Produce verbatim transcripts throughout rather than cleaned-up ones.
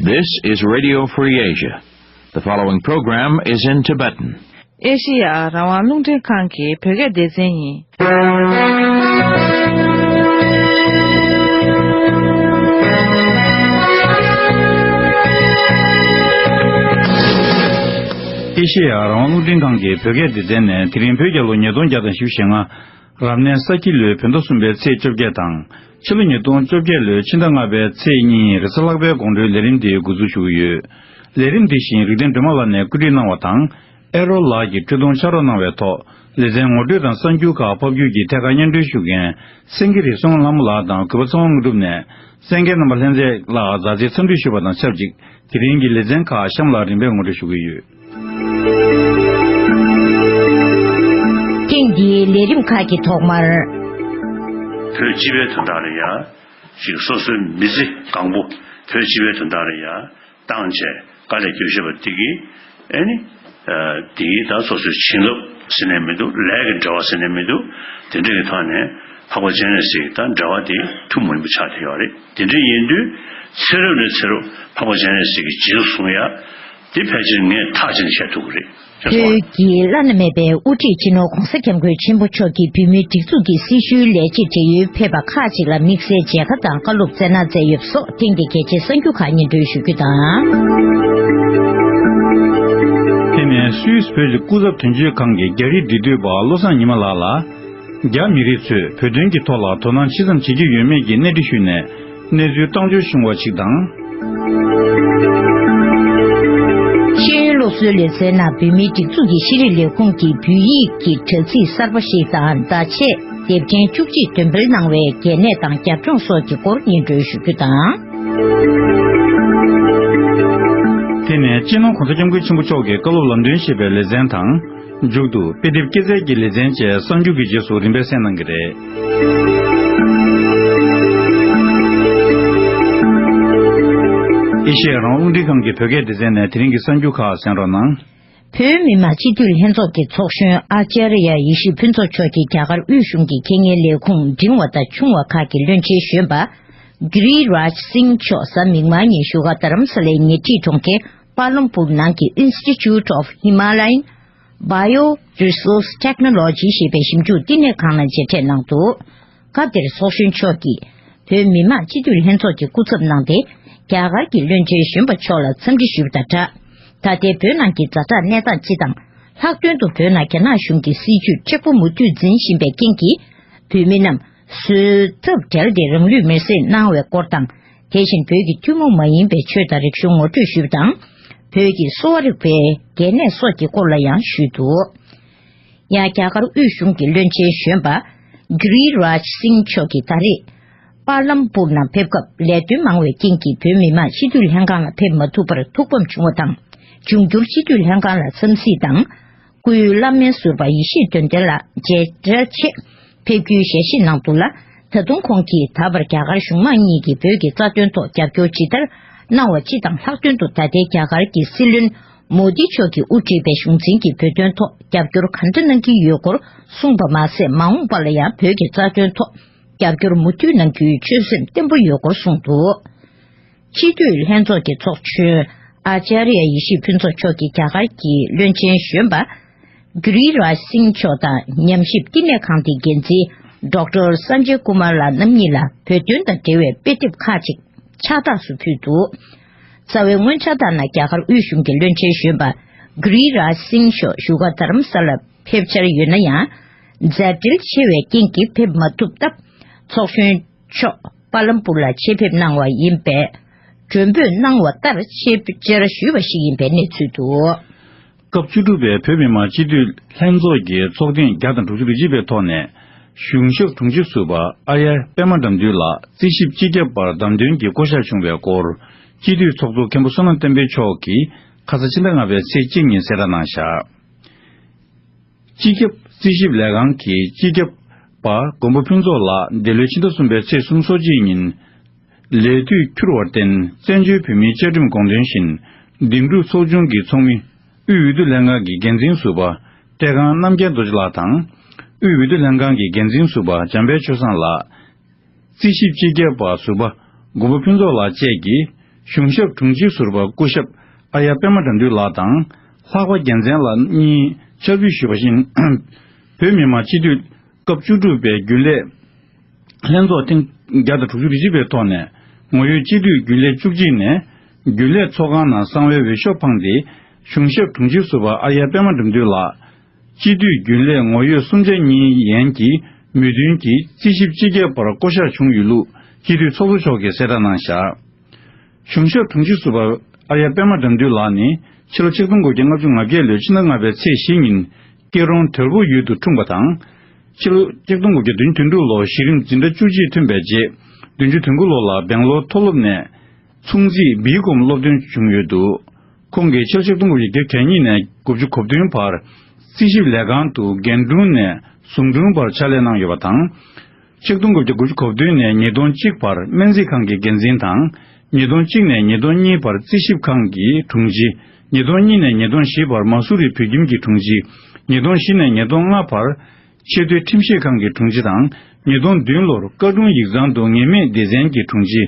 This is Radio Free Asia. The following program is in Tibetan. ཨེ་ཤེ་ཡ་རང་དབང་རླུང་འཕྲིན་ཁང་གི་བོད་སྐད་སྡེ་ཚན་ཡིན། ཨེ་ཤེ་ཡ་རང་དབང་རླུང་འཕྲིན་ཁང་གི་བོད་སྐད་སྡེ་ཚན་ནས་དེ་རིང་བོད་རྒྱལ་ལོ་ཉིས་སྟོང་བརྒྱ་དང་བཞི་བཅུ་ཞེ་ལྔ། རབ་གནས་ས་ཁྱི་ལོའི་བོད་ཟླ་གསུམ་པའི་ཚེས་བཅོ་བརྒྱད་དང་། ཕྱི་ལོ་ཉིས་སྟོང་བཅོ་བརྒྱད་ལོའི་ཕྱི་ཟླ་ལྔ་པའི་ཚེས་གཉིས་རེས་གཟའ་ལྷག་པའི་དགོང་དྲོའི་ལས་རིམ་འདི་འགོ་འཛུགས་ཞུ་གི་ཡོད། ལས་རིམ་འདི་བཞིན་རིག་ལྡན་སྒྲོལ་མ་ལགས་ནས་བཀོད་སྒྲིག་གནང་བ་དང་། ཨེ་རོ་ལགས་ཀྱིས་འཕྲོས་དུང་ཕྱག་རོགས་གནང་བའི་ཐོག་ལེ་ཚན་ངོ་སྤྲོད་དང་གསར་འགྱུར་ཁག་ཕབ་སྒྱུར་གྱིས་ཐད་ཀར་སྙན་སྒྲོན་ཞུ་མཁན་སེང་གེ་རི་བསོད་ནམས་ལྷ་མོ་ལགས་དང་གུས་པ་ཚེ་དབང་དངོས་གྲུབ་ནས་གསན་མཁན་རྣམ་པ་ལྷན་རྒྱས་ལ་མཛའ་བརྩེའི་འཚམས་འདྲི་ཞུ་བ་དང་ཆབས་ཅིག་དེ་རིང་གི་ལེ་ཚན་ཁག་གཤམ་ལ་རིམ་པས་ངོ་སྤྲོད་ཞུ་གི་ཡོད། ཐེངས་འདིའི་ལས་རིམ་ཁག་གི་ཐོག་མར། བོད་སྤྱི་པའི་དོན་དག་ལ་ཡ། ཅིག་སོ་སོའི་མི་ཚེ་གང་པོ་བོད་སྤྱི་པའི་དོན་དག་ལ་ཡ་བཏང་བྱས་དཀའ་ལས་བརྒྱབ་བཞག་པ་དེ་གིས་ཨེ་ནི། དེ་གིས་ད་སོ་སོའི་བྱིན་རླབས་ཟེར་ནས་མི་འདུག་ལས་ཀྱི་འབྲེལ་བ་ཟེར་ནས་མི་འདུག་དེ་འདྲ་གི་ཐོག་ནས་འཕགས་པ་སྤྱན་རས་གཟིགས་ཀྱི་ད་འབྲེལ་བ་དེ་ཐུན་མོང་མ་ཡིན་པ་ཆགས་བསྡད་ཡོད་རེད། དེ་འདྲ་ཡིན་དུས་ཚེ་རབས་ནས་ཚེ་རབས་འཕགས་པ་སྤྱན་རས་གཟིགས་ཀྱི་རྗེས་སུ་བཟུང་ཡ། དེ་ཕལ་ཆེར་ངས་ཐག་བཅད་ནས་བཤད་ཐུབ་ཀྱི་རེད། བོད་ཀྱི་བླ་ན་མེད་པའི་དབུ་ཁྲིད་སྤྱི་ནོར་༧གོང་ས་༧སྐྱབས་མགོན་ཆེན་པོ་མཆོག་གིས་བོད་མིའི་སྒྲིག་འཛུགས་ཀྱི་སྲི་ཞུའི་ལས་བྱེད་བགྲེས་ཡོལ་ཕེབས་པ་ཁག་ཅིག་ལ་དམིགས་བསལ་མཇལ་ཁ་དང་བཀའ་སློབ་སྩལ་གནང་མཛད་ཡོད་པ་སོགས་ཐེངས་འདིའི་གལ་ཆེའི་གསར་འགྱུར་ཁག་སྙན་སྒྲོན་ཞུ་རྒྱུ་དང་། དེ་ནས་སུད་སི་བོད་ཀྱི་སྐུ་ཚབ་དོན་གཅོད་ཁང་གི་རྒྱ་རིགས་འབྲེལ་མཐུད་པ་བློ་བཟང་ཉི་མ་ལགས་ལ། རྒྱ་མི་རིགས་ཚོས་བོད་དོན་གྱི་ཐོག་ལ་དོ་སྣང་ཇི་ཙམ་བྱེད་ཀྱི་ཡོད་མེད་ཀྱི་གནས་འདྲི་ཞུས་ནས་གནས་ཚུལ་བཏང་འབྱོར་བྱུང་བ་ཞིག་དང་། ཤེས་ཡོན་སློབ་གསོའི་ལེ་ཚན་ནང་བོད་མིའི་སྒྲིག་འཛུགས་ཀྱི་ཤེས་རིག་ལས་ཁུངས་ཀྱིས་བོད་ཡིག་གི་དྲ་ཚིགས་གསར་པ་ཞིག་དང་བརྡ་ཆད་དེབ་ཕྲེང་བཅུ་གཅིག་འདོན་སྤེལ་གནང་བའི་གལ་གནད་དང་རྒྱབ་ལྗོངས་སོགས་ཀྱི་སྐོར་སྙན་སྒྲོན་ཞུ་རྒྱུ་དང་། དེ་ནས་སྤྱི་ནོར་༧གོང་ས་༧སྐྱབས་མགོན་ཆེན་པོ་མཆོག་གི་བཀའ་སློབ་ལམ་སྟོན་ཞེས་པའི་ལེ་ཚན་དང་། མཇུག་ཏུ་དཔེ་དེབ་སྐྱེད་ཚལ་གྱི་ལེ་ཚན་བཅས་གསར་འགྱུར་གྱི་རྗེས་སུ་རིམ་པས་གསན་གནང་གི་རེད། ཨེ་ཤེ་ཡ་རང་དབང་རླུང་འཕྲིན་ཁང་གི་བོད་སྐད་སྡེ་ཚན་ནས་དེ་རིང་གི་གསར་འགྱུར་ཁག་གསན་རོགས་གནང་། བོད་མི་མང་སྤྱི་འཐུས་ལྷན་ཚོགས་ཀྱི་ཚོགས་གཞོན་ཨ་ཅཱརྱ་ཡེ་ཤེས་ཕུན་ཚོགས་མཆོག་གིས་རྒྱ་གར་དབུས་གཞུང་གི་འཁྱེར་མཁན་ལས་ཁུངས་འབྲིང་བ་དང་ཆུང་བ་ཁག་གི་བློན་ཆེན་གཞོན་པ་གྷི་རི་རཱཇ་སིང་མཆོག་གཟའ་མིག་དམར་ཉིན་བཞུགས་སྒར་རྡ་རམ་ས་ལའི་ཉེ་འཁྲིས་གྲོང་ཁྱེར་པཱ་ལམ་པུར་ནང་གི་Institute of Himalayan Bioresource Technology ཞེས་པའི་ཞིབ་འཇུག་བསྟི་གནས་ཁང་ལ་མཇལ་འཕྲད་གནང་འདུག་སྐབས་དེར་ཚོགས་གཞོན་མཆོག་གིས་བོད་མི་མང་སྤྱི་འཐུས་ལྷན་ཚོགས་ཀྱི་སྐུ་ཚབ་གནང་སྟེ། རྒྱ་གར་གྱི་བློན་ཆེན་གཞོན་པ་མཆོག་ལ་འཚམས་འདྲི་ཞུས་པ་དང་སྦྲགས། ད་ལྟའི་བོད་ནང་གི་ཛ་དྲག་གནས་སྟངས་སྤྱི་དང་། ལྷག་དོན་དུ་བོད་ནང་རྒྱ་ནག་གཞུང་གི་སྲིད་བྱུས་མཁྲེགས་པོ་མུ་མཐུད་འཛིན་བཞིན་པའི་རྐྱེན་གྱིས། བོད་མི་རྣམས་བཟོད་ཐབས་བྲལ་ཏེ་རང་ལུས་མེར་སྲེག་གནང་བའི་སྐོར་དང་། དེ་བཞིན་བོད་ཀྱི་ཐུན་མོང་མ་ཡིན་པའི་ཆོས་དང་རིག་གཞུང་ངོ་སྤྲོད་ཞུས་པ་དང་། བོད་ཀྱི་གསོ་བ་རིག་པའི་གལ་གནད་སོགས་ཀྱི་སྐོར་ལ་ཡང་ཞུས་འདུག་ཡང་རྒྱ་གར་དབུས་གཞུང་གི་བློན་ཆེན་གཞོན་པ་གྷི་རི་རཱཇ་སིང་མཆོག་གིས་ད་རེས་པཱ་ལམ་པུར་ནང་ཕེབས་སྐབས་ལས་དོན་མང་བའི་རྐྱེན་གྱིས་བོད་མི་མང་སྤྱི་འཐུས་ལྷན་ཁང་ལ་ཕེབས་མ་ཐུབ་པར་ཐུགས་ཕམ་བྱུང་བ་དང་། འབྱུང་འགྱུར་སྤྱི་འཐུས་ལྷན་ཁང་ལ་འཚམས་གཟིགས་དང་། སྐུའི་བླ་སྨན་ཟུར་པ་ཡེ་ཤེས་དོན་ལྡན་ལགས་མཇལ་བཅར་ཆེད་ཕེབས་རྒྱུའི་ཞལ་བཞེས་གནང་འདུག་ལ། ད་དུང་ཁོང་གིས་ད་བར་རྒྱ་གར་གཞུང་མང་གཉིས་ཀྱིས་བོད་ཀྱི་རྩ་དོན་ཐོག་རྒྱབ་སྐྱོར་ཇི་ལྟར་གནང་བ་སྤྱི་དང་། ལྷག་དོན་དུ་ད་ལྟའི་རྒྱ་གར་གྱི་སྲིད་བློན་མོ་དི་མཆོག་གིས་དབུ་ཁྲིད་པའི་གཞུང་འཛིན་གྱིས་བོད་དོན་ཐོག་རྒྱབ་སྐྱོར་ག་འདྲ་གནང་གི་ཡོད་སྐོར་གསུངས་པ་མ་ཟད། མ་འོངས་པ་ལ་ཡང་བོད་ཀྱི་རྩ་དོན་ཐོག་རྒྱབ་སྐྱོར་མུ་མཐུད་གནང་རྒྱུའི་ཆོད་སེམས་བརྟན་པོ་ཡོད་སྐོར་གསུངས་འདུག་སྤྱི་འཐུས་ལྷན་ཚོགས་ཀྱི་ཚོགས་གཞོན་ཨ་ཅཱརྱ་ཡེ་ཤེས་ཕུན་ཚོགས་མཆོག་གིས་རྒྱ་གར་གྱི་བློན་ཆེན་གཞོན་པ་གྷི་རི་རཱཇ་སིང་མཆོག་དང་ཉམས་ཞིབ་བསྟི་གནས་ཁང་དེའི་འགན་འཛིན་ཌོག་ཊར་སན་ཇེ་ཀུ་མར་ལགས་རྣམ་གཉིས་ལ་བོད་དོན་དང་འབྲེལ་བའི་དཔེ་དེབ་ཁག་ཅིག་ཕྱག་རྟགས་སུ་ཕུལ་འདུག་རྩ་བའི་སྔོན་ཆད་ལྟར་ན་རྒྱ་གར་དབུས་གཞུང་གི་བློན་ཆེན་གཞོན་པ་གྷི་རི་རཱཇ་སིང་མཆོག་བཞུགས་སྒར་རྡ་རམ་ས་ལར་ཕེབས་འཆར་ཡོད་ན་ཡང་། མཛད་བྲེལ་ཆེ་བའི་རྐྱེན་གྱིས་ཕེབས་མ་ཐུབ་སྟབས། ཚོགས་གཞོན་མཆོག་པཱ་ལམ་པུར་ལ་ཆེད་ཕེབས་གནང་བ་ཡིན་པས། མགྲོན་འབོད་གནང་བ་ལྟར་ཆེད་བཅར་ཞུས་པ་ཞིག་ཡིན་པའི་གནས་ཚུལ་འདུག་སྐབས་བཅུ་དྲུག་པའི་བོད་མི་མང་སྤྱི་འཐུས་ལྷན་ཚོགས་ཀྱི་ཚོགས་ཐེངས་བརྒྱ་དང་དྲུག་ཅུ་རེ་གཅིག་པའི་ཐོག་ནས། གཞུང་ཞབས་དྲུང་ཆེ་ཟུར་པ་ཨརྱ་པད་མ་དགྲ་འདུལ་ལགས་རྩིས་ཞིབ་སྤྱི་ཁྱབ་པར་བདམས་ཐོན་གྱི་བསྐོ་གཞག་བྱུང་བའི་སྐོར། སྤྱི་འཐུས་ཚོགས་གཙོ་མཁན་པོ་བསོད་ནམས་བསྟན་འཕེལ་མཆོག་གིས་ཁ་ས་ཕྱི་ཟླ་ལྔ་པའི་ཚེས་གཅིག་ཉིན་གསལ་བསྒྲགས་གནང་བཞག་སྤྱི་ཁྱབ་རྩིས་ཞིབ་ལས་ཁང་གི་སྤྱི་ཁྱབ་པ་མགོན་པོ་ཕུན་ཚོགས་ལགས་འདི་ལོའི་ཕྱི་ཟླ་གསུམ་པའི་ཚེས་སོ་གཅིག་ཉིན། ལས་དུས་འཁྱོལ་བར་བརྟེན། བཙན་བྱོལ་བོད་མིའི་བཅའ་ཁྲིམས་དགོངས་དོན་བཞིན། འདེམས་སྒྲུག་ཚོགས་ཆུང་གི་ཚོགས་མི། དབུས་འོས་བསྡུ་ལྷན་ཁང་གི་འགན་འཛིན་ཟུར་པ། བཀྲས་ཁང་རྣམ་རྒྱལ་རྡོ་རྗེ་ལགས་དང་། དབུས་འོས་བསྡུ་ལྷན་ཁང་གི་འགན་འཛིན་ཟུར་པ་འཇམ་དཔལ་ཆོས་བཟང་ལགས། རྩིས་ཞིབ་སྤྱི་ཁྱབ་པ་ཟུར་པ། མགོན་པོ་ཕུན་ཚོགས་ལགས་བཅས་ཀྱིས། གཞུང་ཞབས་དྲུང་ཆེ་ཟུར་པ་སྐུ་ཞབས་ཨརྱ་པད་མ་དགྲ་འདུལ་ལགས་དང་། ལྷག་པ་རྒྱལ་མཚན་ལགས་གཉིས་ཕྱག་ཕུལ་ཞུས་པ་བཞིན། བོད་མི་མང་སྤྱི་འཐུས་སྐབས་བཅུ་དྲུག་པའི་རྒྱུན་ལས་ལྷན་ཚོགས་ཐེངས་བརྒྱ་དང་དྲུག་ཅུ་རེ་གཅིག་པའི་ཐོག་ནས། ངོ་ཡོད་སྤྱི་འཐུས་རྒྱུན་ལས་བཅུ་གཅིག་ནས་རྒྱུན་ལས་ཚོགས་ཁང་ནང་གསང་བའི་འོས་ཤོག་འཕངས་ཏེ། གཞུང་ཞབས་དྲུང་ཆེ་ཟུར་པ་ཨརྱ་པད་མ་དགྲ་འདུལ་ལགས། སྤྱི་འཐུས་རྒྱུན་ལས་ངོ་ཡོད་གསུམ་ཆ་གཉིས་ཡན་གྱི་མོས་མཐུན་གྱིས་རྩིས་ཞིབ་སྤྱི་ཁྱབ་པར་བསྐོ་གཞག་བྱུང་ཡོད་ལུགས་སྤྱི་འཐུས་ཚོགས་གཙོ་མཆོག་གིས་གསལ་བསྒྲགས་གནང་བཞག་གཞུང་ཞབས་དྲུང་ཆེ་ཟུར་པ་ཨརྱ་པད་མ་དགྲ་འདུལ་ལགས་ནི། ཕྱི་ལོ་ཆིག་སྟོང་དགུ་བརྒྱ་ལྔ་བཅུ་ང་བརྒྱད་ལོའི་ཕྱི་ཟླ་ལྔ་པའི་ཚེས་བཞི་ཉིན། སྐྱིད་རོང་དོལ་པོ་ཡུལ་དུ་འཁྲུངས་པ་དང་། ཕྱི་ལོ་ཆིག་སྟོང་དགུ་བརྒྱ་བདུན་ཅུ་དོན་དྲུག་ལོར་གཞི་རིམ་འཛིན་གྲྭ་བཅུ་གཅིག་ཐོན་པའི་རྗེས། བདུན་ཅུ་དོན་དགུ་ལོ་ལ་སྦེང་ལོར་མཐོ་སློབ་ནས། མཚུངས་རྩིས་བིའི་གོམ་སློབ་ཐོན་བྱུང་ཡོད་འདུག་ཁོང་གིས་ཕྱི་ལོ་ཆིག་སྟོང་དགུ་བརྒྱ་གྱ་གཉིས་ནས་དགུ་བཅུ་གོ་བདུན་བར་རྩིས་ཞིབ་ལས་ཁང་དུ་རྒན་དྲུང་ནས་ཟུང་དྲུང་བར་ཕྱག་ལས་གནང་ཡོད་པ་དང་། ཆིག་སྟོང་དགུ་བརྒྱ་དགུ་བཅུ་གོ་བདུན་ནས་ཉིས་སྟོང་གཅིག་བར་སྨན་རྩིས་ཁང་གི་འགན་འཛིན་དང་། ཉིས་སྟོང་གཅིག་ནས་ཉིས་སྟོང་གཉིས་བར་རྩིས་ཞིབ་ཁང་གི་དྲུང་ཆེ། ཉིས་སྟོང་གཉིས་ནས་ཉིས་སྟོང་བཞི་བར་མ་སུ་རི་བོད་ཁྱིམ་གྱི་དྲུང་ཆེ། ཉིས་སྟོང་བཞི་ནས་ཉིས་སྟོང་ལྔ་བར་ཆེས་མཐོའི་ཁྲིམས་ཞིབ་ཁང་གི་དྲུང་ཆེ་དང་། ཉིས་སྟོང་བདུན་ལོར་བཀའ་དྲུང་ཡིག་ཚང་དུ་ངེས་མེད་སྡེ་ཚན་གྱི་དྲུང་ཆེ།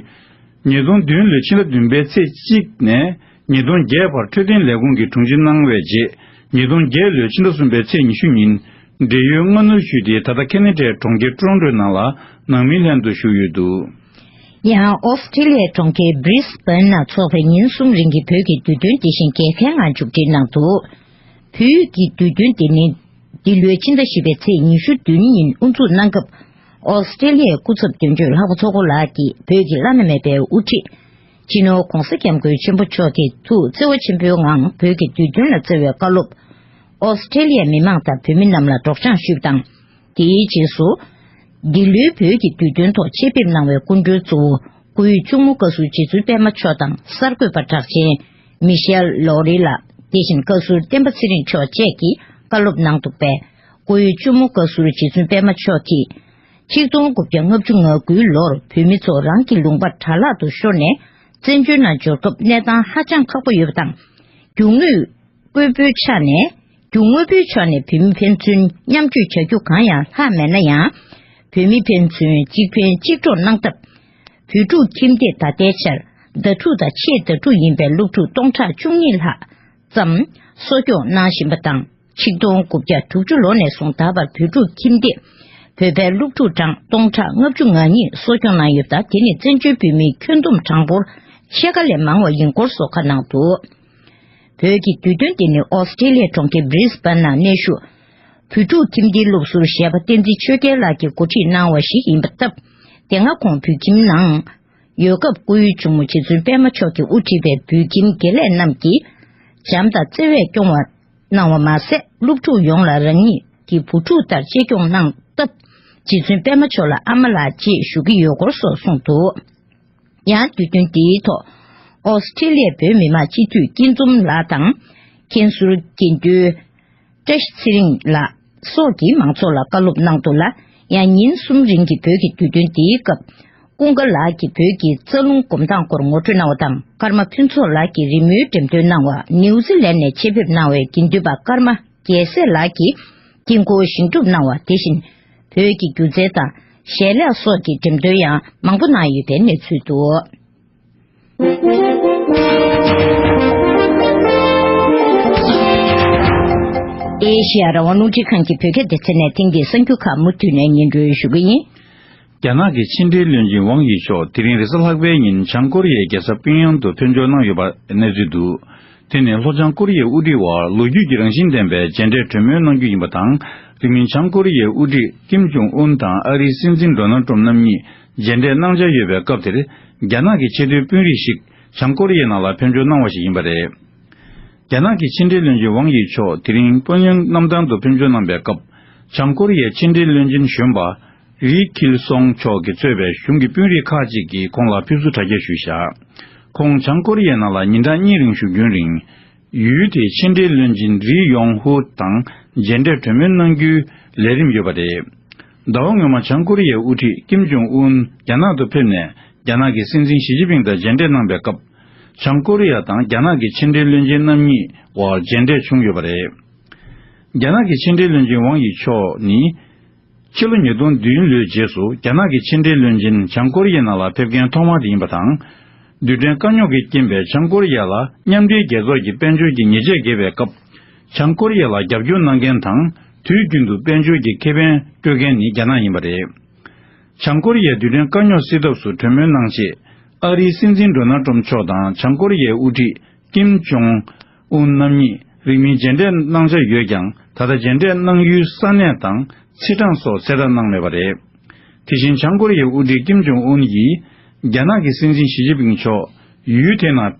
ཉིས་སྟོང་བདུན་ལོའི་ཕྱི་ཟླ་བདུན་པའི་ཚེས་གཅིག་ནས་ཉིས་སྟོང་བརྒྱད་བར་འཕྲོད་བསྟེན་ལས་ཁུངས་ཀྱི་དྲུང་ཆེ་གནང་བའི་རྗེས། ཉིས་སྟོང་བརྒྱད་ལོའི་ཕྱི་ཟླ་གསུམ་པའི་ཚེས་ཉི་ཤུ་ཉིན་བགྲེས་ཡོལ་སྔ་སྣུར་ཞུས་ཏེ། ད་ལྟ་ཁེ་ན་ཌའི་གྲོང་ཁྱེར་ཊོ་རོན་ཊོའི་ནང་ལ་ནང་མིའི་ལྷན་དུ་བཞུགས་ཡོད་འདུག་ཡང་ཨོ་སི་ཀྲི་ལི་ཡའི་གྲོང་ཁྱེར་Brisbane་ནང་འཚོགས་པའི་ཉིན་གསུམ་རིང་གི་བོད་ཀྱི་དུས་སྟོན་དེ་བཞིན་རྒྱལ་ཁའི་ངང་མཇུག་སྒྲིལ་གནང་འདུག་བོད་ཀྱི་དུས་སྟོན་དེ་ནི་འདི་ལོའི་ཕྱི་ཟླ་བཞི་པའི་ཚེས་ཉི་ཤུ་བདུན་ཉིན་དབུ་འཛུགས་གནང་སྐབས། ཨོ་སི་ཀྲི་ལི་ཡའི་སྐུ་ཚབ་དོན་གཅོད་ལྷག་པ་ཚོགས་གོ་ལགས་ཀྱིས་བོད་ཀྱི་བླ་ན་མེད་པའི་དབུ་ཁྲིད། སྤྱི་ནོར་༧གོང་ས་༧སྐྱབས་མགོན་ཆེན་པོ་མཆོག་གིས་ཐུགས་བརྩེ་བ་ཆེན་པོའི་ངང་བོད་ཀྱི་དུས་སྟོན་ལ་བསྩལ་བའི་བཀའ་སློབ། ཨོ་སི་ཀྲི་ལི་ཡའི་མི་མང་དང་བོད་མི་རྣམས་ལ་སྒྲོག་སྦྱང་ཞུས་པ་དང་། དེའི་རྗེས་སུ། འདི་ལོའི་བོད་ཀྱི་དུས་སྟོན་ཐོག་ཆེད་ཕེབས་གནང་བའི་སྐུ་མགྲོན་གཙོ་བོ་སྐུའི་གཅུང་མོ་བཀའ་ཟུར་རྗེ་བཙུན་པད་མ་མཆོག་དང་གསར་འགོད་པ་གྲགས་ཅན་མི་ཤེལ་ལོ་རི་ལགས། དེ་བཞིན་བཀའ་ཟུར་བསྟན་པ་ཚེ་རིང་མཆོག་བཅས་ཀྱིས་བཀའ་སློབ་གནང་འདུག་པས། སྐུའི་གཅུང་མོ་བཀའ་ཟུར་རྗེ་བཙུན་པད་མ་མཆོག་གིས། ཆིག་སྟོང་དགུ་བརྒྱ་ལྔ་བཅུ་ང་དགུའི་ལོར་བོད་མི་ཚོ་རང་གི་ལུང་པ་དྲ་ལག་ཏུ་ཤོར་ནས་བཙན་བྱོལ་ནང་འབྱོར་སྐབས་གནས་སྟངས་ཧ་ཅང་ཁག་པོ་ཡོད་པ་དང་། རྒྱུ་དངོས་དངོས་པོའི་ཆ་ནས། རྒྱུ་དངོས་པོའི་ཆ་ནས་བོད་མི་ཕན་ཚུན་མཉམ་སྤྱོད་བྱ་རྒྱུ་གང་ཡང་ལྷག་མེད་ན་ཡང་། བོད་མི་ཕན་ཚུན་གཅིག་ཕན་གཅིག་གྲོགས་གནང་ཐབས། བོད་ཕྲུག་ཁྱིམ་སྡེ་ད་ལྟའི་ཆར་ཟླ་ཕྲུག་དང་ཆེས་ཟླ་ཕྲུག་ཡིན་པའི་སློབ་ཕྲུག་སྟོང་ཕྲག་བཅུ་གཉིས་ལྷག་ཙམ་གསོ་སྐྱོང་གནང་བཞིན་པ་དང་། ཆིག་སྟོང་དགུ་བརྒྱ་དྲུག་ཅུ་ལོ་ནས་བཟུང་ད་བར་བོད་ཕྲུག་ཁྱིམ་སྡེ་བོད་པའི་སློབ་ཕྲུག་གྲངས་སྟོང་ཕྲག་ལྔ་བཅུ་ང་གཉིས་གསོ་སྐྱོང་གནང་ཡོད་པ་དང་། དེ་ནི་བཙན་བྱོལ་བོད་མིའི་ཁྱོན་བསྡོམས་གྲངས་འབོར་ཕྱེད་ཀ་ལས་མང་བ་ཡིན་སྐོར་སོགས་ཁ་གནང་འདུག་བོད་ཀྱི་དུས་སྟོན་འདི་ནི་ཨོ་སི་ཀྲི་ལི་ཡའི་གྲོང་ཁྱེར་Brisbane་ནང་གནས་བཞུགས་བོད་ཕྲུག་ཁྱིམ་སྡེའི་སློབ་ཟུར་གཞས་པ་བསྟན་འཛིན་ཆོས་རྒྱལ་ལགས་ཀྱིས་འགོ་ཁྲིད་གནང་བ་ཞིག་ཡིན་པ་སྟབས། དེ་སྔ་ཁོང་བོད་ཁྱིམ་ནང་ཡོད་སྐབས། སྐུའི་གཅུང་མོ་རྗེ་བཙུན་པད་མ་མཆོག་གིས་དབུ་ཁྲིད་པའི་བོད་ཁྱིམ་དགེ་ལས་རྣམས་ཀྱིས་བྱམས་དང་བརྩེ་བས་སྐྱོང་བ་གནང་བ་མ་ཟད། སློབ་ཕྲུག་ཡོངས་ལ་རང་ཉིད་ཀྱི་བུ་ཕྲུག་ལྟར་གཅེས་སྐྱོང་གནང་སྟབས། རྗེ་བཙུན་པད་མ་མཆོག་ལ་ཨ་མ་ལགས་ཅེས་ཞུ་གི་ཡོད་སྐོར་སོགས་གསུངས་འདུག་ཡང་དུས་སྟོན་དེའི་ཐོག་ཨོ་སི་ཀྲི་ལི་ཡའི་བོད་མི་མང་སྤྱི་འཐུས་སྐྱིད་འཛོམས་ལགས་དང་། མཁན་ཟུར་དགེ་འདུན་བཀྲ་ཤིས་ཚེ་རིང་ལགས་སོགས་ཀྱིས་མང་ཚོགས་ལ་བཀའ་སློབ་གནང་འདུག་ལ། ཡང་ཉིན་གསུམ་རིང་གི་བོད་ཀྱི་དུས་སྟོན་དེའི་སྐབས། ཀུན་དགའ་ལགས་ཀྱིས་བོད་ཀྱི་རྩ་རླུང་སྒོམ་སྟངས་སྐོར་ངོ་སྤྲོད་གནང་བ་དང་། ཀརྨ་ཕུན་ཚོགས་ལགས་ཀྱིས་རི་མོའི་འགྲེམས་སྟོན་གནང་བ། ནིའུ་ཛི་ལན་ནས་ཆེད་ཕེབས་གནང་བའི་དགེ་འདུན་པ་ཀརྨ་རྒྱལ་སྲས་ལགས་ཀྱིས་དཀྱིལ་འཁོར་བཞེངས་གྲུབ་གནང་བ། དེ་བཞིན་བོད་ཀྱི་སྒྱུ་རྩལ་དང་། ཞལ་ལས་སོགས་ཀྱི་འགྲེམས་སྟོན་ཡང་མང་པོ་གནང་ཡོད་པའི་གནས་ཚུལ་འདུག་ཨེ་ཤེ་ཡ་རང་དབང་རླུང་འཕྲིན་ཁང་གི་བོད་སྐད་སྡེ་ཚན་ནས་ཐེངས་འདིའི་གསར་འགྱུར་ཁག་མུ་མཐུད་ནས་སྙན་སྒྲོན་ཞུ་གི་ཡིན། རྒྱ་ནག་གི་ཕྱི་འབྲེལ་བློན་ཆེན་ཝང་དབྱི་མཆོག་དེ་རིང་རེས་གཟའ་ལྷག་པའི་ཉིན་བྱང་ཀོ་རི་ཡའི་རྒྱལ་ས་ཕིང་ཡང་དུ་ཕེབས་འབྱོར་གནང་ཡོད་པ་གནས་ཚུལ་འདུག་དེ་ནི་ལྷོ་བྱང་ཀོ་རི་ཡའི་དབུ་ཁྲིད་དབར་ལོ་རྒྱུས་ཀྱི་རང་བཞིན་ལྡན་པའི་མཇལ་འཕྲད་གྲོས་མོལ་གནང་རྒྱུ་ཡིན་པ་དང་། རིང་མིན་བྱང་ཀོ་རི་ཡའི་དབུ་ཁྲིད་ཀིམ་ཇོང་ཨུན་དང་ཨ་རིའི་སྲིད་འཛིན་ཌོ་ནལ་ཏྲམ་རྣམ་གཉིས་མཇལ་འཕྲད་གནང་འཆར་ཡོད་པའི་སྐབས་དེར། རྒྱ་ནག་གི་ཆེས་མཐོའི་དཔོན་རིགས་ཤིག་བྱང་ཀོ་རི་ཡའི་ནང་ལ་ཕེབས་འབྱོར་གནང་བ་ཞིག་ཡིན་པ་རེད། རྒྱ་ནག་གི་ཕྱི་འབྲེལ་བློན་ཆེན་ཝང་དབྱི་མཆོག་དེ་རིང་ཕིང་ཡང་གནམ་ཐང་དུ་ཕེབས་འབྱོར་གནང་པའི་སྐབས། བྱང་ཀོ་རི་ཡའི་ཕྱི་འབྲེལ་བློན་ཆེན་གཞོན་པ་རི་ཁིལ་སོང་མཆོག་གིས་གཙོས་པའི་གཞུང་གི་དཔོན་རིགས་ཁག་ཅིག་གིས་ཁོང་ལ་ཕེབས་བསུ་གྲ་རྒྱས་ཞུས་བཞག་ཁོང་བྱང་ཀོ་རི་ཡའི་ནང་ལ་ཉིན་གྲངས་གཉིས་རིང་བཞུགས་རྒྱུན་རིང་། ཡུལ་དེའི་ཕྱི་འབྲེལ་བློན་ཆེན་རི་ཡོང་ཧུ་དང་མཇལ་འཕྲད་གྲོས་མོལ་གནང་རྒྱུའི་ལས་རིམ་ཡོད་པ་རེད། ཟླ་བ་སྔོན་མ་བྱང་ཀོ་རི་ཡའི་དབུ་ཁྲིད་ཀིམ་ཇོང་ཨུན་རྒྱ་ནག་ཏུ་ཕེབས་ནས། རྒྱ་ནག་གི་སྲིད་འཛིན་ཞི་ཅིན་ཕིང་དང་མཇལ་འཕྲད་གནང་པའི་སྐབས། བྱང་ཀོ་རི་ཡ་དང་རྒྱ་ནག་གི་ཕྱི་འབྲེལ་བློན་ཆེན་རྣམ་གཉིས་དབར་མཇལ་འཕྲད་བྱུང་ཡོད་པ་རེད། རྒྱ་ནག་གི་ཕྱི་འབྲེལ་བློན་ཆེན་ཝང་དབྱི་མཆོག་ནི། ཕྱི་ལོ་ཉིས་སྟོང་བདུན་ལོའི་རྗེས་སུ་རྒྱ་ནག་གི་ཕྱི་འབྲེལ་བློན་ཆེན་བྱང་ཀོ་རི་ཡའི་ནང་ལ་ཕེབས་མཁན་ཐོག་མ་དེ་ཡིན་པ་དང་། རྡུལ་ཕྲན་དཀའ་རྙོག་གི་རྐྱེན་པས་བྱང་ཀོ་རི་ཡ་ལ་མཉམ་འབྲེལ་རྒྱལ་ཚོགས་ཀྱི་དཔལ་འབྱོར་གྱི་ཉེས་ཆད་འགེལ་བའི་སྐབས། བྱང་ཀོ་རི་ཡ་ལ་རྒྱབ་སྐྱོར་གནང་མཁན་དང་དུས་རྒྱུན་དུ་དཔལ་འབྱོར་གྱི་ཁེ་ཕན་སྤྲོད་མཁན་ནི་རྒྱ་ནག་ཡིན་པ་རེད། བྱང་ཀོ་རི་ཡའི་རྡུལ་ཕྲན་དཀའ་རྙོག་སེལ་ཐབས་སུ་གྲོས་མོལ་གནང་ཆེད། ཨ་རིའི་སྲིད་འཛིན་ཌོ་ནལ་ཏྲམ་མཆོག་དང་བྱང་ཀོ་རི་ཡའི་དབུ་ཁྲིད་ཀིམ་ཇོང་ཨུན་རྣམ་གཉིས་རིང་མིན་མཇལ་འཕྲད་གནང་འཆར་ཡོད་ཀྱང་། ད་ལྟ་མཇལ་འཕྲད་གནང་ཡུལ་ས་གནས་དང་ཚེས་གྲངས་སོགས་གསལ་བསྒྲགས་གནང་མེད་པ་རེད། དེ་བཞིན་བྱང་ཀོ་རི་ཡའི་དབུ་ཁྲིད་ཀིམ་ཇོང་ཨུན་གྱིས་རྒྱ་ནག་གི་སྲིད་འཛིན་ཞི་ཅིན་ཕིང་མཆོག་ཡུལ་དེ་ནང་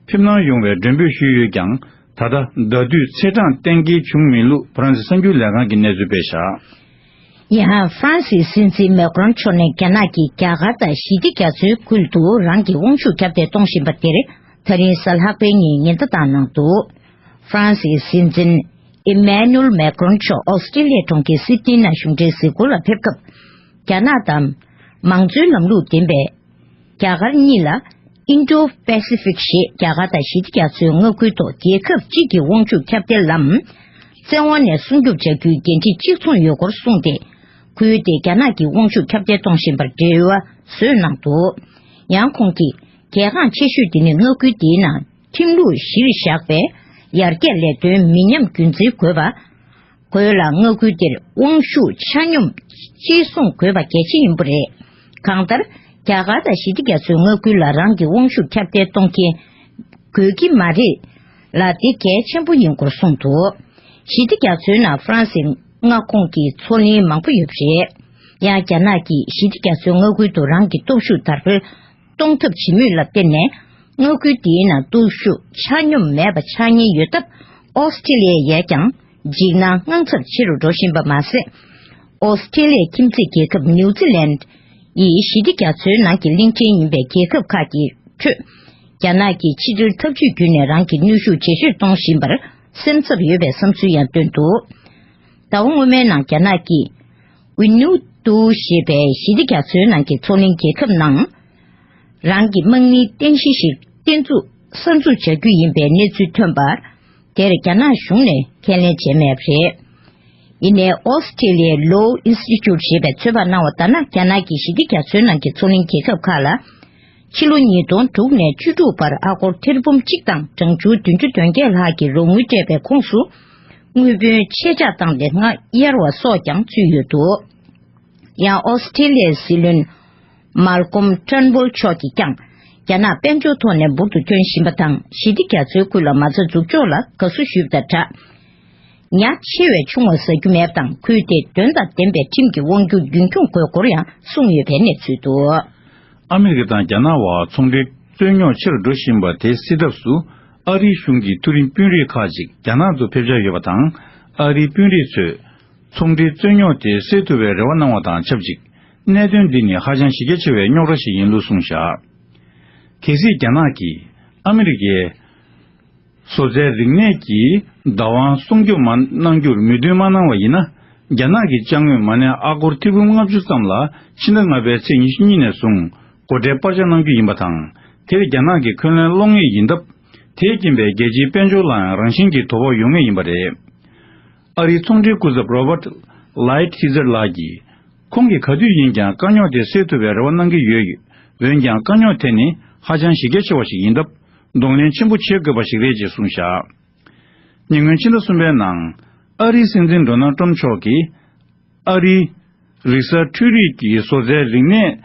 ཕེབས་གནང་ཡོང་བའི་མགྲོན་འབོད་ཞུས་ཡོད་ཀྱང་། ད་ལྟ་ཟླ་དུས་ཚེས་གྲངས་གཏན་འཁེལ་བྱུང་མེད་ལུགས་ཧྥ་རན་སི་གསར་འགྱུར་ལས་ཁང་གིས་གནས་ཚུལ་སྤེལ་བཞག་ཡང་ཧྥ་རན་སིའི་སྲིད་འཛིན་མེ་ཀྲོན་མཆོག་ནས་རྒྱ་ནག་གིས་རྒྱ་གར་དང་ཞི་བདེ་རྒྱ་མཚོའི་ཁུལ་དུ་རང་གི་དབང་ཤུགས་ཁྱབ་གདལ་གཏོང་བཞིན་པ་དེར་ད་རིང་གཟའ་ལྷག་པའི་ཉིན་ཉེན་བརྡ་བཏང་གནང་འདུག་ཧྥ་རན་སིའི་སྲིད་འཛིན་ཨི་མེ་ནུ་ཨེལ་མེ་ཀྲོན་མཆོག་ཨོ་སི་ཀྲི་ལི་ཡའི་གྲོང་ཁྱེར་སིད་ནི་ནང་གཞུང་འབྲེལ་གཟིགས་སྐོར་ལ་ཕེབས་སྐབས། རྒྱ་ནག་དང་མང་གཙོའི་ལམ་ལུགས་ལྡན་པའི་རྒྱ་གར་གཉིས་ལ་ཨིན་ཌོ་པེ་སི་ཕིག་ཞེས་རྒྱ་གར་དང་ཞི་བདེ་རྒྱ་མཚོའི་མངའ་ཁུལ་ཐོག་རྒྱལ་ཁབ་གཅིག་གི་དབང་ཤུགས་ཁྱབ་གདལ་ལམ་བཙན་དབང་ནས་སྲུང་སྐྱོབ་བྱ་རྒྱུའི་འགན་འཁྲི་གཅིག་མཚུངས་ཡོད་སྐོར་གསུངས་ཏེ། ཁུལ་དེ་རྒྱ་ནག་གི་དབང་ཤུགས་ཁྱབ་གདལ་གཏོང་བཞིན་པར་འབྲེལ་བ་བཟོས་གནང་འདུག་ཡང་ཁོང་གིས་གལ་འགངས་ཆེ་ཤོས་དེ་ནི་མངའ་ཁུལ་དེའི་ནང་ཁྲིམས་ལུགས་གཞིར་བཞག་པའི་ཡར་རྒྱས་ལས་དོན་མི་ཉམས་རྒྱུན་འཛིན་དགོས་པ། དགོས་ལ་མངའ་ཁུལ་དེར་དབང་ཤུགས་ཆ་སྙོམས་གཅེས་སྲུང་དགོས་པ་གལ་ཆེ་ཡིན་པ་རེད། གང་ལྟར། རྒྱ་གར་དང་ཞི་བདེ་རྒྱ་མཚོའི་མངའ་ཁུལ་ལ་རང་གི་དབང་ཤུགས་ཁྱབ་གདལ་གཏོང་མཁན་དགོས་ཀྱི་མ་རེད་ལ། དེ་གལ་ཆེན་པོ་ཡིན་སྐོར་གསུངས་འདུག་ཞི་བདེ་རྒྱ་མཚོའི་ནང་ཧྥ་རན་སིའི་མངའ་ཁོངས་ཀྱི་མཚོ་གླིང་མང་པོ་ཡོད་པ་རེད། ཡང་རྒྱ་ནག་གིས་ཞི་བདེ་རྒྱ་མཚོའི་མངའ་ཁུལ་དུ་རང་གི་སྟོབས་ཤུགས་དར་སྤེལ་གཏོང་ཐབས་བྱེད་མུས་ལ་བརྟེན་ནས། མངའ་ཁུལ་དེའི་ནང་སྟོབས་ཤུགས་ཆ་སྙོམས་མེད་པ་ཆགས་ཉེན་ཡོད་སྟབས། ཨོ་སི་ཀྲི་ལི་ཡས་ཀྱང་འཇིགས་སྣང་དངངས་འཚབ་ཆེ་རུ་འགྲོ་བཞིན་པ་མ་ཟད། ཨོ་སི་ཀྲི་ལི་ཡའི་ཁྱིམ་མཚེས་རྒྱལ་ཁབ་ནིའུ་ཛི་ལན་ཡིས་ཞི་བདེ་རྒྱ་མཚོའི་ནང་གི་གླིང་ཕྲན་ཡིན་པའི་རྒྱལ་ཁབ་ཁག་གི་ཁྲོད། རྒྱ་ནག་གིས་ཕྱི་འབྲེལ་ཐབས་ཇུས་བརྒྱུད་ནས་རང་གི་ནུས་ཤུགས་ཇེ་ཆེར་གཏོང་བཞིན་པར་སེམས་འཚབ་ཡོད་པའི་བསམ་ཚུལ་ཡང་བཏོན་འདུག་ཟླ་བ་སྔོན་མའི་ནང་རྒྱ་ནག་གིས་ཝི་ནུ་ཏུ་ཞེས་པའི་ཞི་བདེ་རྒྱ་མཚོའི་ནང་གི་མཚོ་གླིང་རྒྱལ་ཁབ་ནང་། རང་གི་དམག་མིའི་རྟེན་གཞི་ཞིག་བརྟན་འཛུགས་གསར་འཛུགས་བྱ་རྒྱུ་ཡིན་པའི་གནས་ཚུལ་ཐོན་པར། དེར་རྒྱ་ནག་གཞུང་ནས་ཁས་ལེན་བྱས་མེད་པ་རེད། ཡིན་ནའི་ཨོ་སི་ཀྲི་ལི་ཡའི་ལོ་ཨིན་སི་ཊི་ཊུཊ་ཞེས་པས་ཚོད་དཔག་གནང་བ་ལྟར་ན། རྒྱ་ནག་གིས་ཞི་བདེ་རྒྱ་མཚོའི་ནང་གི་མཚོ་གླིང་རྒྱལ་ཁབ་ཁག་ལ། ཕྱི་ལོ་ཉིས་སྟོང་དྲུག་ནས་བཅུ་དྲུག་བར་ཨ་སྒོར་ཐེར་འབུམ་གཅིག་དང་གྲངས་ཆུང་བདུན་ཅུ་དོན་བརྒྱད་ལྷག་གི་རོགས་དངུལ་སྤྲད་པའི་ཁོངས་སུ། དངུལ་བུན་ཆད་འཇགས་བཏང་སྟེ་སྔར་གཡར་བ་སོགས་ཀྱང་ཚུད་ཡོད་འདུག་ཡང་ཨོ་སི་ཀྲི་ལི་ཡའི་སྲིད་བློན་མཱལ་ཀོམ་ཊརན་བོལ་མཆོག་གིས་ཀྱང་། རྒྱ་ནག་དཔལ་འབྱོར་ཐོག་ནས་འབུར་དུ་ཐོན་བཞིན་པ་དང་། ཞི་བདེ་རྒྱ་མཚོའི་ཁུལ་ལ་མ་རྩ་འཛུགས་ཕྱོགས་ལ་དགའ་བསུ་ཞུས་པ་དང་སྦྲགས། ཉ་ཆེ་བའི་ཆུང་བ་ཟ་རྒྱུ་མེད་པ་དང་། ཁུལ་དེར་དོན་དང་ལྡན་པའི་ཁྲིམས་ཀྱི་དབང་སྒྱུར་རྒྱུན་འཁྱོངས་དགོས་སྐོར་ཡང་གསུངས་ཡོད་པའི་གནས་ཚུལ་འདུག་ཨ་མི་རི་ཀ་དང་རྒྱ་ནག་བར་ཚོང་འབྲེལ་རྩོད་རྙོག་ཆེ་རུ་འགྲོ་བཞིན་པ་དེ་སེལ་ཐབས་སུ། ཨ་རིའི་གཞུང་གི་མཐོ་རིམ་དཔོན་རིགས་ཁག་ཅིག་རྒྱ་ནག་ཏུ་ཕེབས་འཆར་ཡོད་པ་དང་། ཨ་རིའི་དཔོན་རིགས་ཚོས་ཚོང་འབྲེལ་རྩོད་རྙོག་དེ་སེལ་ཐུབ་པའི་རེ་བ་གནང་བ་དང་ཆབས་ཅིག་གནད་དོན་འདི་ནི་ཧ་ཅང་གཞི་རྒྱ་ཆེ་བའི་རྙོག་དྲ་ཞིག་ཡིན་ལུགས་གསུངས་བཞག་གལ་སྲིད་རྒྱ་ནག་གིས་ཨ་མི་རི་ཀའི་བཟོ་རྩལ་རིག་གནས་ཀྱི་བདག་དབང་སྲུང་སྐྱོབ་མ་གནང་རྒྱུར་མོས་མཐུན་མ་གནང་བ་ཡིན་ན། རྒྱ་ནག་གི་ཅ་དངོས་མ་སྣེ་ཨ་སྒོར་ཐེར་འབུམ་ལྔ་བཅུ་ཙམ་ལ་ཕྱི་ཟླ་ལྔ་པའི་ཚེས་ཉི་ཤུ་གཉིས་ནས་བཟུང་སྒོ་ཁྲལ་སྤར་ཆ་གནང་རྒྱུ་ཡིན་པ་དང་། དེར་རྒྱ་ནག་གིས་འཁོན་ལན་སློག་ངེས་ཡིན་སྟབས། དེས་རྐྱེན་པས་རྒྱལ་སྤྱིའི་དཔལ་འབྱོར་ལའང་རང་བཞིན་གྱིས་དོ་ཕོག་ཡོང་ངེས་ཡིན་པ་རེད། ཨ་རིའི་ཚོང་འབྲེལ་སྐུ་ཚབ་Robert Lighthizer་ལགས་ཀྱིས། ཁོང་གིས་ག་དུས་ཡིན་ཀྱང་དཀའ་རྙོག་དེ་སེལ་ཐུབ་པའི་རེ་བ་གནང་གི་ཡོད། འོན་ཀྱང་དཀའ་རྙོག་དེ་ནི་ཧ་ཅང་གཞི་རྒྱ་ཆེ་བ་ཞིག་ཡིན་སྟབས། གདོང་ལེན་ཆེན་པོ་བྱེད་དགོས་པ་ཞིག་རེད་ཅེས་གསུངས་བཞག་ཉེ་སྔོན་ཕྱི་ཟླ་གསུམ་པའི་ནང་། ཨ་རིའི་སྲིད་འཛིན་ཌོ་ནལ་ཏྲམ་མཆོག་གིས། ཨ་རིའི་རིག་གསར་འཕྲུལ་རིག་གི་བཟོ་རྩལ་རིག་གནས་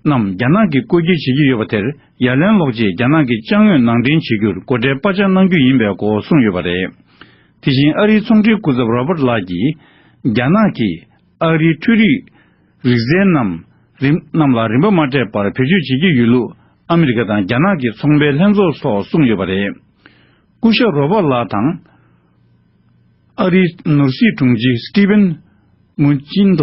རྣམས་རྒྱ་ནག་གིས་བཀོལ་སྤྱོད་བྱེད་ཀྱི་ཡོད་པ་དེར་ཡ་ལན་སློག་ཆེད་རྒྱ་ནག་གི་ཅ་དངོས་ནང་འདྲེན་བྱེད་རྒྱུར་སྒོ་ཁྲལ་སྤར་ཆ་གནང་རྒྱུ་ཡིན་པའི་སྐོར་གསུངས་ཡོད་པ་རེད། དེ་བཞིན་ཨ་རིའི་ཚོང་འབྲེལ་སྐུ་ཚབ་Robert་ལགས་ཀྱིས། རྒྱ་ནག་གིས་ཨ་རིའི་འཕྲུལ་རིག་རིག་རྩལ་རྣམས་རིམ་རྣམས་ལ་རིན་པ་མ་སྤྲད་པར་བེད་སྤྱོད་བྱེད་ཀྱི་ཡོད་ལུགས་ཨ་མི་རི་ཀ་དང་རྒྱ་ནག་གི་ཚོང་པའི་ལྷན་ཚོགས་སོགས་གསུངས་ཡོད་པ་རེད། སྐུ་ཞབས་Robert་ལགས་དང་། ཨ་རིའི་ནོར་སྲིད་དྲུང་ཆེ་Steven Mnuchin་ལགས།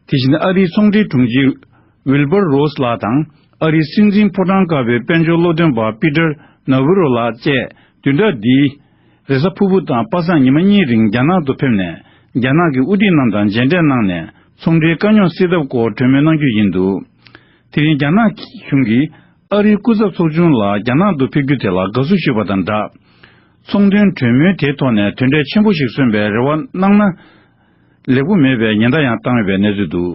དེ་བཞིན་ཨ་རིའི་ཚོང་འབྲེལ་དྲུང་ཆེ་Wilbur Ross་ལགས་དང་། ཨ་རིའི་སྲིད་འཛིན་ཕོ་བྲང་དཀར་པོའི་དཔལ་འབྱོར་སློབ་སྟོན་པ་Peter Navarro་ལགས་བཅས་བདུན་ཕྲག་འདིའི་རེས་གཟའ་ཕུར་བུ་དང་པ་སངས་ཉི་མ་གཉིས་རིང་རྒྱ་ནག་ཏུ་ཕེབས་ནས། རྒྱ་ནག་གི་དབུ་ཁྲིད་རྣམས་དང་མཇལ་འཕྲད་གནང་ནས། ཚོང་འབྲེལ་དཀའ་རྙོག་སེལ་ཐབས་སྐོར་གྲོས་མོལ་གནང་རྒྱུ་ཡིན་འདུག་དེ་རིང་རྒྱ་ནག་གཞུང་གིས་ཨ་རིའི་སྐུ་ཚབ་ཚོགས་ཆུང་ལ་རྒྱ་ནག་ཏུ་ཕེབས་རྒྱུ་དེ་ལ་དགའ་བསུ་ཞུས་པ་དང་སྦྲགས། ཚོང་དོན་གྲོས་མོལ་དེའི་ཐོག་ནས་དོན་འབྲས་ཆེན་པོ་ཞིག་སོན་པའི་རེ་བ་གནང་ན་ལེགས་པོ་མེད་པའི་ཉེན་བརྡ་ཡང་བཏང་ཡོད་པའི་གནས་ཚུལ་འདུག་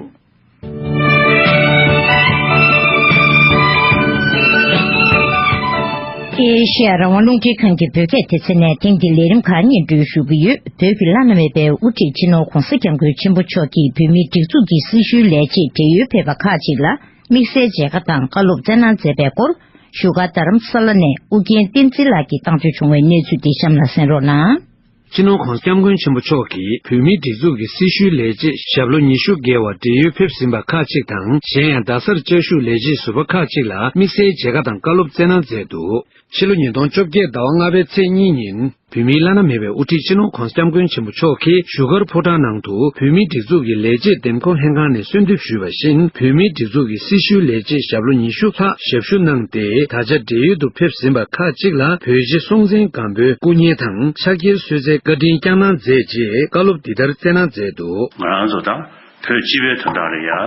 ཨེ་ཤེ་ཡ་རང་དབང་རླུང་འཕྲིན་ཁང་གི་བོད་སྐད་སྡེ་ཚན་ནས་ཐེངས་འདིའི་ལས་རིམ་ཁག་སྙན་སྒྲོན་ཞུ་གི་ཡོད། བོད་ཀྱི་བླ་ན་མེད་པའི་དབུ་ཁྲིད་སྤྱི་ནོར་༧གོང་ས་༧སྐྱབས་མགོན་ཆེན་པོ་མཆོག་གིས་བོད་མིའི་སྒྲིག་འཛུགས་ཀྱི་སྲི་ཞུའི་ལས་བྱེད་བགྲེས་ཡོལ་ཕེབས་པ་ཁག་ཅིག་ལ་དམིགས་བསལ་མཇལ་ཁ་དང་བཀའ་སློབ་སྩལ་གནང་མཛད་པའི་སྐོར། བཞུགས་སྒར་རྡ་རམ་ས་ལ་ནས་ཨུ་རྒྱན་བསྟན་འཛིན་ལགས་ཀྱིས་བཏང་བྱོན་བྱུང་བའི་གནས་ཚུལ་འདི་གཤམ་ལ་གསན་རོགས་གནང་། སྤྱི་ནོར་༧གོང་ས་༧སྐྱབས་མགོན་ཆེན་པོ་མཆོག་གིས་བོད་མིའི་སྒྲིག་འཛུགས་ཀྱི་སྲི་ཞུའི་ལས་བྱེད་ཞབས་ལོ་ཉི་ཤུ་བརྒལ་བ་བགྲེས་ཡོལ་ཕེབས་ཟིན་པ་ཁག་ཅིག་དང་། གཞན་ཡང་རྡ་སར་བཅའ་བཞུགས་ལས་བྱེད་ཟུར་པ་ཁག་ཅིག་ལ་དམིགས་བསལ་མཇལ་ཁ་དང་བཀའ་སློབ་སྩལ་གནང་མཛད་འདུག་ཕྱི་ལོ་ཉིས་སྟོང་བཅོ་བརྒྱད་ཟླ་བ་ལྔ་པའི་ཚེས་གཉིས་ཉིན། བོད་མིའི་བླ་ན་མེད་པའི་དབུ་ཁྲིད་སྤྱི་ནོར་༧གོང་ས་༧སྐྱབས་མགོན་ཆེན་པོ་མཆོག་གིས་བཞུགས་སྒར་ཕོ་བྲང་ནང་དུ་བོད་མིའི་སྒྲིག་འཛུགས་ཀྱི་ལས་བྱེད་འདེམས་བསྐོ་ལྷན་ཁང་ནས་གསོལ་འདེབས་ཞུས་པ་བཞིན། བོད་མིའི་སྒྲིག་འཛུགས་ཀྱི་སྲི་ཞུའི་ལས་བྱེད་ཞབས་ལོ་ཉི་ཤུ་ལྷག་ཞབས་ཞུ་གནང་སྟེ། ད་ཆ་བགྲེས་ཡོལ་དུ་ཕེབས་ཟིན་པ་ཁག་ཅིག་ལ་བོད་གཞིས་སྲོང་བཙན་སྒམ་པོའི་སྐུ་བརྙན་དང་ཕྱག་འཁྱེར་གསོལ་སྩལ་བཀའ་དྲིན་བསྐྱངས་གནང་མཛད་རྗེས་བཀའ་སློབ་འདི་ལྟར་སྩལ་གནང་མཛད་འདུག་ང་རང་ཚོ་དང་བོད་སྤྱི་པའི་དོན་དག་ལ་ཡ།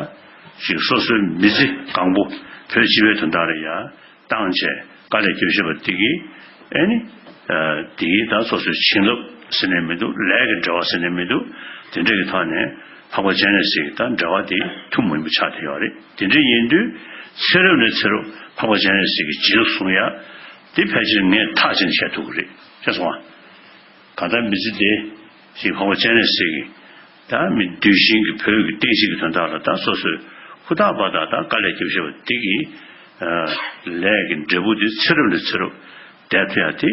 ཅིག་སོ་སོའི་མི་ཚེ་གང་པོ་བོད་སྤྱི་པའི་དོན་དག་ལ་ཡ། བཏང་བྱས་དཀའ་ལས་རྒྱབ་བཞིན་པ་འདི་གིས་ཨེ་ནི། འདི་གིས་ད་སོ་སོའི་བྱིན་རླབས་ཟེར་ནས་མི་འདུག་ལས་ཀྱི་འབྲེལ་བ་ཟེར་ནས་མི་འདུག་དེ་འདྲ་གི་ཐོག་ནས་འཕགས་པ་སྤྱན་རས་གཟིགས་ཀྱི་ད་འབྲེལ་བ་དེ་ཐུགས་མོན་པོ་ཆགས་བསྡད་ཡོད་རེད། དེ་འདྲ་ཡིན་དུས་ཚེ་རབས་ནས་ཚེ་རབས་འཕགས་པ་སྤྱན་རས་གཟིགས་ཀྱི་བྱིན་རླབས་སྲུང་ཡ་དེ་ཕལ་ཆེར་ངས་ཐག་བཅད་ནས་བཤད་ཐུབ་ཀྱི་རེད། ཤེས་སོང་ཨ། གང་ལྟར་མི་ཚེ་འདི་ཞིག་འཕགས་པ་སྤྱན་རས་གཟིགས་ཀྱི་ད་མི་གདུལ་ཞིང་གི་བོད་ཀྱི་བསྟན་སྲིད་ཀྱི་དོན་དག་ལ་ད་སོ་སོའི་ཧུར་ཐག་པ་དང་ད་དཀའ་ལས་རྒྱབ་བཞིན་པ་འདི་གི་ལས་ཀྱི་འབྲས་བུ་འདི་ཚེ་རབས་ནས་ཚེ་རབས་བསྡད་ཐུབ་ཡ་དེ་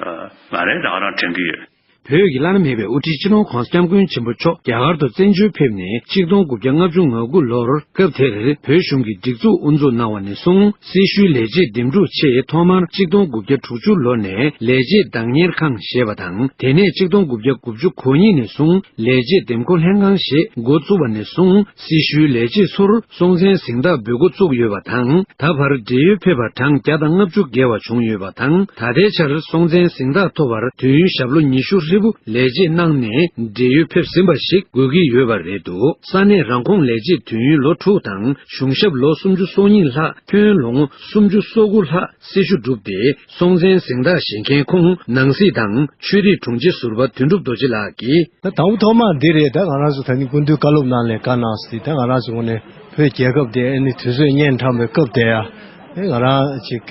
ང་རང་རང་དྲན་གྱི་ཡོད། བོད་ཀྱི་བླ་ན་མེད་པའི་དབུ་ཁྲིད་སྤྱི་ནོར་༧གོང་ས་༧སྐྱབས་མགོན་ཆེན་པོ་མཆོག་རྒྱ་གར་དུ་བཙན་བྱོལ་ཕེབས་ནས་ཆིག་སྟོང་དགུ་བརྒྱ་ལྔ་བཅུ་ང་དགུ་ལོར་སྐབས་དེར་བོད་གཞུང་གི་སྒྲིག་འཛུགས་དབུ་འཛུགས་གནང་བ་ནས་བཟུང་། སྲི་ཞུའི་ལས་བྱེད་འདེམས་སྒྲུག་ཆེད་ཐོག་མར་ཆིག་སྟོང་དགུ་བརྒྱ་དྲུག་ཅུ་ལོ་ནས་ལས་བྱེད་བདག་གཉེར་ཁང་ཞེས་པ་དང་། དེ་ནས་ཆིག་སྟོང་དགུ་བརྒྱ་དགུ་བཅུ་གོ་གཉིས་ནས་བཟུང་ལས་བྱེད་འདེམས་བསྐོ་ལྷན་ཁང་ཞེས་འགོ་བཙུགས་པ་ནས་བཟུང་། སྲི་ཞུའི་ལས་བྱེད་ཚོར་སྲོང་བཙན་གཟེངས་རྟགས་འབུལ་འགོ་བཙུགས་ཡོད་པ་དང་། ད་བར་བགྲེས་ཡོལ་ཕེབས་པ་གྲངས་བརྒྱ་དང་ལྔ་བཅུ་བརྒལ་བ་བྱུང་ཡོད་པ་དང་། ད་ལྟའི་ཆར་སྲོང་བཙན་གཟེངས་རྟགས་ཐོབ་པར་དུས་ཡུན་ཞབས་ལོ་ཉི་ཤུ་ཧྲིལ་པོ་ལས་བྱེད་གནང་ནས་བགྲེས་ཡོལ་ཕེབས་ཟིན་པ་ཞིག་དགོས་ཀྱི་ཡོད་པ་རེད་འདུག་ས་གནས་རང་ཁོངས་ལས་བྱེད་དུས་ཡུན་ལོ་དྲུག་དང་གཞུང་ཞབས་ལོ་སུམ་ཅུ་སོ་གཉིས་ལྷག་ཁྱོན་ལོ་ངོ་སུམ་ཅུ་སོ་དགུ་ལྷག་སྲི་ཞུ་བསྒྲུབས་ཏེ། སྲོང་བཙན་གཟེངས་རྟགས་བཞེས་མཁན་ཁོང་ནང་སྲིད་དང་ཆོས་རིག་དྲུང་ཆེ་ཟུར་པ་དོན་གྲུབ་རྡོ་རྗེ་ལགས་ཀྱིས། ད་དང་པོ་ཐོག་མ་འདི་རེད། ད་ང་རང་ཚོ་ད་ནི་སྐུ་མདུན་བཀའ་སློབ་གནང་ནས་བཀའ་གནང་ཟེར། ད་ང་རང་ཚོ་ངོས་ནས་བོད་རྒྱལ་ཁབ་དེ་ཨ་ནི་དུས་ཚོད་བསྙེན་འཕྲང་པའི་སྐབས་དེ་ཡ། ཨེ་ང་རང་ཅིག་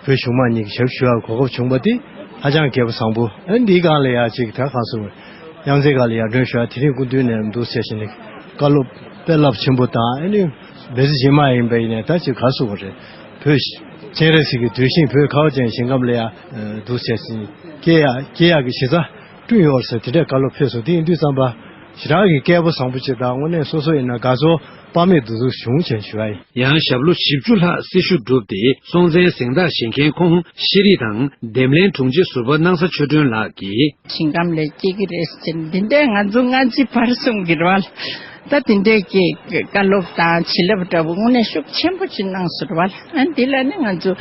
བོད་གཞུང་མང་གཉིས་ཀྱི་ཞབས་ཞུ་ཡ་གོ་སྐབས་བྱུང་བ་དེ་ཧ་ཅང་དགའ་པོ་བཟང་པོ། ཨ་འདིའི་སྒང་ལ་ཡ་ཅིག་ད་གང་སོང་། དབྱངས་འཚེར་སྒང་ལ་ཡར་འདྲོན་ཞུ་ཡ་དེ་རིང་སྐུ་མདུན་ནས་འདུག་ཟེར་བཞིན་ནི་བཀའ་སློབ་དཔེ་རླབས་ཆེན་པོ་དང་། ཨ་ནི་འབད་རྩོལ་རྗེས་མ་ཡིན་པ་ཡིན་ནས་ད་ཅིག་ག་སོང་བ་རེད། བོད་སྤྱན་རས་གཟིགས་ཀྱི་གདུལ་ཞིང་བོད་ཁ་བ་ཅན་ཞིང་ཁམས་ལ་ཡ་འདུག་ཟེར་བཞིན་སྐྱེ་ཡ་སྐྱེ་ཡག་གི་གཞི་རྩ་བསྐྲུན་ཡོད་ཟེར། དེ་འདྲའི་བཀའ་སློབ་ཕེབས་སོང་། དེ་ཡིན་དུས་ཙམ་པ་ཞེ་དྲག་གི་སྐལ་པོ་བཟང་པོ་ཅིག་དང་། དངོས་གནས་སོ་སོ་ཡིན་ན་དགའ་ཚོར་དཔག་མེད་འདུག་འདུག་བྱུང་བྱས་ཞུ་བ་ཡིན། ཡང་ཞབས་ལོ་བཞི་བཅུ་ལྷག་སྲི་ཞུ་བསྒྲུབས་ཏེ། སྲོང་བཙན་གཟེངས་རྟགས་བཞེས་མཁན་ཁོང་ཤེས་རིག་དང་འདེམས་ལྷན་དྲུང་ཆེ་ཟུར་པ་སྣང་ས་ཆོས་སྒྲོན་ལགས་ཀྱིས། ཞིང་ཁམས་ལ་སྐྱེ་གི་རེད་ཟེར་འདི་འདྲའི་ང་ཚོ་སྔ་ཕྱི་བར་གསུམ་གྱི་རེད་བ། ད་འདི་འདྲའི་གི་བཀའ་སློབ་དང་བྱིན་རླབས་འདྲ་པོ་དངོས་གནས་ཤུགས་ཆེན་པོ་ཅིག་གནང་སོང་རེད་བ། ཨ་འདི་ལ་ནི་ང་ཚོ་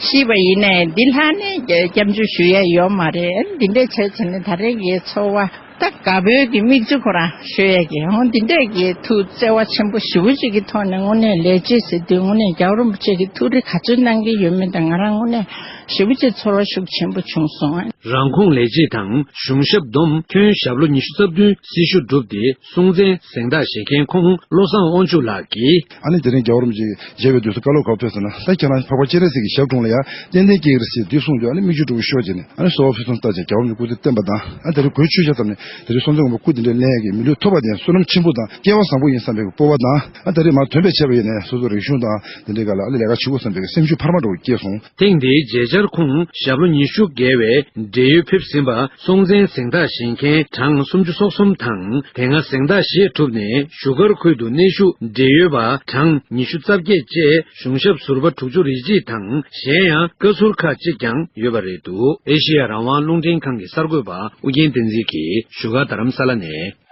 ཤེས་པ་ཡིན་ནའི་འདི་ལྷག་ནས་སྐྱབས་འཇུག་ཞུ་ཡ་ཡོད་མ་རེད། ཨ་འདི་འདྲའི་བྱས་བྱས་ནས་ད་རེས་ཀྱི་ཚོར་བ། ད་དགའ་པོའི་གི་མིག་ཆུ་ཁོ་རང་ཤོར་ཡ་གི་འོ་འདི་འདྲས་ཀྱི་ཐུགས་བརྩེ་བ་ཆེན་པོ་ཞེ་པོ་ཅིག་གི་ཐོག་ནས་དངོས་གནས་ལས་བྱེད་ཟེར་དུས་དངོས་གནས་རྒྱལ་བ་རིན་པོ་ཆེ་གི་ཐུགས་རེ་ག་ཚོད་གནང་གི་ཡོད་མེད་དང་ང་རང་དངོས་གནས་ཞེ་པོ་ཅིག་ཚོར་བ་ཤུགས་ཆེན་པོ་བྱུང་སོང་། རང་ཁོངས་ལས་བྱེད་དང་གཞུང་ཞབས་བསྡོམས་ཁྱོན་ཞབས་ལོ་ཉི་ཤུ་རྩ་བདུན་སྲི་ཞུ་བསྒྲུབས་ཏེ། སྲོང་བཙན་གཟེངས་རྟགས་བཞེས་མཁན་ཁོང་བློ་བཟང་དབང་ཕྱུག་ལགས་ཀྱིས། ཨ་ནི་དེ་རིང་རྒྱལ་བ་རིན་པོ་ཆེ་མཇལ་བའི་དུས་སུ་བཀའ་སློབ་ག་པར་ཕེབས་ཟེར་ན། ད་ཁྱེད་རང་འཕགས་པ་སྤྱན་རས་གཟིགས་ཀྱི་ཞབས་དྲུང་ལ་ཡ་ཏན་ཏན་སྐྱེ་གི་རེད་ཟེར་དུས་གསུངས་རྒྱུ། ཨ་ནི་མིག་ཆུ་དྲུག་ཤོར་བྱས་ནས། ཨ་ནི་གསོལ་བ་ཕུན་སུམ་ཚོགས་བྱས་རྒྱལ་བ་རིན་པོ་ཆེ་སྐུ་ཚེ་བརྟན་པ་དང་། ཨ་དེ་རིང་གོས་ཆོད་བྱས་ཙམ་ནས་དེ་རིང་སྲོང་བཙན་སྒམ་པོ་སྐུ་དེ་འདྲའི་ལེན་ཡས་ཀྱི་མི་ལུས་ཐོབ་པ་དེ་བསོད་ནམས་ཆེན་པོ་དང་སྐལ་བ་བཟང་པོ་ཡིན་བསམ་པའི་སྤོབས་པ་དང་། ཨ་དེ་རིང་མར་དོན་དཔེ་བྱས་པ་ཡིན་ནའི་སོ་སོ་རིག་གཞུང་དང་དེ་འདྲའི་སྒང་ལ་ཨ་ལས་ཀ་བྱེད་དགོས་བསམ་པའི་སེམས་ཤུགས་འཕར་མ་འདྲ་བོ་སྐྱེས་སོང་། ཐེངས་འདིའི་མཇལ་བཅར་ཁོངས་ཞབས་ལོ་ཉི་ཤུ་བརྒལ་བའི་བགྲེས་ཡོལ་ཕེབས་ཟིན་པ་སྲོང་བཙན་གཟེངས་རྟགས་བཞེས་མཁན་གྲངས་སུམ་ཅུ་སོ་གསུམ་དང་། དེ་སྔ་གཟེངས་རྟགས་བཞེས་གྲུབ་ནས་བཞུགས་སྒར་ཁུལ་དུ་གནས་བཞུགས་བགྲེས་ཡོལ་བ་གྲངས་ཉི་ཤུ་རྩ་བརྒྱད་བཅས་གཞུང་ཞབས་ཟུར་པ་དྲུག་ཅུ་རེ་གཅིག་དང་། གཞན་ཡང་བཀའ་ཟུར་ཁག་ཅིག་ཀྱང་ཡོད་པ་རེད་འདུག་ཨེ་ཤེ་ཡ་རང་དབང་རླུང་འཕྲིན་ཁང་གི་གསར་འགོད་པ་ཨུ་རྒྱན་བསྟན་འཛིན་གྱིས་བཞུགས་སྒར་རྡ་རམ་ས་ལ་ནས།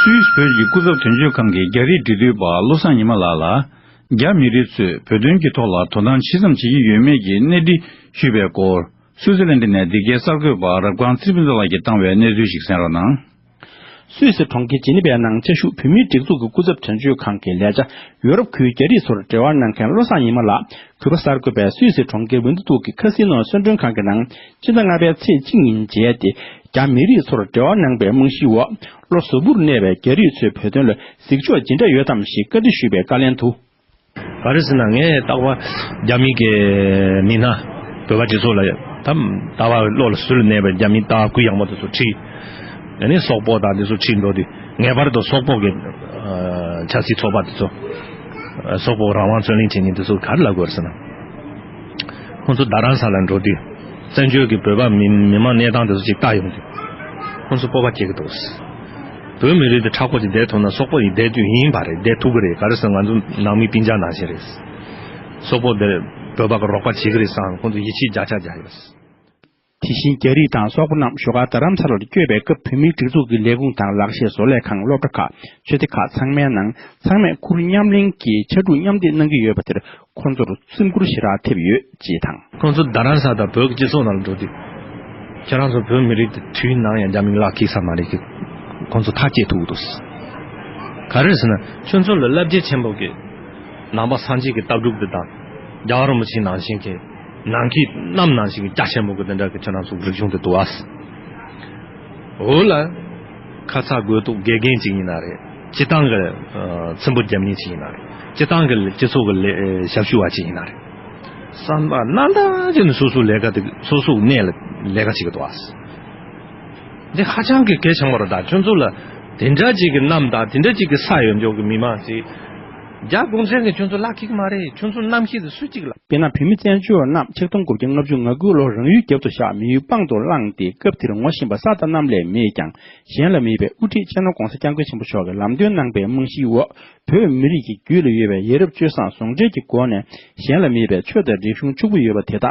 སུད་སི་བོད་ཀྱི་སྐུ་ཚབ་དོན་གཅོད་ཁང་གི་རྒྱ་རིགས་འབྲེལ་མཐུད་པ་བློ་བཟང་ཉི་མ་ལགས་ལ། རྒྱ་མི་རིགས་ཚོས་བོད་དོན་གྱི་ཐོག་ལ་དོ་སྣང་ཇི་ཙམ་བྱེད་ཀྱི་ཡོད་མེད་ཀྱི་གནས་འདྲི་ཞུས་པའི་སྐོར། སུའུ་ཙི་ལན་ཌི་ནས་འདི་གའི་གསར་འགོད་པ་རབ་སྒང་ཚེ་རིང་ཕུན་ཚོགས་ལགས་ཀྱིས་བཏང་བའི་གནས་ཚུལ་ཞིག་གསན་རོགས་གནང་། སུད་སི་གྲོང་ཁྱེར་ཇི་ནི་ཝའི་ནང་བཅའ་བཞུགས་བོད་མིའི་སྒྲིག་འཛུགས་ཀྱི་སྐུ་ཚབ་དོན་གཅོད་ཁང་གི་ལས་བྱ་ཡུ་རོབ་ཁུལ་རྒྱ་རིགས་ཚོར་འབྲེལ་བ་གནང་མཁན་བློ་བཟང་ཉི་མ་ལགས་གུས་པ་གསར་འགོད་པས་སུད་སི་གྲོང་ཁྱེར་ཝིན་ཛི་ཏུག་གི་ཁ་སི་ནོ་གསོལ་མགྲོན་ཁང་གི་ནང་ཕྱི་ཟླ་ལྔ་པའི་ཚེས་གཅིག་ཉིན་མཇལ་ཏེ། རྒྱ་མི་རིགས་ཚོར་འབྲེལ་བ་གནང་པའི་རྨང་གཞིའི་འོག་ལྷོ་གཟུགས་པོར་གནས་པའི་རྒྱ་རིགས་ཚོས་བོད་དོན་ལ་གཟིགས་ཕྱོགས་ཇི་འདྲ་ཡོད་དམ་ཞེས་བཀའ་འདྲི་ཞུས་པའི་བཀའ་ལན་དུ། ག་རེ་ཟེར་ན། ངས་རྟག་པར་རྒྱ་མི་གི་མི་སྣ་བོད་པ་དེ་ཚོ་ལ་ད་ལྟ་བ་བློ་ལ་ཟུར་ལ་གནས་པའི་རྒྱ་མི་ལྟ་བ་གུ་ཡངས་པ་དེ་ཚོ་ཁྲིད། ཨ་ནི་སོག་པོ་དང་དེ་ཚོ་ཁྲིད་འགྲོ་དུས། ངེས་པར་དུ་སོག་པོ་གི་ཨ་ཆབ་སྲིད་ཚོགས་པ་དེ་ཚོ། ཨ་སོག་པོ་རང་དབང་རྩོད་ལེན་བྱེད་མཁན་དེ་ཚོ་ག་རེ་ལབ་དགོས་རེད་ཟེར་ན། ཁོང་ཚོ་རྡ་རམ་ས་ལ་འགྲོ་དུས། བཙན་བྱོལ་གྱི་བོད་པ་མི་མི་མང་གནས་སྟངས་དེ་ཚོ་ཅིག་ལྟ་ཡོང་དུས། ཁོང་ཚོ་སྤོབས་པ་སྐྱེ་གི་འདུག། བོད་མི་རིགས་དེ་མཁྲེགས་པོ་ཅིག་བསྡད་ཐུབ་ན། སོག་པོ་ཡིས་བསྡད་དུས་ཡིན་པ་རེད། བསྡད་ཐུབ་ཀྱི་རེད། ག་རེ་ཟེར་ན། ང་ཚོ་ནང་མི་སྤུན་ཀྱག་ནང་བཞིན་རེད། སོག་པོ་དེ་བོད་པ་གི་རོགས་པ་བྱེད་ཀྱི་རེད་བསམ། ཁོང་ཚོ་ཡིད་ཆེས་བརྒྱ་ཆ་བརྒྱ་ཡོད། དེ་བཞིན་རྒྱ་རིགས་དང་སོག་པོ་རྣམས་བཞུགས་སྒར་རྡ་རམ་ས་ལར་བསྐྱོད་པའི་སྐབས། བོད་མིའི་སྒྲིག་འཛུགས་ཀྱི་ལས་ཁུངས་དང་ལག་ཤེས་བཟོ་ལས་ཁང་། སློབ་གྲྭ་ཁག་ཆོས་སྡེ་ཁག་ཚང་མའི་ནང་ཚང་མས་ཁུར་མཉམ་ལེན་གྱིས་ཕྱར་གྲུ་མཉམ་འདེགས་གནང་གི་ཡོད་པ་དེར། ཁོང་ཚོར་སེམས་ཁུར་ཞེ་དྲག་ཐེབས་ཡོད་ཅེས་དང་། ཁོང་ཚོ་རྡ་རམ་ས་དང་བོད་ཀྱི་སྤྱི་ཚོགས་ནང་ལ་འགྲོ་དུས། ཁྱེད་རང་ཚོ་བོད་མི་རིགས་དེ་དུས་ནམ་ཡང་རྒྱ་མིའི་ལག་འཁེལ་ས་མ་རེད་ཀྱི། ཁོང་ཚོ་ཐག་བཅད་ཐུབ་ཀྱི་འདུག། ག་རེ་ཟེར་ན། ཁྱོད་ཚོ་ལ་བླ་བརྒྱུད་ཆེན་པོ་གི་ནང་པ་སངས་རྒྱས་ཀྱི་ལྟ་གྲུབ་དེ་དང་། རྒྱལ་བ་རིན་པོ་ཆེ་ནང་བཞིན་གྱི་ནང་གི་གནམ་ནང་བཞིན་གྱི་རྒྱ་ཆེན་པོ་གི་དེ་འདྲ་གི་ཁྱེད་རང་ཚོ་རིག་གཞུང་དེ་འདུག་ཨ། འོ་ལ། ཁ་ཚ་དགོས་གཏུགས་དགེ་རྒན་ཅིག་ཡིན་ན་རེད། སྤྱི་བཏང་གི་ཨ་ཚིམ་པོ་རྒྱབ་མཁན་ཅིག་ཡིན་ན་རེད། སྤྱི་བཏང་གི་སྤྱི་ཚོགས་ཀྱི་ལས་ཞབས་ཞུ་བ་ཅིག་ཡིན་ན་རེད། བསམ་པ་རྣམ་དག་ཅིག་ནས་སོ་སོའི་ལས་ཀ་དེ་སོ་སོའི་གནས་ལ་ལས་ཀ་བྱེད་ཀྱི་འདུག་ཨ། འདི་ཧ་ཅང་གི་གལ་ཆེན་པོ་རེད། ད་ཁྱོད་ཚོ་ལ་དེ་འདྲ་ཅིག་གི་གནམ་དང་དེ་འདྲ་ཅིག་གི་ས་ཡོད་འཇོག་གི་མི་མང་ཅིག་རྒྱ་གུང་ཁྲན་གྱིས་ཁྱོད་ཚོ་ལག་འཁེལ་གི་མ་རེད། ཁྱོད་ཚོ་རྣམ་ཤེས་དེ་སུ་གཅིག་ལ། དཔེར་ན། བོད་མི་བཙན་བྱོལ་བ་རྣམས་ཆིག་སྟོང་དགུ་བརྒྱ་ལྔ་བཅུ་ང་དགུ་ལོར་རང་ཡུལ་རྒྱབ་ཏུ་བཞག་མི་ཡུལ་དཔང་དུ་བླངས་ཏེ། སྐབས་དེར་ངོ་ཤེས་པ་ས་དང་གནམ་ལས་མེད་ཀྱང་། གཞན་ལ་མེད་པའི་དབུ་ཁྲིད་སྤྱི་ནོར་༧གོང་ས་༧སྐྱབས་མགོན་ཆེན་པོ་མཆོག་གིས་ལམ་སྟོན་གནང་པའི་རྨང་གཞིའི་འོག་བོད་མི་རིགས་ཀྱི་རྒྱུད་ལ་ཡོད་པའི་ཡ་རབས་སྤྱོད་བཟང་ཟུང་འབྲེལ་གྱི་སྒོ་ནས། གཞན་ལ་མེད་པའི་ཆོས་དང་རིག་གཞུང་ཕྱུག་པོ་ཡོད་པ་དེ་དག་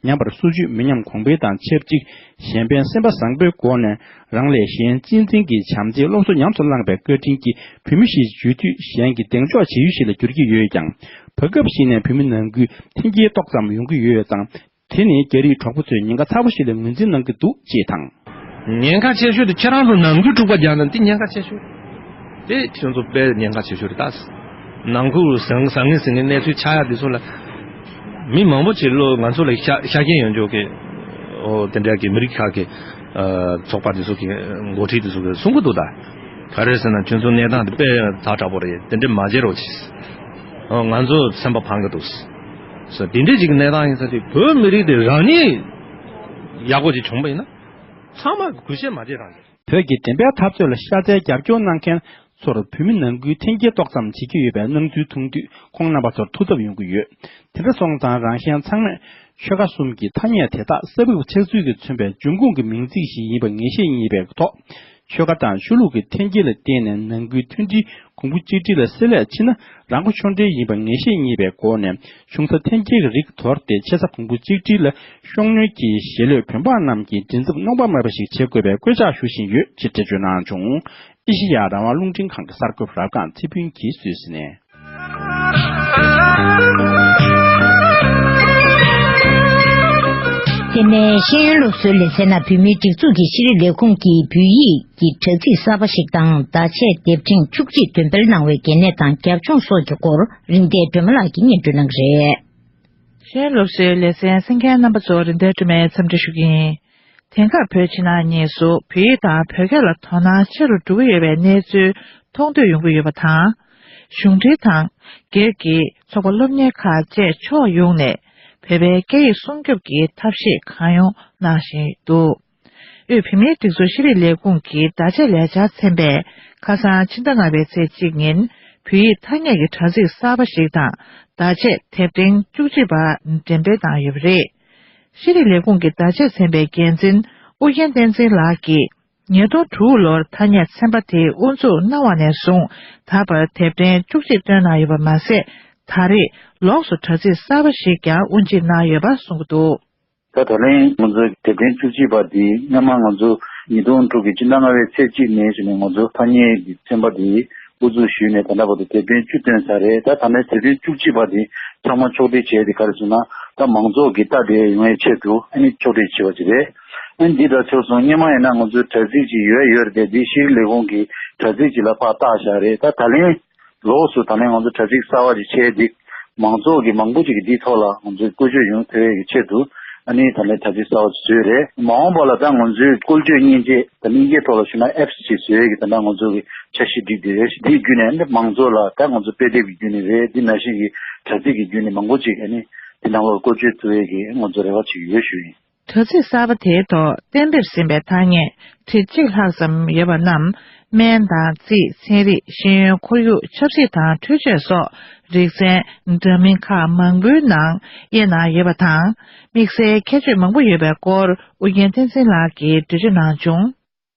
ཉམས་པར་སོར་ཆུད་མི་ཉམས་གོང་འཕེལ་དང་ཆབས་ཅིག་གཞན་ཕན་སེམས་པ་བཟང་པོའི་སྒོ་ནས། རང་ལས་གཞན་གཅེས་འཛིན་གྱི་བྱམས་བརྩེའི་སློབ་གསོ་ཉམས་སུ་བླངས་པའི་བཀའ་དྲིན་གྱིས། བོད་མི་ཞེས་བརྗོད་དུས་གཞན་གྱི་གདེང་འཇོག་བྱེད་ཡུལ་ཞིག་ལ་འགྱུར་གྱི་ཡོད་ཀྱང་། བར་སྐབས་ཤིག་ནས་བོད་མི་ནང་ཁུལ་འཐེན་འཁྱེར་ཏོག་ཙམ་ཡོང་གི་ཡོད་ཙང་། དེ་ནི་རྒྱ་རིགས་གྲོགས་པོ་ཚོས་ཉེན་ཁ་ཚ་པོ་ཞིག་ལ་ངོས་འཛིན་གནང་གི་འདུག་ཅེས་དང་། ཉེན་ཁ་ཆེ་ཤོས་དེ་ཁྱེད་རང་ཚོ་ནང་ཁུལ་འཁྲུག་པ་རྒྱག་ན་དེ་ཉེན་ཁ་ཆེ་ཤོས། དེ་ཁྱོད་ཚོ་དཔེ་ཉེན་ཁ་ཆེ་ཤོས་རེད་ད། ནང་ཁུལ་ཟང་ཟང་ངེ་ཟིང་ངེ་གནས་ཚུལ་ཆགས་ཡ་དེ་ཚོ་ལ། མི་མང་པོ་ཅིག་བློ་ང་ཚོ་ལ་ཤ་ཤ་རྐྱེན་ཡོད་འཇོག་གི། ཨོ་དེ་འདྲ་གི་མི་རིགས་ཁག་གི་ཨ་ཚོགས་པ་དེ་ཚོ་གི་འགོ་ཁྲིད་དེ་ཚོ་གི་གསུང་གི་འདུག་ད། ག་རེ་ཟེར་ན། ཁྱོད་ཚོ་གནས་སྟངས་དེ་དཔེ་ཛ་དྲག་པོ་རེད། དེ་འདྲ་མ་བྱེད་རོགས་གྱིས། ཨོ་ང་ཚོ་སེམས་པ་ཕངས་གི་འདུག་ཟེར། དེ་འདྲ་ཅིག་གི་གནས་སྟངས་ཡིན་ས་དེ། བོད་མི་རིགས་དེ་རང་ཉིད་ཡག་པོ་ཅིག་བྱུང་པ་ཡིན་ན། ཚང་མ་གུས་ཞབས་མ་བྱེད་རང་བྱེད། བོད་ཀྱི་བདེན་པའི་འཐབ་རྩོད་ལ་ཤ་ཚའི་རྒྱབ་སྐྱོར་གནང་མཁན་ཚོར་བོད་མི་ནང་ཁུལ་འཐེན་འཁྱེར་ཏོག་ཙམ་བྱེད་ཀྱི་ཡོད་པའི་སྣང་ཚུལ་མཐོང་དུས། ཁོང་རྣམ་པ་ཚོར་ཐུགས་འཚབ་ཡོང་གི་ཡོད། དེ་འདྲ་སོང་ཙང་། རང་གཞན་ཚང་མས་ཆོལ་ཁ་གསུམ་གྱི་ཐ་སྙད་དེ་དག་གསར་བུ་ཆགས་ཚུལ་གྱིས་མཚོན་པའི་འབྱུང་ཁུངས་ཀྱི་མིང་ཚིག་ཞིག་ཡིན་པ་ངེས་ཤེས་རྙེད་པའི་ཐོག་ཆོལ་ཁ་དང་ཆོས་ལུགས་ཀྱི་འཐེན་འཁྱེར་ལ་བརྟེན་ནས་ནང་ཁུལ་མཐུན་སྒྲིལ་གོང་བུ་གཅིག་སྒྲིལ་ལ་བསྲེ་ལྷད་ཕྱིན་ན། རང་མགོ་ཆུང་འདྲེན་ཡིན་པ་ངེས་ཤེས་རྙེད་པའི་སྒོ་ནས། ཆུང་ས་འཐེན་འཁྱེར་གྱི་རིགས་དོར་ཏེ། ཆེ་ས་གོང་བུ་གཅིག་སྒྲིལ་ལ་ཤོང་ནུས་ཀྱི་ཞེ་ལོས་བོད་འབངས་རྣམས་ཀྱི་མགྲིན་ཚབ་གནོང་པ་མེད་པ་ཞིག་བྱེད་དགོས་པའི་སྐུལ་ལྕག་ཞུ་བཞིན་ཡོད་ཅེས་འགྲེལ་བརྗོད་གནང་བྱུང་། ཨེ་ཤེ་ཡ་རང་དབང་རླུང་འཕྲིན་ཁང་གི་གསར་འགོད་པ་རབ་སྒང་ཚེ་ཕུན་གྱིས་སུད་སི་ནས། དེ་ནས་ཤེས་ཡོན་སློབ་གསོའི་ལེ་ཚན་ནང་བོད་མིའི་སྒྲིག་འཛུགས་ཀྱི་ཤེས་རིག་ལས་ཁུངས་ཀྱིས་བོད་ཡིག་གི་དྲ་ཚིགས་གསར་པ་ཞིག་དང་། བརྡ་ཆད་དེབ་ཕྲེང་བཅུ་གཅིག་འདོན་སྤེལ་གནང་བའི་གལ་གནད་དང་རྒྱབ་ལྗོངས་སོགས་ཀྱི་སྐོར་རིག་ལྡན་སྒྲོལ་མ་ལགས་ཀྱིས་སྙན་སྒྲོན་གནང་གི་རེད། ཤེས་ཡོན་སློབ་གསོའི་ལེ་ཚན་གསན་མཁན་རྣམ་པ་ཚོ་རིག་ལྡན་སྒྲོལ་མས་འཚམས་འདྲི་ཞུ་གི་ཡིན། དེང་སྐབས་བོད་ཕྱི་ནང་གཉིས་སུ་བོད་ཡིག་དང་བོད་སྐད་ལ་དོ་སྣང་ཆེ་རུ་འགྲོ་གི་ཡོད་པའི་གནས་ཚུལ་མཐོང་ཐོས་ཡོང་གི་ཡོད་པ་དང་། གཞུང་འབྲེལ་དང་སྒེར་གྱི་ཚོགས་པ་སློབ་གཉེར་ཁག་བཅས་ཕྱོགས་ཡོངས་ནས་བོད་པའི་སྐད་ཡིག་སྲུང་སྐྱོབ་ཀྱི་ཐབས་ཤེས་གང་ཡོང་གནང་བཞིན་འདུག། དབུས་བོད་མིའི་སྒྲིག་འཛུགས་ཤེས་རིག་ལས་ཁུངས་ཀྱི་བརྡ་ཆད་ལས་འཆར་ཚན་པས་ཁ་སང་ཕྱི་ཟླ་ལྔ་པའི་ཚེས་གཅིག་ཉིན་བོད་ཡིག་ཐ་སྙད་ཀྱི་དྲ་ཚིགས་གསར་པ་ཞིག་དང་བརྡ་ཆད་དེབ་ཕྲེང་བཅུ་གཅིག་པ་འགྲེམས་སྤེལ་བཏང་ཡོད་པ་རེད། ཤེས་རིག་ལས་ཁུངས་ཀྱི་བརྡ་ཆད་ཚན་པའི་འགན་འཛིན་ཨུ་རྒྱན་བསྟན་འཛིན་ལགས་ཀྱིས། ཉིས་སྟོང་དྲུག་ལོར་ཐ་སྙད་ཚན་པ་དེ་དབུ་འཛུགས་གནང་བ་ནས་བཟུང་ད་བར་དེབ་ཕྲེང་བཅུ་གཅིག་བཏོན་གནང་ཡོད་པ་མ་ཟད། ད་རེས་ལོགས་སུ་དྲ་ཚིགས་གསར་པ་ཞིག་ཀྱང་དབུ་འབྱེད་གནང་ཡོད་པ་གསུངས་ཀྱི་འདུག། ད་ད་ལན་ང་ཚོ་དེབ་ཕྲེང་བཅུ་གཅིག་པ་འདི་སྔོན་མ་ང་ཚོ་ཉིས་སྟོང་དྲུག་གི་ཕྱི་ཟླ་ལྔ་པའི་ཚེས་གཅིག་ནས་བྱས་ནས་ང་ཚོ་ཐ་སྙད་ཀྱི་ཚན་པ་འདི་དབུ་འཛུགས་ཞུས་ནས་ད་ལྟ་བར་དུ་དེབ་ཕྲེང་བཅུ་བཏོན་ཚར་རེད། ད་ད་ལན་དེབ་ཕྲེང་བཅུ་གཅིག་པ་འདི་ཚང་མ་ཕྱོགས་སྒྲིག་བྱས་ཏེ། ག་རེ་ཟེར་ན། ད་མང་ཚོགས་ཀྱིས་ལྟ་བསྡད་ཡོང་བའི་ཆེད་དུ་ཨ་ནི་ཕྱོགས་སྒྲིག་བྱས་པ་ཅིག་རེད། ཨ་འདི་ལྟར་ཆགས་སོང་། སྔོན་མ་ཡིན་ན་ང་ཚོའི་དྲ་ཚིགས་ཅིག་ཡོད་ཡོད་རེད་དེ། འདི་ཤེས་རིག་ལས་ཁུངས་ཀྱི་དྲ་ཚིགས་ཅིག་ལ་ཕར་བཏགས་བཞག་རེད། ད་ད་ལན་ལོགས་སུ་ད་ལན་ང་ཚོ་དྲ་ཚིགས་གསར་བ་ཅིག་ཕྱེ། འདི་མང་ཚོགས་ཀྱི་མང་པོ་ཅིག་གིས་འདིའི་ཐོག་ལ་ང་ཚོའི་བཀོལ་སྤྱོད་ཡོང་ཐུབ་ཡས་ཀྱི་ཆེད་དུ། ཨ་ནི་ད་ལན་དྲ་ཚིགས་གསར་བ་ཅིག་བཟོས་རེད། མ་འོངས་པ་ལ་ད་ང་ཚོའི་བཀོལ་སྤྱོད་མཉེན་ཆས། ད་ནི་དབྱིན་ཇིའི་ཐོག་ལ་ཞུས་ན་ཨེབ་སི་ཅིག་བཟོ་ཡས་ཀྱི་ད་ལྟ་ང་ཚོ་གི་འཆར་གཞི་སྒྲིག་བསྡད་ཡོད། འདིའི་བརྒྱུད་ནས་ཨ་ནི་མང་ཚོགས་ལ་ད་ང་ཚོ་དཔེ་དེབ་ཀྱི་བརྒྱུད་ནས་རེད། འདི་ནང་བཞིན་གྱི་དྲ་ཚིགས་ཀྱི་བརྒྱུད་ནས་མང་པོ་ཅིག་ཨ་ནི་འདི་ནང་ལོགས་བཀོལ་སྤྱོད་ཐུབ་ཡས་ཀྱི་ང་ཚོ་རེ་བ་བྱེད་ཀྱི་ཡོད་ཞུ་ཡིན། དྲ་ཚིགས་གསར་པ་དེའི་ཐོག་གཏན་འབེབས་ཟིན་པའི་ཐ་སྙད་ཁྲི་གཅིག་ལྷག་ཙམ་ཡོད་པ་རྣམས། སྨན་དང་རྩིས། ཚན་རིག། ཤེས་ཡོན། ཁོར་ཡུག། ཆབ་སྲིད་དང་འཕྲུལ་ཆས་སོགས་རིག་ཚན་འདྲ་མིན་ཁག་མང་པོའི་ནང་དབྱེ་གནང་ཡོད་པ་དང་། དམིགས་བསལ་ཁྱད་ཆོས་མང་པོ་ཡོད་པའི་སྐོར་ཨུ་རྒྱན་བསྟན་འཛིན་ལགས་ཀྱིས་འགྲེལ་བརྗོད་གནང་བྱུང་།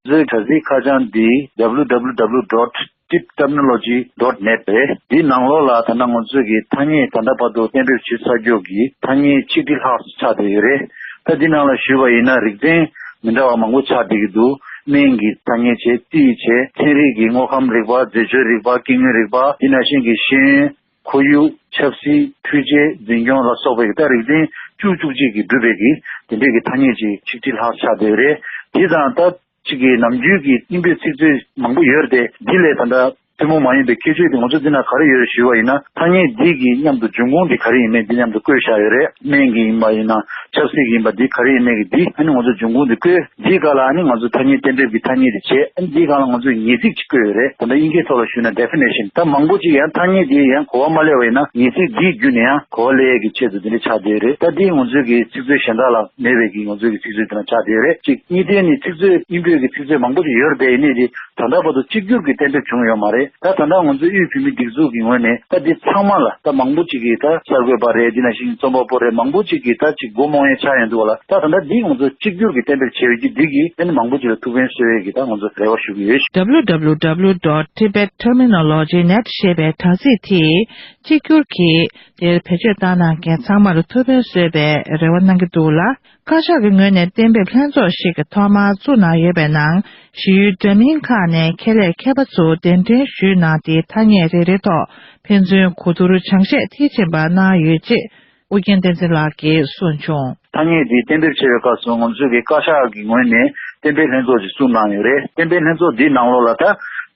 བཟོའི་དྲ་ཚིགས་ཁ་བྱང་འདི་W W W dot tibterminology dot net རེད། འདིའི་ནང་ལོགས་ལ་ད་ལྟ་ང་ཚོས་ཀྱི་ཐ་སྙད་ད་ལྟ་བར་དུ་གཏན་འབེབས་བྱེད་ཚར་རྒྱུ་གི་ཐ་སྙད་ཆིག་ཁྲི་ལྷག་ཙམ་ཆགས་བསྡད་ཡོད་རེད། ད་འདི་ནང་ལ་ཞུས་པ་ཡིན་ན། རིག་ཚན་མི་འདྲ་བ་མང་པོ་ཆགས་བསྡད་ཀྱི་འདུག་སྨན་གྱི་ཐ་སྙད་བྱས། རྩིས་བྱས། ཚན་རིག་གི་དངོས་ཁམས་རིག་པ། རྫས་སྦྱོར་རིག་པ། སྐྱེ་དངོས་རིག་པ། འདི་ནང་བཞིན་གྱི་ཤེས་ཡོན། ཁོར་ཡུག་ཆབ་སྲིད། འཕྲུལ་ཆས། འཛིན་སྐྱོང་ལ་སོགས་པའི་ད་རིག་ཚན་བཅུ་བཅུ་གཅིག་གིས་གྲུབ་པའི་གི་དེ་འདྲའི་གི་ཐ་སྙད་ཅིག་ཆིག་ཁྲི་ལྷག་ཆགས་བསྡད་ཡོད་རེད། དེ་དང་ད་ཅིག་གི་ནམ་རྒྱུན་གྱི་དབྱིན་བོད་ཚིག་མཛོད་མང་པོ་ཡོད་རེད་དེ། འདི་ལས་ད་ལྟ་ཐུན་མོང་མ་ཡིན་པའི་ཁྱད་ཆོས་དེ་ང་ཚོ་འདི་ན་ག་རེ་ཡོད་ཞུས་པ་ཡིན་ན། ཐ་སྙད་འདི་གི་མཉམ་དུ་འབྱུང་ཁུངས་འདི་ག་རེ་ཡིན་མིན་འདི་མཉམ་དུ་བཀོད་བཞག་ཡོད་རེད། སྨན་གྱི་ཡིན་པ་ཡིན་ན། ཆབ་སྲིད་ཀྱི་ཡིན་པ། འདི་ག་རེ་ཡིན་མིན་གྱི་འདི་ཨ་ནི་ང་ཚོ་འབྱུང་ཁུངས་འདི་བཀོད། འདིའི་སྒང་ལ་ཨ་ནི་ང་ཚོ་ཐ་སྙད་གཏན་འབེབས་ཀྱི་ཐ་སྙད་དེ་བྱས། ཨ་ནི་འདིའི་སྒང་ལ་ང་ཚོས་ངེས་ཚིག་ཅིག་བཀོད་ཡོད་རེད། ད་ལྟ་དབྱིན་སྐད་ཐོག་ལ་ཞུས་ན་definition། ད་མང་པོ་ཅིག་ཡང་ཐ་སྙད་འདི་ཡང་གོ་བ་མ་ལེན་པ་ཡིན་ན། ངེས་ཚིག་འདིའི་བརྒྱུད་ནས་ཡང་གོ་བ་ལེན་ཡས་ཀྱི་ཆེད་དུ་འདི་འདྲ་ཆགས་བསྡད་ཡོད་རེད། ད་འདི་ང་ཚོའི་གི་ཚིག་མཛོད་གཞན་དག་ལ་མེད་པའི་གི་ང་ཚོའི་གི་ཚིག་མཛོད་དེ་ན་ཆགས་བསྡད་ཡོད་རེད། གཅིག་གཉིས་དོན་ནི་ཚིག་མཛོད་དབྱིན་བོད་ཀྱི་ཚིག་མཛོད་མང་པོ་ཅིག་ཡོད་རེད་དེ། ཡིན་ནའི་དེ་ད་ལྟ་བར་དུ་གཅིག་གྱུར་གྱི་གཏན་འབེབས་བྱུང་ཡོད་མ་རེད། ད་ད་ལྟ་ང་ཚོའི་དབུས་བོད་མིའི་སྒྲིག་འཛུགས་ཀྱི་ངོས་ནས་ད་འདི་ཚང་མ་ལ། ད་མང་པོ་ཅིག་གིས་ད་གསར་འགོད་པ་རེད། འདི་ནང་བཞིན་རྩོམ་པ་པོ་རེད། མང་པོ་ཅིག་གིས་ད་ཅིག་སྒོ་རྨོངས་ཡས་ཆགས་ཡོང་འདུག་བ་ལ། ད་ད་ལྟ་འདི་ང་ཚོ་གཅིག་གྱུར་གྱི་གཏན་འབེབས་བྱས་ཡོད་ཀྱི་འདི་གིས་ཨ་ནི་མང་པོ་ཅིག་ལ་ཐུགས་ཕན་གསོས་ཡས་ཀྱི་ད་ང་ཚོ་རེ་བ་ཞུ་གི་ཡོད། W W W dot tibet terminology net ཞེས་པའི་དྲ་ཚིགས་དེས་གཅིག་གྱུར་གྱིས་དེར་བེད་སྤྱོད་བཏང་གནང་མཁན་ཚང་མར་ཐུགས་ཕན་གསོས་པའི་རེ་བ་གནང་གི་འདུག་ལ། བཀའ་ཤག་གི་ངོས་ནས་གཏན་འབེབས་ལྷན་ཚོགས་ཤིག་ཐོག་མར་བཙུགས་གནང་ཡོད་པའི་ནང་། ཞི་ཡུལ་འདྲ་མིན་ཁག་ནས་ཁྱད་ལས་མཁས་པ་ཚོ་གདན་འདྲེན་ཞུས་གནང་སྟེ། ཐ་སྙད་རེ་རེའི་ཐོག་ཕན་ཚུན་གོ་བསྡུར་སྦྱང་བཤད་མཐིལ་ཕྱིན་པ་གནང་ཡོད་ཅེས་ཨུ་རྒྱན་བསྟན་འཛིན་ལགས་ཀྱིས་གསུངས་བྱུང་། ཐ་སྙད་འདི་གཏན་འབེབས་བྱེད་པའི་སྐབས་སུ་ང་ཚོས་ཀྱི་བཀའ་ཤག་གི་ངོས་ནས་གཏན་འབེབས་ལྷན་ཚོགས་ཅིག་བཙུགས་གནང་ཡོད་རེད། གཏན་འབེབས་ལྷན་ཚོགས་འདིའི་ནང་ལོགས་ལ་ད་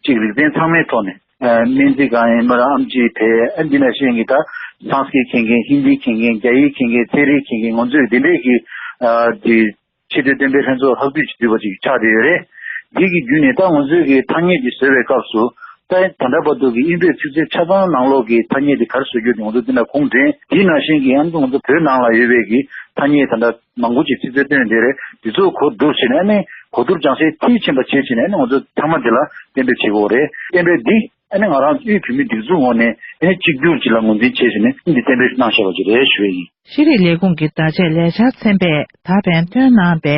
ཅིག་རིག་ཚན་ཚང་མའི་ཐོག་ནས། ཨ་སྨན་རྩིས་སྒང་ཡིན་པ་ར། ཨེམ་ཆི་བྱས། ཨ་འདི་ནང་བཞིན་གྱི་ད་སངས་ཀྲིཏ་མཁྱེན་མཁན། ཧིན་དི་མཁྱེན་མཁན། རྒྱ་ཡིག་མཁྱེན་མཁན། ཚན་རིག་མཁྱེན་མཁན། ང་ཚོས་འདི་འདྲས་ཀྱི་ཨ་འདི་ཆེས་མཐོའི་གཏན་འབེབས་ལྷན་ཚོགས་ལྷག་བསྡུས་ཀྱི་འདུས་པ་ཅིག་ཆགས་བསྡད་ཡོད་རེད། འདི་གི་བརྒྱུད་ནས་ད་ང་ཚོས་ཀྱི་ཐ་སྙད་འདི་བཟོ་བའི་སྐབས་སུ། ད་ད་ལྟ་བར་དུ་གི་དབྱིན་བོད་ཚིག་མཛོད་ཆ་ཚང་ནང་ལོགས་ཀྱི་ཐ་སྙད་འདི་ག་རེ་བཟོ་རྒྱུ་དེ་ང་ཚོ་འདི་ན་གུང་སེང་། འདི་ནང་བཞིན་གྱི་ཨ་ནི་ང་ཚོ་བོད་ནང་ལ་ཡོད་པའི་གི་ཐ་སྙད་ད་ལྟ་མང་པོ་ཅིག་ཚིག་མཛོད་བཏོན་བསྡད་རེད། འདི་ཚོ་གོ་བསྡུར་བྱས་ནས། ཨ་ནི་གོ་བསྡུར་སྦྱང་བཤད་མཐིལ་ཕྱིན་པ་བྱས་བྱས་ནས། ཨ་ནི་ང་ཚོ་ཐ་མ་འདི་ལ་གཏན་འབེབས་བྱེད་དགོས་རེད། གཏན་འབེབས་འདི་ཨ་ནི་ང་རང་དབུས་བོད་མིའི་སྒྲིག་འཛུགས་ངོས་ནས་ཨ་ནི་གཅིག་གྱུར་ཅིག་ལ་ངོས་འཛིན་བྱས་བྱས་ནས་འདི་གཏན་འབེབས་གནང་བཞག་པ་ཅིག་རེད་ཞུ་ཡ་ཡིན། ཤེས་རིག་ལས་ཁུངས་ཀྱི་བརྡ་ཆད་ལས་འཆར་ཚན་པས་ད་ཕན་བཏོན་གནང་པའི་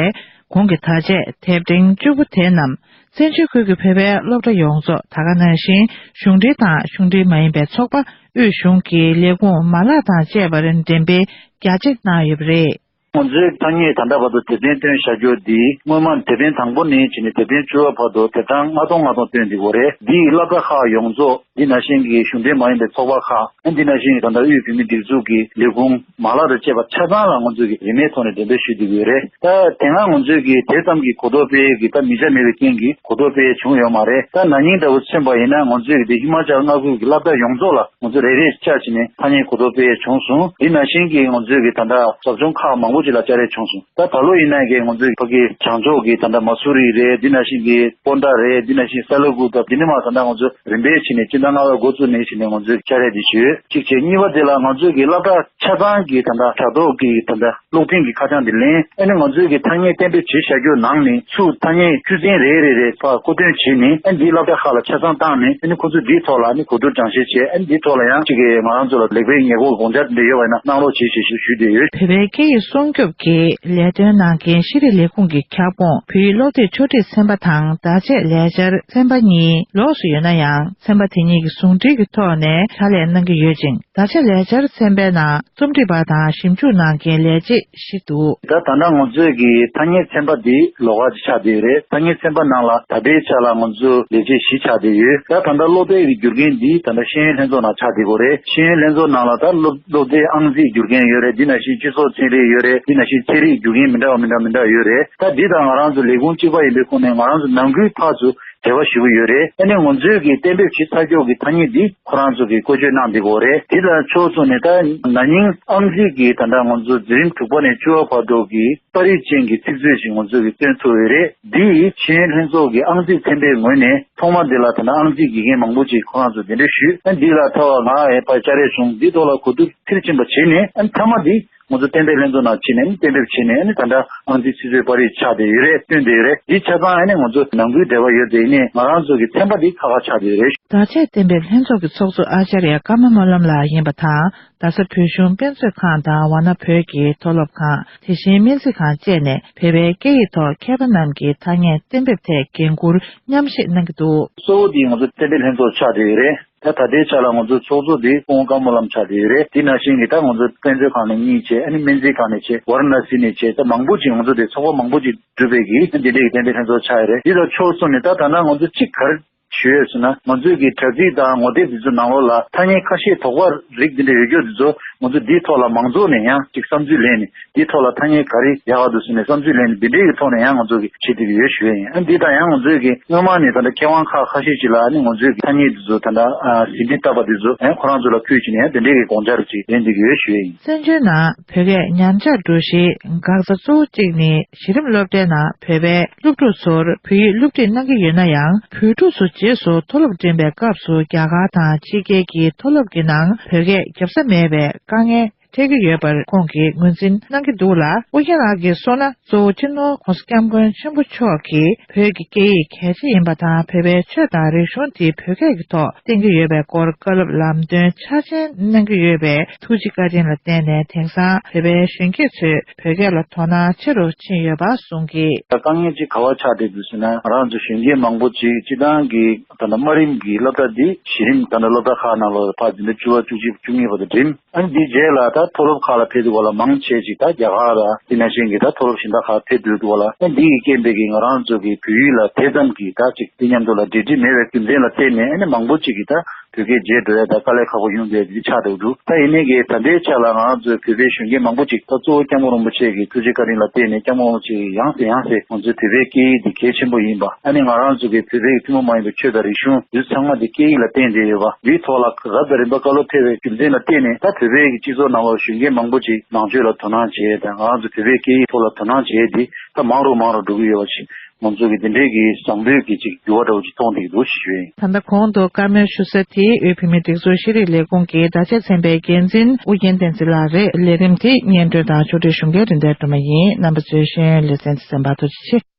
གོང་གི་བརྡ་ཆད་དེབ་ཕྲེང་བཅུ་དགུ་དེ་རྣམས་བཙན་བྱོལ་ཁུལ་གྱི་བོད་པའི་སློབ་གྲྭ་ཡོངས་རྫོགས། ད་ག་ནང་བཞིན་གཞུང་འབྲེལ་དང་གཞུང་འབྲེལ་མ་ཡིན་པའི་ཚོགས་པ། དབུས་གཞུང་གི་ལས་ཁུངས་མ་ལག་དང་བཅས་པར་འགྲེམས་སྤེལ་རྒྱ་ཆེ་གནང་ཡོད་པ་རེད། ང་ཚོའི་ཐ་སྙད་ད་ལྟ་བར་དུ་དེབ་ཕྲེང་བཏོན་བཞག་རྒྱུ་འདི། སྔོན་མ་དེབ་ཕྲེང་དང་པོ་ནས་བྱས་ནས་དེབ་ཕྲེང་བཅུ་པ་བར་དུ་དེབ་གྲངས་ལྔ་སྟོང་ལྔ་སྟོང་བཏོན་བསྡད་ཡོད་རེད། འདིས་སློབ་གྲྭ་ཁག་ཡོངས་རྫོགས། འདི་ནང་བཞིན་གྱི་གཞུང་འབྲེལ་མ་ཡིན་པའི་ཚོགས་པ་ཁག་ཨ་འདི་ནང་བཞིན་གྱི་ད་ལྟ་དབུས་བོད་མིའི་སྒྲིག་འཛུགས་ཀྱི་ལས་ཁུངས་མ་ལག་དང་བཅས་པ་ཆ་ཚང་ལ་ང་ཚོས་ཀྱི་རིན་མེད་ཐོག་ནས་འགྲེམས་སྤེལ་ཞུས་བསྡད་ཡོད་རེད། ད་དེ་སྔ་ང་ཚོས་ཀྱི་དེ་ཙམ་གྱི་གོ་རྟོགས་སྤེལ་གྱི་ད་མི་ཆ་མེད་པའི་རྐྱེན་གྱིས་གོ་རྟོགས་སྤེལ་བྱུང་ཡོད་མ་རེད། ད་ན་ནིང་ལྟ་བུ་མཚོན་པ་ཡིན་ན། ང་ཚོས་ཀྱི་དེ་ཧི་མ་ཅལ་མངའ་ཁུལ་གྱི་སློབ་གྲྭ་ཡོངས་རྫོགས་ལ་ང་ཚོས་རེ་རེ་བཅར་བྱས་ནས་ཐ་སྙད་གོ་རྟོགས་སྤེལ་བྱུང་སོང་། འདི་ནང་བཞིན་གྱི་ང་ཚོས་ཀྱི་ད་ལྟ་ཟབ་སྦྱོང་ཁག་མང་པོ་ཅིག་ལ་བཅར་ཡས་བྱུང་སོང་། ད་ད་ལོ་ཡིན་ན་ཀྱི་ང་ཚོའི་ཕ་གི་བྱང་ཕྱོགས་ཀྱི་ད་ལྟ་མ་སུ་རི་རེད། འདི་ནང་བཞིན་གྱི་པོན་ཊ་རེད། འདི་ནང་བཞིན་ས་ལ་ཀུ་ཏ། འདི་ནས་མར་ད་ལྟ་ང་ཚོ་རིམ་པས་བྱས་ནས་སྤྱི་ཟླ་ལྔ་པའི་འགོ་བཙུགས་ནས་བྱས་ནས་ང་ཚོས་བཅར་ཡས་འདི་བྱོས། གཅིག་བྱས། གཉིས་པ་དེ་ལ་ང་ཚོས་ཀྱི་སློབ་གྲྭ་ཆ་ཚང་གི་ད་ལྟ་དྲ་ཐོག་གི་ད་ལྟ་གློག་འཕྲིན་གྱི་ཁ་བྱང་འདི་ལེན། ཨ་ནི་ང་ཚོས་ཀྱི་ཐ་སྙད་གཏན་འབེབས་བྱས་བཞག་རྒྱུ་ནང་ནས་ཚུར་ཐ་སྙད་བཅུ་ཚན་རེ་རེ་རེ་ཕར་མཁོ་འདོན་བྱས་ནས། ཨ་འདི་སློབ་གྲྭ་ཁག་ལ་ཆ་ཚང་བཏང་ནས། ཨ་ནི་ཁོ་ཚོས་འདིའི་ཐོག་ལ་ཨ་ནི་གོ་བསྡུར་སྦྱང་བཤད་བྱས། ཨ་ནི་འདིའི་ཐོག་ལ་ཡང་གཅིག་གི་ང་རང་ཚོ་ལ་ལེགས་སྤེལ་ཉེས་འགོག་དགོངས་འཆར་འདི་ཡོད་པ་ཡིན་ན་གནང་རོགས་བྱེད་ཞེས་ཞུ་ཞུས་བསྡད་ཡོད། བོད་པའི་སྐད་ཡིག་སྲུང་སྐྱོབ་ཀྱི་ལས་དོན་གནང་མཁན་ཤེས་རིག་ལས་ཁུངས་ཀྱི་ཁྱབ་ཁོངས་བོད་ཡིག་སློབ་དེབ་ཕྱོགས་སྒྲིག་ཚན་པ་དང་བརྡ་ཆད་ལས་འཆར་ཚན་པ་གཉིས་ལོགས་སུ་ཡོད་ན་ཡང་། ཚན་པ་དེ་ གཉིས་ཀྱི་ཟུང་འབྲེལ་གྱི་ཐོག་ནས་ཕྱག་ལས་གནང་གི་ཡོད་ཅིང་། བརྡ་ཆད་ལས་འཆར་ཚན་པའི་ནང་རྩོམ་སྒྲིག་པ་དང་ཞིབ་འཇུག་གནང་མཁན་ལས་བྱེད་བཞི་འདུག། ད་ད་ལྟ་ང་ཚོས་ཀྱི་ཐ་སྙད་ཚན་པ་འདི་ལོགས་ཀ་ཅིག་ཆགས་བསྡད་ཡོད་རེད། ཐ་སྙད་ཚན་པ་ནང་ལ་ད་ལྟའི་ཆ་ལ་ང་ཚོ་ལས་བྱེད་བཞི་ཆགས་བསྡད་ཡོད། ད་ད་ལྟ་སློབ་དེབ་ཀྱི་བསྒྱུར་མཁན་འདི་ད་ལྟ་ཤེས་ཡོན་ལྷན་ཚོགས་ནང་ཆགས་བསྡད་ཡོད་རེད། ཤེས་ཡོན་ལྷན་ཚོགས་ནང་ལ་ད་སློབ་སློབ་དེབ་ཨང་རྩིས་བསྒྱུར་མཁན་ཡོད་རེད། འདི་ནང་བཞིན་སྤྱི་ཚོགས་ཚན་རིག་ཡོད་རེད། འདི་ནང་བཞིན་ཚན་རིག་བསྒྱུར་མཁན་མི་འདྲ་བ་མི་འདྲ་མི་འདྲ་ཡོད་རེད། ད་འདི་དང་ང་རང་ཚོ་ལས་ཁུངས་གཅིག་པ་ཡིན་པའི་ཁོངས་ནས་ང་རང་ཚོ་ནང་ཁུལ་ཕར་ཚུར་འབྲེལ་བ་ཞེ་པོ་ཡོད་རེད། ཨ་ནི་ང་ཚོས་ཀྱི་གཏན་འབེབས་བྱེད་ཚར་ཀྱོག་གི་ཐ་སྙད་འདི་ཁོ་རང་ཚོ་གིས་བཀོལ་སྤྱོད་གནང་བསྡད་ཀྱི་ཡོད་རེད། དེ་དང་ཕྱོགས་མཚུངས་ནས་ད་ན་ནིང་ཨང་རྩིས་ཀྱི་ད་ལྟ་ང་ཚོ་འཛིན་རིམ་དྲུག་པ་ནས་བཅུ་པ་བར་དུ་གི་པར་རིས་ཅན་གྱི་ཚིག་མཛོད་ཅིག་ང་ཚོས་ཀྱི་བཏོན་ཐུབ་ཡོད་རེད། འདི་ཤེས་ཡོན་ལྷན་ཚོགས་ཀྱི་ཨང་རྩིས་ཚན་པའི་ངོས་ནས་ཐོག་མ་འདི་ལ་ད་ལྟ་ཨང་རྩིས་དགེ་རྒན་མང་པོ་ཅིག་ཁོ་རང་ཚོ་གདན་འདྲེན་ཞུས། ཨ་འདི་ལ་ཐོག་ང་ཡང་ཕར་བཅར་ཡས་བྱུང་། འདི་ཐོག་ལ་གོ་བསྡུར་མཐིལ་ཕྱིན་པ་བྱས་ནས། ཨ་མཐའ་མ་འདི་ང་ཚོ་གཏན་འབེབས་ལྷན་ཚོགས་ནང་ཕྱིན་ནས་གཏན་འབེབས་བྱས་ནས། ཨ་ནི་ད་ལྟ་ཨང་རྩིས་ཚིག་མཛོད་པར་རིས་ཆགས་བསྡད་ཡོད་རེད། བཏོན་བསྡད་ཡོད་རེད། འདི་ཆ་ཚང་ཨ་ནི་ང་ཚོ་ནང་ཁུལ་འབྲེལ་བ་ཡོད་དེ་ཡིན་ནའི་ང་རང་ཚོ་གི་ཚན་པ་འདི་ཁག་ཁག་ཆགས་བསྡད་ཡོད་རེད། བརྡ་ཆད་གཏན་འབེབས་ལྷན་ཚོགས་ཀྱི་ཚོགས་གཙོ་ཨ་ཅར་ཡ་ཀརྨ་སྨོན་ལམ་ལགས་ཡིན་པ་དང་། རྡ་ས་བོད་གཞུང་དཔེ་མཛོད་ཁང་དང་ཝཱ་ཎ་བོད་ཀྱི་མཐོ་སློབ་ཁང་། དེ་བཞིན་སྨན་རྩིས་ཁང་བཅས་ནས་བོད་པའི་སྐད་ཡིག་ཐོག་མཁས་པ་རྣམས་ཀྱི་ཐ་སྙད་གཏན་འབེབས་ཐད་འགན་འཁུར་མཉམ་བཞེས་གནང་གི་འདུག། གཙོ་བོ་དེ་ང་ཚོ་གཏན་འབེབས་ལྷན་ཚོགས་ཆགས་བསྡད་ཡོད་རེད། ད་ད་ལྟའི་ཆ་ལ་ང་ཚོའི་ཚོགས་གཙོ་དེ་སྐུ་ངོ་ཀརྨ་སྨོན་ལམ་ཆགས་བསྡད་ཡོད་རེད། དེ་ནང་བཞིན་གྱི་ད་ང་ཚོའི་དཔེ་མཛོད་ཁང་ནས་གཉིས་བྱས། ཨ་ནི་སྨན་རྩིས་ཁང་ནས་བྱས། ཝཱ་ར་ཎ་སི་ནས་བྱས། ད་མང་པོ་ཅིག་ང་ཚོ་དེ་ཚོགས་པ་མང་པོ་ཅིག་གྲུབ་པའི་གི་འདི་འདྲའི་གི་གཏན་འབེབས་ལྷན་ཚོགས་ཆགས་ཡོད་རེད། དེ་དང་ཕྱོགས་གཙོ་ནས་ད་ད་ལྟ་ང་ཚོ་གཅིག་ག་རེ་ཞུ་ཡོད་ཟེར་ན། ང་ཚོའི་གི་དྲ་ཚིགས་དང་ངོ་དེབ་དེ་ཚོ་ནང་ལོགས་ལ་ཐ་སྙད་ཁ་ཤས་དོགས་པ་རིགས་འདི་འདྲ་ཡོད་རྒྱུ་དེ་ཚོ་ང་ཚོ་འདིའི་ཐོག་ལ་མང་ཚོགས་ནས་ཡང་ཅིག་བསམ་ཚུལ་ལེན་ནས། འདིའི་ཐོག་ལ་ཐ་སྙད་ག་རེ་ཡག་ག་འདུག་ཟེར་ནས་བསམ་ཚུལ་ལེན་ནས། འདི་འདྲའི་གི་ཐོག་ནས་ཡང་ང་ཚོ་གི་བྱེད་བསྡད་ཀྱི་ཡོད་ཞུ་ཡ་ཡིན། ཨ་འདི་དང་ཡང་ང་ཚོའི་གི་སྔོན་མ་ནས་ད་ལྟ་མཁས་དབང་ཁག་ཁ་ཤས་ཅིག་ལ་ཨ་ནི་ང་ཚོའི་གི་ཐ་སྙད་འདི་ཚོ་ད་ལྟ་ཨ་ཟིན་བྲིས་བཏབ་པ་འདི་ཚོ་ཡང་ཁོ་རང་ཚོ་ལ་ཕུལ་བྱས་ནས་ཡང་དེ་འདྲའི་གི་དགོངས་འཆར་ཅིག་ལེན་བསྡད་ཀྱི་ཡོད་ཞུ་ཡ་ཡིན། བཙན་བྱོལ་ནང་བོད་སྐད་ཉམས་ཆག་འགྲོ་གཞིའི་འགག་རྩ་གཙོ་བོ་གཅིག་ནི། གཞི་རིམ་སློབ་གྲྭའི་ནང་བོད་པའི་སློབ་ཕྲུག་ཚོར་བོད་ཡིག་སློབ་ཁྲིད་གནང་གི་ཡོད་ན་ཡང་། བོད་ཕྲུག་ཚོ་རྗེས་སུ་མཐོ་སློབ་འགྲིམས་པའི་སྐབས་སུ་རྒྱ་གར་དང་ཕྱི་རྒྱལ་གྱི་མཐོ་སློབ་ཀྱི་ནང་བོད་སྐད་རྒྱབ་ས་མེད་པའི་དཀའ་ངལ་འཕྲད་ཀྱི་ཡོད་པར་ཁོང་གིས་ངོས་འཛིན་གནང་གི་འདུག་ལ། ཨོ་རྒྱན་ལགས་ཀྱིས་གསུངས་ན། གཙོ་བོ་སྤྱི་ནོར་༸གོང་ས་༸སྐྱབས་མགོན་ཆེན་པོ་མཆོག་གིས་བོད་ཀྱི་སྐད་ཡིག་གལ་ཆེ་ཡིན་པ་དང་། བོད་པའི་ཆོས་དང་རིག་གཞུང་དེ་བོད་སྐད་ཀྱི་ཐོག་བསྟན་གྱི་ཡོད་པའི་སྐོར་བཀའ་སློབ་ལམ་སྟོན་འཆར་ཅན་གནང་གི་ཡོད་པའི་ཐུགས་རྗེ་བཀའ་དྲིན་ལ་བརྟེན་ནས། དེང་སང་བོད་པའི་གཞོན་སྐྱེས་ཚོས་བོད་སྐད་ལ་དོ་སྣང་ཆེ་རུ་ཕྱིན་ཡོད་པ་གསུངས་ཀྱིས། དཀའ་ངལ་ཅིག་ག་པར་ཆགས་བསྡད་འདུག་ཟེར་ན། ང་རང་ཚོ་གཞོན་སྐྱེས་མང་པོ་ཅིག་སྤྱིར་བཏང་གི་ད་ལྟ་དམའ་རིམ་གྱི་སློབ་གྲྭ་འདི་གཞི་རིམ་ད་ལྟ་སློབ་གྲྭ་ཁག་ནང་ལོགས་ཕར་འཛིན་གྲྭ་བཅུ་པ་བཅུ་གཅིག་བཅུ་གཉིས་བར་དུ་འགྲིམས། ཨ་ནི་འདིའི་རྗེས་ལ་ད་མཐོ་སློབ་ཁག་ལ་ཕེབས་འདུག་ག་ལ། མང་ཆེ་ཅིག་ད་རྒྱ་གར་ལ། དེ་ནང་བཞིན་གྱི་ད་མཐོ་སློབ་གཞན་དག་ཁག་ཕེབས་འདུག་ག་ལ། ཨ་འདི་ཡི་རྐྱེན་པས་ཀྱི་ང་རང་ཚོ་གི་བོད་ཡིག་ལ་དེ་ཙམ་གྱི་ད་ཅིག་དེ་མཉམ་དུ་ལ་འབྲེལ་འདྲིས་མེད་པའི་རྒྱུ་མཚན་ལ་བརྟེན་ནས། ཨ་ནི་མང་པོ་ཅིག་གིས་ད་བོད་སྐད་བརྗེད་འགྲོ་ཡ་ད་དཀའ་ལས་ཁག་པོ་ཡོང་བསྡད་འདི་ཆགས་འདུག་འདུག་ད་ཡིན་ནའི་གི་ད་ལྟའི་ཆ་ལ་ང་རང་ཚོའི་བོད་པའི་གཞོན་སྐྱེས་མང་པོ་ཅིག་ད་གཙོ་བོ་སྐྱབས་མགོན་རིན་པོ་ཆེ་གི་ཐུགས་རྗེ་བཀའ་དྲིན་ལ་བརྟེན་ནས། སྐྱབས་མགོན་རིན་པོ་ཆེ་གིས་ཡང་སེ་ཡང་སེ་ང་ཚོའི་བོད་པའི་སྐད་ཡིག་འདི་གལ་ཆེན་པོ་ཡིན་པ། ཨ་ནི་ང་རང་ཚོ་གི་བོད་པའི་ཐུན་མོང་མ་ཡིན་པའི་ཆོས་དང་རིག་གཞུང་འདི་ཚང་མ་འདི་སྐད་ཡིག་ལ་བརྟེན་བསྡད་ཡོད་པ། འདིའི་ཐོག་ལ་རབ་དང་རིམ་པ་བཀའ་སློབ་ཕེབས་པའི་རྒྱུ་མཚན་ལ་བརྟེན་ནས། ད་བོད་པའི་གི་སྤྱི་ཚོགས་ནང་ལོགས་གཞོན་སྐྱེས་མང་པོ་ཅིག་ནང་ཆོས་ལ་དོ་སྣང་བྱེད་དང་། ང་རང་ཚོ་བོད་པའི་སྐད་ཡིག་ཐོག་ལ་དོ་སྣང་བྱེད་འདི་ད་མང་རུ་མང་རུ་འགྲོ་གི་ཡོད་པ་ཞིག་ང་ཚོ་གི་འདི་འདྲའི་གི་བཟང་པོའི་གི་ཅིག་འགྱུར་བ་འདྲ་བོ་ཅིག་མཐོང་བསྡད་ཀྱི་འདུག་ཞེས་ཞུ་ཡིན། ད་ལྟ་གོང་དུ་བཀའ་མོལ་ཞུ་ས་དེ་དབུས་བོད་མིའི་སྒྲིག་འཛུགས་ཤེས་རིག་ལས་ཁུངས་ཀྱི་བརྡ་ཆད་ཚན་པའི་འགན་འཛིན་ཨུ་རྒྱན་བསྟན་འཛིན་ལགས་རེད། ལས་རིམ་དེ་སྙན་སྒྲོན་དང་ཕྱོགས་སྒྲིག་ཞུ་མཁན་རིན་ལྡན་སྒྲོལ་མ་ཡིན། རྣམ་པ་ཚོས་ཤེས་ཡོན་ལེ་ཚན་དེ་གསན་པར་ཐུགས་རྗེ་ཆེ།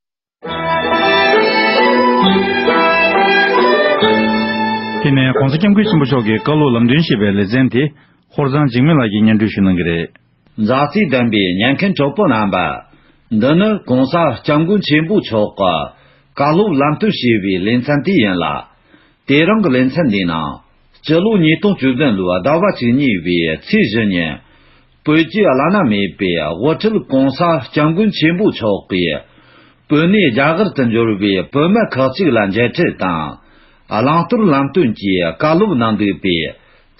དེ་ནས་༸གོང་ས་༸སྐྱབས་མགོན་ཆེན་པོ་མཆོག་གི་བཀའ་སློབ་ལམ་སྟོན་ཞེས་པའི་ལེ་ཚན་དེ་ཧོར་གཙང་འཇིགས་མེད་ལགས་ཀྱིས་སྙན་སྒྲོན་ཞུ་གནང་གི་རེད། མཛའ་བརྩེ་ལྡན་པའི་ཉན་མཁན་གྲོགས་པོ་རྣམ་པ། འདི་ནི་༸གོང་ས་༸སྐྱབས་མགོན་ཆེན་པོ་མཆོག་གི་བཀའ་སློབ་ལམ་སྟོན་ཞེས་པའི་ལེ་ཚན་དེ་ཡིན་ལ། དེ་རིང་གི་ལེ་ཚན་འདིའི་ནང་། སྤྱི་ལོ་ཉིས་སྟོང་བཅུ་བདུན་ལོའི་ཟླ་བ་བཅུ་གཉིས་པའི་ཚེས་བཞི་ཉིན། བོད་ཀྱི་བླ་ན་མེད་པའི་དབུ་ཁྲིད་༸གོང་ས་༸སྐྱབས་མགོན་ཆེན་པོ་མཆོག་གིས། བོད་ནས་རྒྱ་གར་དུ་འབྱོར་བའི་བོད་མི་ཁག་ཅིག་ལ་མཇལ་འཕྲད་དང་། བླང་དོར་ལམ་སྟོན་གྱི་བཀའ་སློབ་གནང་འདུག་པའི་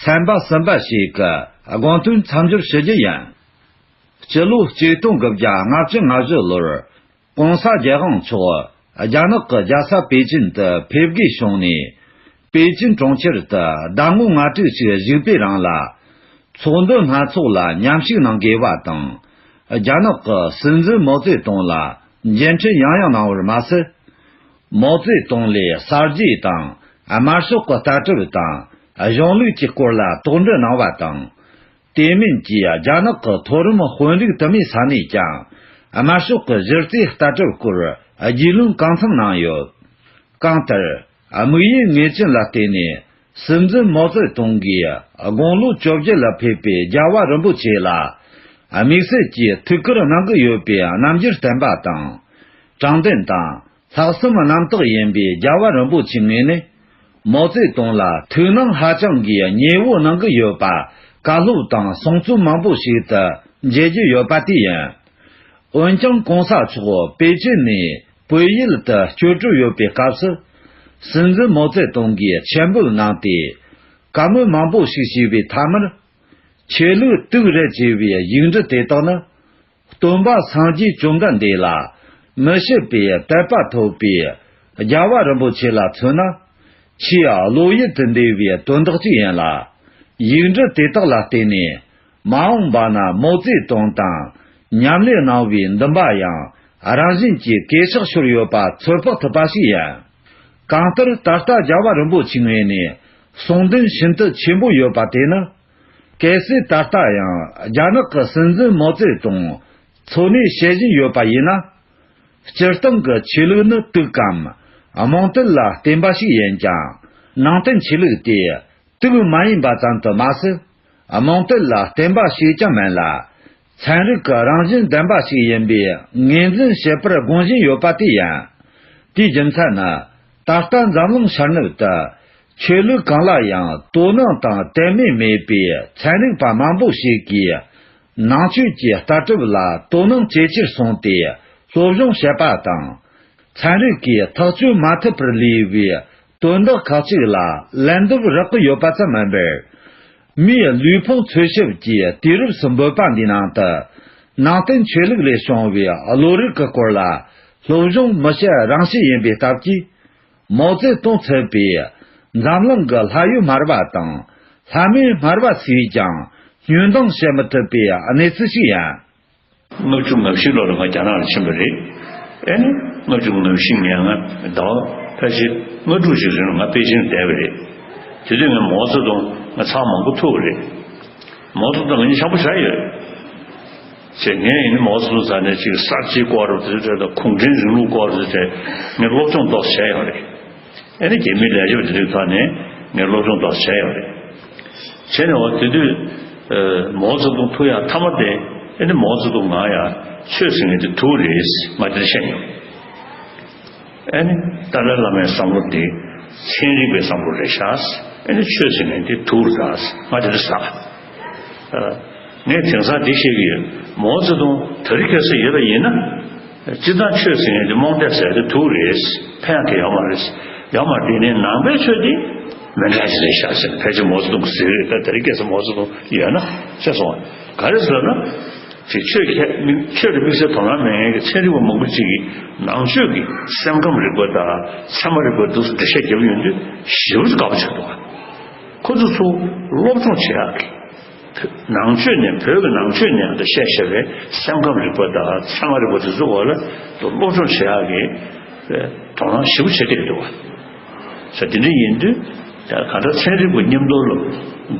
ཚན་པ་གསུམ་པ་ཞིག་གི་དགོངས་དོན་མཚམས་སྦྱོར་ཞུ་རྒྱུ་ཡིན། སྤྱི་ལོ་ཆིག་སྟོང་དགུ་བརྒྱ་ལྔ་བཅུ་ང་བཞི་ལོར། ༸གོང་ས་༸རྒྱལ་དབང་མཆོག་རྒྱ་ནག་གི་རྒྱལ་ས་པེ་ཅིན་དུ་ཕེབས་དགོས་བྱུང་ནས། པེ་ཅིན་གྲོང་ཁྱེར་དུ་ཟླ་ངོ་ལྔ་དྲུག་ཅིག་བཞུགས་པའི་རིང་ལ། ཚོགས་འདུ་སྣ་ཚོགས་ལ་མཉམ་ཞུགས་གནང་དགོས་པ་དང་། རྒྱ་ནག་གི་སྲིད་འཛིན་མའོ་ཙེ་ཏུང་ལ་མཇལ་འཕྲད་ཡང་ཡང་གནང་བར་མ་ཟད། མའོ་ཙེ་ཏུང་ལས་གསར་བརྗེ་དང་། དམར་ཤོག་གི་ལྟ་གྲུབ་དང་། གཞུང་ལུགས་ཀྱི་སྐོར་ལ་དོགས་འདྲི་གནང་བ་དང་། དེ་མིན་གྱི་རྒྱ་ནག་གི་མཐོ་རིམ་དཔོན་རིགས་དུ་མའི་ས་ནས་ཀྱང་། དམར་ཤོག་གི་གཞི་རྩའི་ལྟ་གྲུབ་སྐོར་རྒྱུས་ལོན་གང་འཚམ་གནང་ཡོད། གང་ལྟར། དམིགས་ཡུལ་ངེས་ཅན་ལ་བརྟེན་ནས། སྲིད་འཛིན་མའོ་ཙེ་ཏུང་གིས་དགུང་ལོ་བཅོ་བརྒྱད་ལ་ཕེབས་པའི་རྒྱལ་བ་རིན་པོ་ཆེ་ལ། དམིགས་བསལ་གྱི་ཐུགས་ཁུར་གནང་གི་ཡོད་པའི་རྣམ་འགྱུར་བསྟན་པ་དང་། དྲང་བདེན་དང་། ལྷག་བསམ་རྣམ་དག་ཡིན་པའི་རྒྱལ་བ་རིན་པོ་ཆེའི་ངོས་ནས། མའོ་ཙེ་ཏུང་ལ་ཐུགས་སྣང་ཧ་ཅང་གིས་ཉེ་བོ་གནང་གི་ཡོད་པ་བཀའ་སློབ་དང་གསུང་རྩོམ་མང་པོ་ཞིག་ཏུ་མཇལ་རྒྱུ་ཡོད་པ་དེ་ཡིན། འོན་ཀྱང་གོང་ས་མཆོག་པེ་ཅིན་ནས་བོད་ཡུལ་དུ་བསྐྱོད་གྲོས་ཡོད་པའི་སྐབས་སུ། སྲིད་འཛིན་མའོ་ཙེ་ཏུང་གིས་མཆན་འབུལ་གནང་སྟེ། བཀའ་མོལ་མང་པོ་ཞིག་བྱས་པའི་མཐའ་མར། ཆོས་ལུགས་དུག་རེད་ཅེས་པའི་ཡིག་འབྲུ་དེ་དག་ནི། སྟོན་པ་སངས་རྒྱས་བཅོམ་ལྡན་འདས་ལ་མི་ཕྱེད་པའི་དད་པ་ཐོབ་པའི་རྒྱལ་བ་རིན་པོ་ཆེ་ལ་མཚོན་ན། ཆེས་བློ་ཡུལ་དུ་འདས་པའི་དོན་དག་ཅིག་ཡིན་ལ། ཡིག་འབྲུ་དེ་དག་ལ་བརྟེན་ནས། མ་འོངས་པ་ན་མའོ་ཙེ་ཏུང་དང་མཉམ་ལས་གནང་བའི་འདུན་པ་ཡང་རང་བཞིན་གྱིས་གས་ཆག་ཤོར་ཡོད་པ་ཚོད་དཔག་ཐུབ་པ་ཞིག་ཡིན། གང་ལྟར་ད་ལྟ་རྒྱལ་བ་རིན་པོ་ཆེའི་ངོས་ནས་གསུང་འདུན་ཤིན་ཏུ་ཆེན་པོ་ཡོད་པ་དེ་ནི། གལ་སྲིད་ད་ལྟ་ཡང་རྒྱ་ནག་གི་སྲིད་འཛིན་མའོ་ཙེ་ཏུང་འཚོ་གནས་བྱེད་བཞིན་ཡོད་པ་ཡིན་ན། སྤྱིར་བཏང་གི་ཆོས་ལུགས་ནི་དུག་གམ་རྨོངས་དད་ལ་བརྟེན་པ་ཞིག་ཡིན་ཀྱང་། ནང་བསྟན་ཆོས་ལུགས་དེ་དུག་མ་ཡིན་པ་ཙམ་དུ་མ་ཟད། རྨོངས་དད་ལ་བརྟེན་པ་ཞིག་ཀྱང་མིན་ལ། ཚན་རིག་གི་རང་བཞིན་ལྡན་པ་ཞིག་ཡིན་པའི་ངོས་འཛིན་བྱེད་པར་དགོངས་བཞིན་ཡོད་པ་དེ་ཡིན། དེའི་རྒྱུ་མཚན་ནི། ད་ལྟ་འཛམ་གླིང་ཤར་ནུབ་ཏུ། ཆོས་ལུགས་གང་ལ་ཡང་དོ་སྣང་དང་དད་མོས་མེད་པའི་ཚན་རིག་པ་མང་པོ་ཞིག་གིས། ནང་ཆོས་ཀྱི་ལྟ་གྲུབ་ལ་དོ་སྣང་ཇེ་ཆེར་སོང་སྟེ། སློབ་སྦྱོང་བྱེད་པ་དང་། ཚན་རིག་གིས་ཐག་གཅོད་མ་ཐུབ་པར་ལུས་པའི་དོན་དག་ཁག་ཅིག་ལ་ལན་འདེབས་རག་གི་ཡོད་པ་ཙམ་མིན་པར། མིའི་ལུས་ཕུང་འཚོལ་ཞིབ་ཀྱི་དུས་རབས་སུ་འབོད་པ་འདིའི་ནང་དུ། ནང་བསྟན་ཆོས་ལུགས་ལས་བྱུང་བའི་བློ་རིག་གི་སྐོར་ལ་སློབ་སྦྱོང་མི་བྱེད་རང་བྱེད་ཡིན་པའི་སྟབས་ཀྱིས། མའོ་ཙེ་ཏུང་ཚུད་པའི་འཛམ་གླིང་གི་ལྷ་ཡུལ་སྨྲ་བ་དང་ལྷ་མིན་སྨྲ་བ་ཚོས་ཀྱང་བསྙོན་འདོང་བྱེད་མི་ཐུབ་པའི་གནས་ཚུལ་ཞིག་ཡིན། ལྔ་བཅུ་ང་བཞི་ལོ་ལ་ང་རྒྱ་ནག་ལ་ཕྱིན་པ་རེད། ཨེ་ནི་ལྔ་བཅུ་ང་བཞི་ནས་ང་ཟླ་བ་ཕལ་ཆེར་ལྔ་དྲུག་ཅིག་རིང་ལ་ང་པེ་ཅིན་བསྡད་པ་རེད། དེ་དུས་ང་མའོ་ཙེ་ཏུང་ང་ཚང་མང་པོ་ཐུག་པ་རེད། མའོ་ཙེ་ཏུང་ང་གཉིས་འཆམ་པོ་བྱས་ཡོད། ཅེས་ངས་ཡིན་ནི་མའོ་ཙེ་ཏུང་ཟེར་ནས་ཅིག་གསར་བརྗེའི་སྐོར་དེ་ཚོ་དང་གུང་ཁྲན་རིང་ལུགས་སྐོར་དེ་ཚོ་ངས་སློབ་སྦྱོང་ཏོག་ཙམ་བྱས་ཡོད་རེད། ཨེ་ནི་རྒྱ་མིའི་ལས་བྱེད་པ་དེ་ཚོའི་ཐོག་ནས་ངས་སློབ་སྦྱོང་ཏོག་ཙམ་བྱས་ཡོད་རེད། བྱས་ནས་འོ་དེ་དུས་ཨ་མའོ་ཙེ་ཏུང་ཐུག་ཡག་མཐའ་མ་དེ་ཨེ་ནི་མའོ་ཙེ་ཏུང་ང་ཡང་ཆོས་ཟེར་མཁན་དེ་དུག་རེད་ང་དེར་བཤད་མྱོང་། ཨེ་ནི་ཏཱ་ལའི་བླ་མའི་བསམ་བློ་དེ་ཚན་རིག་པའི་བསམ་བློ་རེད་ཤག་ཨེ་ནི་ཆོས་ཟེར་མཁན་དེ་དུག་རེད་ཤག་ང་དེ་འདྲ་ཟེར། ཨ་ངས་དེང་སང་འདི་བཤད་ཀྱི་ཡོད། མའོ་ཙེ་ཏུང་དེ་རིང་ཁ་སང་ཡོད་པ་ཡིན་ན། སྤྱིར་བཏང་ཆོས་ཟེར་མཁན་དེ་རྨོངས་དད་ཟེར་དེ་དུག་རེད། ཕན་ཡག་གི་ཡོད་མ་རེད། ཡོད་མ་རེད། དེ་ནས་ནང་པའི་ཆོས་དེ་མི་འདྲ་ཞིག་རེད་ཤག་ཟེར་ནས་ཕལ་ཆེར་མའོ་ཙེ་ཏུང་གིས་ཟེར་གི་རེད། ད་དེ་རིང་ཁ་སང་མའོ་ཙེ་ཏུང་ཡོད་ན་ཤེས་སོང་། ག་རེ་ཟེར་ན། ཅིག་ཆོས་ཁས་མི་ཆོས་ལ་དམིགས་བསལ་དོ་སྣང་མེད་མཁན་གྱི་ཚན་རིག་པ་མང་པོ་ཅིག་གིས་ནང་ཆོས་ཀྱི་སེམས་ཁམས་རིག་པ་དང་ཚད་མ་རིག་པ་འདུག་སེ་འགྲེལ་བཤད་བརྒྱབ་ཡོང་དུས་ཞེ་པོ་ཅིག་དགའ་པོ་བྱེད་འདུག་ཁོ་ཚོ་ཚོ་སློབ་སྦྱོང་བྱེད་ཡག་གི་ནང་ཆོས་ནས་བོད་ཀྱི་ནང་ཆོས་ནས་ཡང་ད་བཤད་བཤད་པའི་སེམས་ཁམས་རིག་པ་དང་ཚད་མ་རིག་པ་དེ་ཚོ་བ་ལ་སློབ་སྦྱོང་བྱེད་ཡག་གི་དོ་སྣང་ཞེ་པོ་བྱེད་བསྡད་འདུག་བ། ས་དེ་འདྲ་ཡིན་དུས་ད་གང་ལྟར་ཚན་རིག་པ་མཉམ་དུ་ལ་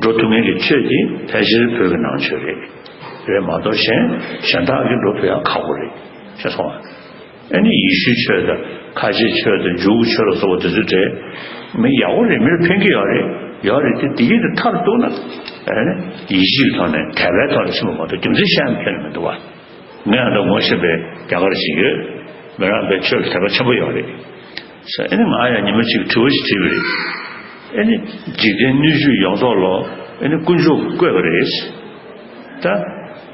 འགྲོ་ཐུབ་མཁན་གྱི་ཆོས་དེ་ཕལ་ཆེར་བོད་ཀྱི་ནང་ཆོས་རེད། རེད་མ་གཏོགས་གཞན་གཞན་དག་གི་འགྲོ་ཐུབ་ཡག་ཁག་པོ་རེད་ཤེས་སོང་ང་། ཨ་ནི་ཡེ་ཤུའི་ཆོས་དང་ཁ་ཆེའི་ཆོས་དང་འཇུག་གི་ཆོས་ལ་སོགས་པ་དེ་ཚོ་འདྲ་མི་ཡག་པོ་རེད། མིར་ཕན་གྱི་ཡོད་རེད། ཡོད་རེད་དེ་དེ་གི་དེ་མཐར་གཏུགས་ན་ཨ་ནི་ཡིད་ཆེས་ཀྱི་ཐོག་ནས་དད་པའི་ཐོག་ནས་ཕྱིན་པ་མ་གཏོགས་རྒྱུ་མཚན་གཞན་ཕན་མི་འདུག་བ། ངས་ཨ་ད་ངོ་ཤེས་པའི་རྒྱ་གར་ཞིག་ཡོད། མི་རངས་པའི་ཆོས་ལ་དད་པ་ཆེན་པོ་ཡོད་རེད། ཨ་ནི་ང་ཡང་ཉི་མ་གཅིག་དྲི་བ་ཞིག་དྲིས་པ་རེད། ཨ་ནི་འཇིག་རྟེན་སྣོད་བཅུད་ཡོངས་རྫོགས་ལ་ཨ་ནི་དཀོན་མཆོག་གིས་བཀོད་པ་རེད། ད་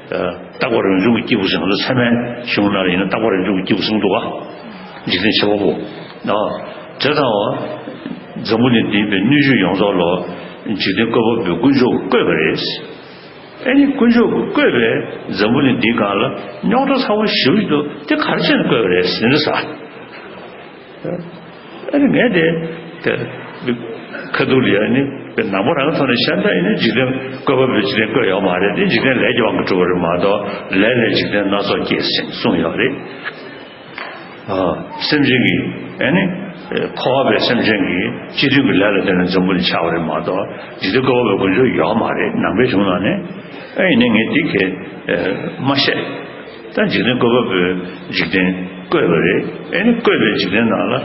རྟག་པ་རང་བྱུང་གི་སྐྱེས་བུ་ཟེར་ང་ཚོ་ཚད་མའི་གཞུང་ནང་ལ་ཡིན་ན་རྟག་པ་རང་བྱུང་གི་སྐྱེས་བུ་ཟེར་གྱི་འདུག་ག་འཇིག་རྟེན་ཆེ་བ་པོ། ཨ་དེ་དང་འཛམ་བུ་གླིང་འདིའི་སྣོད་བཅུད་ཡོངས་རྫོགས་ལ་འཇིག་རྟེན་བཀོད་པ་པོས་དཀོན་མཆོག་གིས་བཀོད་པ་རེད། ཨ་ནི་དཀོན་མཆོག་གིས་བཀོད་པའི་འཛམ་བུ་གླིང་འདིའི་སྒང་ལ་རྙོག་དྲ་ཚ་བོ་ཞེ་པོ་ཞིག་འདུག་དེ་ག་རེ་བྱས་ནས་བཀོད་པ་རེད་ཟེར་ནས་ཟེར། ཨ་ནི་ངས་དེ་དེ་ཁ་ཐུག་ལ་ཡ་ནི་ནང་པ་རང་གི་ཐོག་ནས་བཤད་ན་ཨ་ནི་འཇིག་རྟེན་བཀོད་པ་པོས་འཇིག་རྟེན་བཀོད་ཡོད་མ་རེད། དེ་འཇིག་རྟེན་ལས་ཀྱི་དབང་གིས་གྲུབ་པ་རེད་མ་གཏོགས་ལས་ལས་འཇིག་རྟེན་སྣ་ཚོགས་སྐྱེས་ཟེར་གསུངས་ཡོད་རེད། ཨ་སེམས་ཅན་གྱི་ཨ་ནི་འཁོར་བ་པའི་སེམས་ཅན་གྱི་སྤྱི་མཐུན་གྱི་ལས་ལ་བརྟེན་ནས་འཛམ་བུ་གླིང་ཆགས་པ་རེད་མ་གཏོགས་འཇིག་རྟེན་བཀོད་པ་པོའི་དཀོན་མཆོག་ཡོད་མ་རེད་ནང་པའི་གཞུང་ནང་ནས། ཨ་ཡིན་ནའི་ངས་འདི་གས་མ་བཤད། ད་འཇིག་རྟེན་བཀོད་པ་པོས་འཇིག་རྟེན་བཀོད་པ་རེད། ཨ་ནི་བཀོད་པའི་འཇིག་རྟེན་ནང་ལ་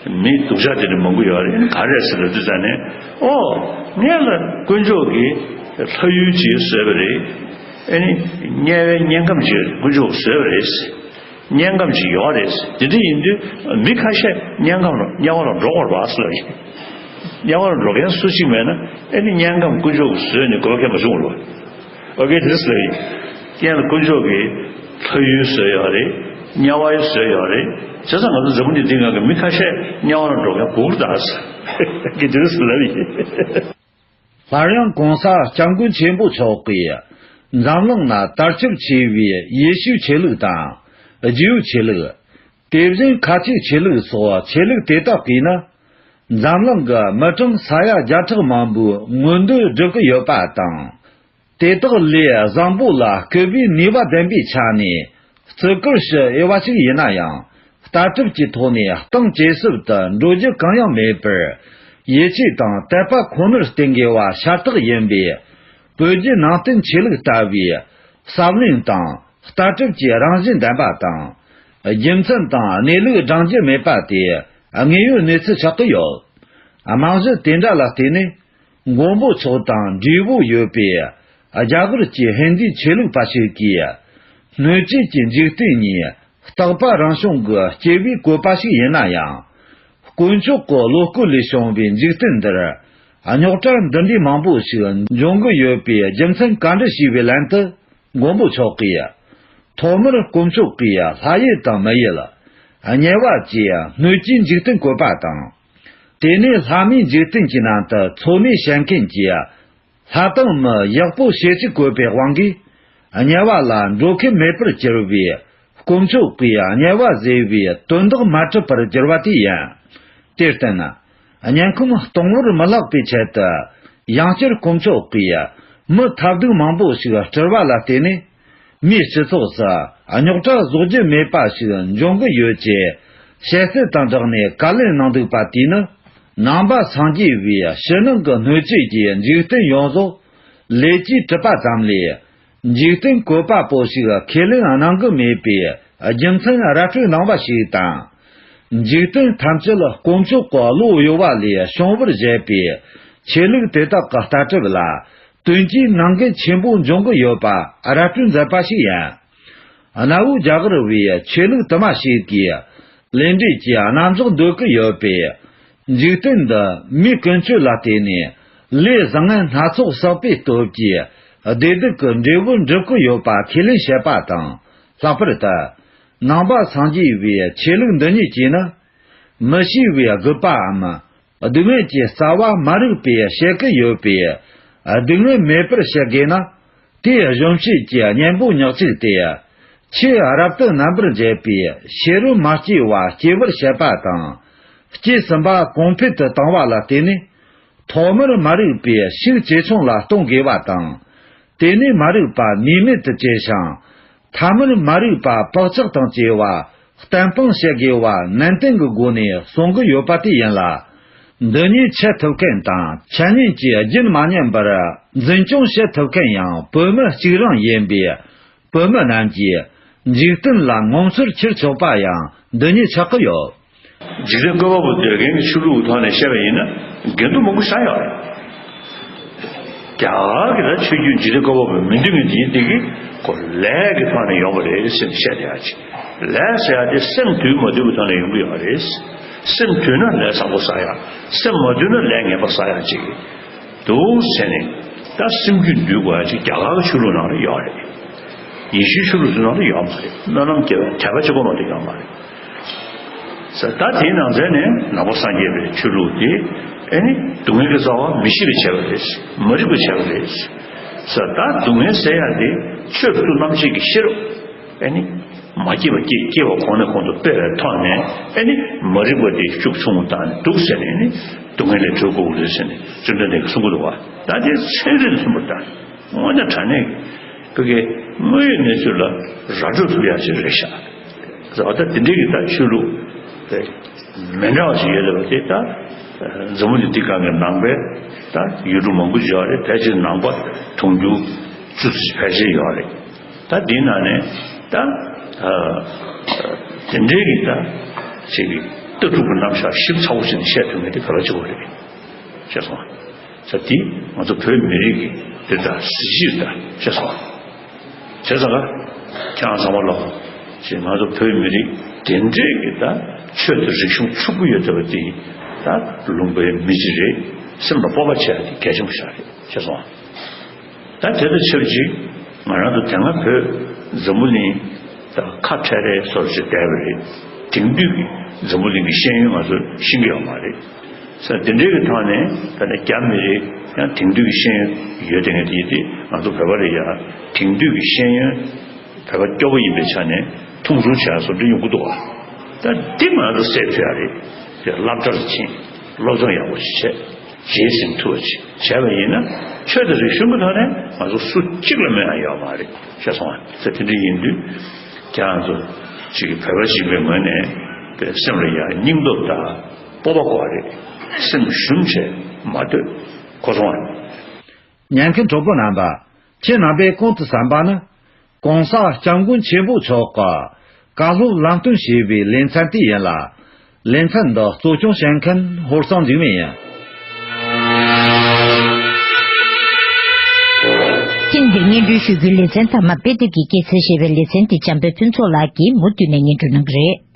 མི་སྡུག་ཅག་དེ་འདྲ་མང་པོ་ཡོད་རེད། ཨ་ནི་ག་རེ་རེད་ཟེར་ལབ་དུས་ཙ་ནས་ཨོ་ངས་ལ་དཀོན་མཆོག་གིས་ལྷ་ཡུལ་ཅིག་བཟོས་པ་རེད། ཨ་ནི་དམྱལ་བའི་དམྱལ་ཁམས་ཅིག་དཀོན་མཆོག་གིས་བཟོས་པ་རེད། དམྱལ་ཁམས་ཅིག་ཡོད་རེད། དེ་འདྲ་ཡིན་དུས་མི་ཁ་ཤས་དམྱལ་ཁམས་ལ་དམྱལ་བ་ལ་འགྲོ་དགོས་རེད་པ་ཟེར་ལབ་ཡིན། དམྱལ་བར་འགྲོ་མཁན་སུ་གཅིག་མེད་ན། ཨེ་ནི་དམྱལ་ཁམས་དཀོན་མཆོག་གིས་བཟོས་ནས་དགོས་པ་ཁྱད་མ་བྱུང་བ་རེད་བ། ཨོ་ཀེ། དེ་ལྟར་ཡིན། རྐྱེན་ལ་དཀོན་མཆོག་གིས་ལྷ་ཡུལ་བཟོས་ཡོད་རེད། དམྱལ་བ་ཡུལ་བཟོས་ཡོད་རེད། བྱས་ཙང་ང་ཚོ་འཛམ་བུ་གླིང་འདིའི་སྒང་གི་མི་ཁ་ཤས་དམྱལ་བར་འགྲོ་མཁན་དགོས་ཀྱི་རེད་ཟེར་གི། དེ་ལྟར་ལབ་ཡིན། སླར་ཡང་གོང་ས་སྐྱབས་མགོན་ཆེན་པོ་མཆོག་གིས་འཛམ་གླིང་ན་དར་ཁྱབ་ཆེ་བའི་ཡེ་ཤུའི་ཆོས་ལུགས་དང་། ཇིའུ་ཆོས་ལུགས། དེ་བཞིན་ཁ་ཆེའི་ཆོས་ལུགས་སོགས་ཆོས་ལུགས་དེ་དག་གིས་ནི། འཛམ་གླིང་གི་མི་གྲངས་ས་ཡ་བརྒྱ་ཕྲག་མང་པོའི་མངོན་འདོད་བསྒྲུབ་ཀྱི་ཡོད་པ་དང་། དེ་དག་ལས་བཟང་པོ་ལ་སྐུལ་བའི་ནུས་པ་ལྡན་པའི་ཆ་ནས་བརྩི་བཀུར་ཞུ་འོས་པ་ཞིག་ཡིན་ན་ཡང་། ལྟ་གྲུབ་ཀྱི་ཐོག་ནས་གཏིང་ཇེ་ཟབ་ཏུ་འགྲོ་རྒྱུ་གང་ཡང་མེད་པར། ཡིད་ཆེས་དང་དད་པ་ཁོ་ནར་བརྟེན་དགོས་པ་ཤ་སྟག་ཡིན་པས། བོད་བརྒྱུད་ནང་བསྟན་ཆོས་ལུགས་ལྟ་བུའི་བསམ་བློ་དང་ལྟ་གྲུབ་ཀྱི་རང་བཞིན་ལྡན་པ་དང་། རྒྱུ་མཚན་དང་གནས་ལུགས་བགྲང་རྒྱུ་མེད་པ་དེ་དངོས་ཡོད་གནས་ཚུལ་ཆགས་ཀྱི་ཡོད། རྨང་གཞི་དེ་འདྲ་ལ་བརྟེན་ནས། མགོན་པོ་མཆོག་དང་འབྲས་བུ་ཡོད་པའི་རྒྱ་གར་གྱི་ཧིན་དུའི་ཆོས་ལུགས་པ་ཞིག་གིས། སྣོད་བཅུད་ཀྱི་འཇིག་རྟེན་གཉིས་རྟག་པ་རང་བྱུང་གི་སྐྱེ་བའི་བཀོད་པ་ཞིག་ཡིན་ན་ཡང་། དཀོན་མཆོག་གི་བློ་བཀོད་ལས་བྱུང་བའི་འཇིག་རྟེན་འདིར། རྙོག་དྲ་འདི་འདྲའི་མང་པོ་ཞིག་འབྱུང་གི་ཡོད་པའི་རྒྱུ་མཚན་ག་འདྲ་ཞེས་པའི་ལན་དུ། མགོན་པོ་མཆོག་གིས། ཐོག་མར་དཀོན་མཆོག་གིས་ལྷ་ཡུལ་དང་མི་ཡུལ། དམྱལ་བ་བཅས་སྣོད་བཅུད་འཇིག་རྟེན་བཀོད་པ་དང་། དེ་ནས་ལྷ་མིའི་འཇིག་རྟེན་གྱི་ནང་དུ་འཚོ་གནས་བྱེད་མཁན་གྱི་ལྷ་དང་མི་ཡག་པོ་ཞེ་གཅིག་བཀོད་པའི་དབང་གིས། དམྱལ་བ་ལ་འགྲོ་མཁན་མེད་པར་གྱུར་པའི་དཀོན་མཆོག་གིས་དམྱལ་བ་ཟེར་བའི་དོན་དག་མ་གྲུབ་པར་གྱུར་པ་དེ་ཡིན། དེར་བརྟེན། དམྱལ་ཁམས་སྟོང་བར་མི་ལྷག་པའི་ཆེད་དུ། ཡང་བསྐྱར་དཀོན་མཆོག་གིས་མི་ཐབས་སྡུག་མང་པོ་ཞིག་སྤྲུལ་བ་ལ་བརྟེན་ནས། མིའི་སྤྱི་ཚོགས་སུ་རྙོག་དྲ་བཟོ་རྒྱུ་མེད་པ་ཞིག་འབྱུང་གི་ཡོད་ཅེས་དཔྱད་བརྗོད་དང་སྦྲགས་ནས་བཀའ་ལན་གནང་འདུག་པ་དེས་ནི། ནང་པ་སངས་རྒྱས་པའི་ཕྱི་ནང་གི་སྣོད་བཅུད་ཀྱི་འཇིག་རྟེན་ཡོངས་རྫོགས་ལས་ཀྱིས་གྲུབ་པ་ཙམ་ལས། འཇིག་རྟེན་བཀོད་པ་པོ་ཞིག་ཁས་ལེན་གནང་གི་མེད་པའི་རྒྱུ་མཚན་ར་སྤྲོད་གནང་བ་ཞིག་དང་། འཇིག་རྟེན་ཐམས་ཅད་དཀོན་མཆོག་གི་བློ་གཡོ་བ་ལས་བྱུང་བར་བཞེད་པའི་ཆོས་ལུགས་དེ་དག་གི་ལྟ་གྲུབ་ལ། དོན་གྱིས་ནང་འགལ་ཆེན་པོ་འབྱུང་གི་ཡོད་པ་ར་སྤྲོད་མཛད་པ་ཞིག་ཡིན། གནའ་བོའི་རྒྱ་གར་བའི་ཆོས་ལུགས་དུ་མ་ཞིག་གིས་ལས་འབྲས་ཀྱི་རྣམ་གཞག་འདོད་ཀྱི་ཡོད་པས། འཇིག་རྟེན་འདི་མིའི་ཀུན་སྤྱོད་ལ་བརྟེན་ནས་ལས་བཟང་ངན་སྣ་ཚོགས་བསགས་པའི་སྟོབས་ཀྱིས་བདེ་སྡུག་གི་འབྲས་བུ་འགྲུབ་ཀྱི་ཡོད་པ་ཁས་ལེན་བྱེད་པ་དང་། ལྷག་པར་དུ། ནང་པ་སངས་རྒྱས་པའི་ཆོས་ལུགས་འདི་ཉིད་ཀྱིས་ནི། མི་ཤེས་པའི་རྒུད་པའམ། སྡུག་བསྔལ་གྱི་རྩ་བ་མ་རིག་པས་བྱེད་ཀྱི་ཡོད་པས། སྡུག་བསྔལ་མེད་པར་བྱེད་དགོས་ན། དེའི་གཞོམ་བྱེད་ཀྱི་གཉེན་པོ་ཉག་གཅིག་སྟེ། ཆེས་རབ་ཏུ་རྣམ་པར་འབྱེད་པའི་ཕྱི་རོལ་མ་སྐྱེས་པ་སྐྱེ་བར་བྱེད་པ་དང་། སྐྱེས་ཟིན་པ་གོང་འཕེལ་དུ་བཏང་བ་ལ་བརྟེན་ནས། ཐོག་མར་མ་རིག་པའི་ཤུགས་ཇེ་ཆུང་ལ་གཏོང་དགོས་པ་དང་། དེ་ནས་མ་རིག་པ་ནུས་མེད་དུ་བྱས་ཤིང་། ཐ་མར་མ་རིག་པ་བག་ཆགས་དང་བཅས་པ་བརྟན་སྤང་བྱེད་དགོས་པ་ནན་ཏན་གྱི་སྒོ་ནས་གསུང་གི་ཡོད་པ་དེ་ཡིན་ལ། འདི་ཉིད་འཆད་ཐུབ་མཁན་དང་འཆད་ཉན་གྱི་རྒྱུན་མ་ཉམས་པར་འཛིན་སྐྱོང་བྱེད་ཐུབ་མཁན་ཡང་བོད་མི་གཅིག་རང་ཡིན་པས། བོད་མི་རྣམས་ཀྱིས་འཇིག་རྟེན་ལ་ངོ་མཚར་ཁྱེར་ཆོག་པ་ཡང་འདི་ཉིད་ཆགས་ཀྱི་ཡོད། འཇིག་རྟེན་བཀོད་པ་པོ་དེ་རྒན་གྱི་ཆོས་ལུགས་ཐོག་ནས་བཤད་པ་ཡིན་ན་འགལ་འདུ་མང་པོ་ཆགས་ཡོད་རེད། རྒྱ་གར་གྱི་ད་ཆོས་བརྒྱུད་འཇིག་རྟེན་བཀོད་པ་པོ་མི་འདུས་ངེས་འདི་ཡིན་དེ་གི་ཁོ་ལས་ཀྱི་ཐོག་ནས་ཡོང་བ་རེད་ཟེར་ནས་བཤད་བསྡད་ཡ་ཅིག་ལས་ཟེར་ཡ་དེ་སེམས་དུལ་མ་དུལ་བའི་ཐོག་ནས་ཡོང་གི་ཡོད་རེད། སེམས་དུལ་ན་ལས་བཟང་པོ་བསགས་ཡ། སེམས་མ་དུལ་ན་ལས་ངན་པ་བསགས་ཡ་ཅིག་འདུག་ཟེར་ནས་ད་སེམས་རྒྱུད་འདུལ་དགོས་ཡ་ཅིག་རྒྱ་གར་གྱི་ཆོས་ལུགས་ནང་ལ་ཡོད་རེད། ཡེ་ཤུའི་ཆོས་ལུགས་ཚོའི་ནང་ལ་ཡོད་མ་རེད། སྨོན་ལམ་སྐྱེ་བ་དད་པ་གཅིག་པོ་མ་གཏོགས་ཡོད་མ་རེད། ས་ད་དེའི་ནང་ཚན་ནས་ནང་པ་སངས་རྒྱས་པའི་ཆོས་ལུགས་དེ་ཨེ་ནི་སྡུག་བསྔལ་གྱི་རྩ་བ་མི་ཤེས་པས་བྱས་པ་རེད། མ་རིག་པས་བྱས་པ་རེད། ས་ད་སྡུག་བསྔལ་ཟེར་ཡ་དེ་ཆོས་རིག་པ་རྣམ་འབྱེད་ཀྱི་ཤེས་རབ་ཨེ་ནི་མ་སྐྱེས་པ་སྐྱེ་སྐྱེས་པ་གོང་ནས་གོང་དུ་སྤེལ་བའི་ཐོག་ནས་ཨེ་ནི་མ་རིག་པ་དེ་ཤུགས་ཆུང་ངུ་བཏང་ནས་འདུག་ཟེར་ནས་ཨེ་ནི་སྡུག་བསྔལ་ལས་གྲོལ་དགོས་རེད་ཟེར་ནས་བཅོམ་ལྡན་འདས་ཀྱིས་གསུང་གི་འདུག་བ། ད་དེ་ཚན་རིག་ནས་གསུངས་པ་ད། དངོས་གནས་དྲང་གནས་ཀྱི་བོད་ཀྱི་དངོས་ཡོད་གནས་ཚུལ་ལ་ར་སྤྲོད་ཐུབ་ཡག་ཅིག་རེད་ཤག་ཟེར་བ་ད་དེ་འདྲའི་གི་ད་ཆོས་ལུགས་དེ་མི་འདྲ་བ་ཞིག་ཡོད་ལབ་པ་དེ་ད་འཛམ་བུ་གླིང་འདི་སྒང་གི་ནང་པའི་ད་ཡུལ་གྲུ་མང་པོ་ཞིག་ཡོད་རེད། ཕལ་ཆེར་ནང་པ་དུང་ཕྱུར་བཅུ་ཙམ་ཕལ་ཆེར་ཡོད་རེད། ད་འདིའི་ནང་ནས་ད་དེ་འདྲའི་གི་ད་ཅིག་གི་ལྟ་གྲུབ་ཀྱི་རྣམ་གཞག་ཞིབ་ཚགས་པོ་ཞིག་བཤད་ཐུབ་མཁན་དེ་ག་ལ་ཅིག་ཡོད་རེད། ཤེས་སོང་། ས་དེ་ང་ཚོ་བོད་མི་རིགས་ཀྱི་དེ་ལྟར་གཟི་བརྗིད་དང་ཤེས་སོང་། བྱས་ཙང་ཀ་ཁྱེད་རང་ཚང་མ་ལོག་ཅེས་ང་ཚོ་བོད་མི་རིགས་དེ་འདྲས་ཀྱི་ད་ཆོས་དང་རིག་གཞུང་ཕྱུག་པོ་ཡོད་བསྡད་པ་དེ་ ད་ལུང་པའི་མི་གཅིག་རེད། སེམས་ལ་སྤོབས་པ་བྱས་ཏེ་གལ་ཆེན་པོ་ཞིག་རེད། ཤེས་སོང་ཨ། ད་དེ་དང་ཆབས་ཅིག་ང་རང་ཚོ་དེ་སྔ་བོད་འཛམ་བུ་གླིང་ད་ཁ་བྲལ་རེད་སོར་ཅིག་བསྡད་པ་རེད། དེང་དུས་ཀྱི་འཛམ་བུ་གླིང་གི་ཤེས་ཡོན་ང་ཚོ་ཤེས་ཀྱི་ཡོད་མ་རེད། ས་དེ་འདྲའི་གི་ཐོག་ནས་ད་ནི་རྒྱ་མི་རིགས་ཡང་དེང་དུས་ཀྱི་ཤེས་ཡོན་ཡོད་དེ་ངས་དེ་ཡིན་དུས་ང་ཚོ་བོད་པ་རེད་ཡ། དེང་དུས་ཀྱི་ཤེས་ཡོན་བོད་པ་སྐྱོ་པོ་ཡིན་པའི་ཆ་ནས་མཐོང་ཆུང་བྱས་སོ་འདྲ་ཡོང་གི་འདུག་བ། ད་འདི་ང་ཚོ་སེལ་ཐུབ་ཡ་རེད། དེ་སློབ་གྲྭར་ཕྱིན། སློབ་སྦྱོང་ཡག་པོ་ཞིག་བྱས། རྗེས་ཟིན་ཐུབ་པ་ཞིག་བྱས་པ་ཡིན་ན་ཆོས་དང་རིག་གཞུང་གི་ཐོག་ནས་ང་ཚོ་སུ་གཅིག་ལ་མོས་ཡ་ཡོད་མ་རེད། ཤེས་སོང་བ། ས་དེ་འདྲ་ཡིན་དུས་ཁྱེད་རང་ཚོ་གཅིག་གི་བོད་པ་ཞིག་པའི་ངོས་ནས་དེ་སེམས་ལ་ཡ་སྙིང་སྟོབས་དང་སྤོབས་པ་དགོས་རེད། སེམས་ཞུམ་བྱས་མ་སྡོད། གོ་སོང་བ། ཉན་མཁན་གྲོགས་པོ་རྣམ་པ། ཁྱེད་རྣམ་པས་གོང་དུ་གསན་པ་ནི། ༸གོང་ས་༸སྐྱབས་མགོན་ཆེན་པོ་མཆོག་གིས་བཀའ་སློབ་ལམ་སྟོན་ཞེས་པའི་ལེ་ཚན་དེ་ཡིན་ལ། ལེ་ཚན་འདི་གཙོ་སྐྱོང་བྱེད་མཁན་ཧོར་གཙང་འཇིགས་མེད་ཡིན། ཐེངས་འདིར་སྙན་སྒྲོན་ཞུ་རྒྱུའི་ལེ་ཚན་མཐའ་མ་དཔེ་དེབ་ཀྱི་སྐྱེད་ཚལ་ཞེས་པའི་ལེ་ཚན་དེ་འཇམ་དཔལ་ཕུན་ཚོགས་ལགས་ཀྱིས་མུ་མཐུད་ནས་སྙན་སྒྲོན་གནང་གི་རེད།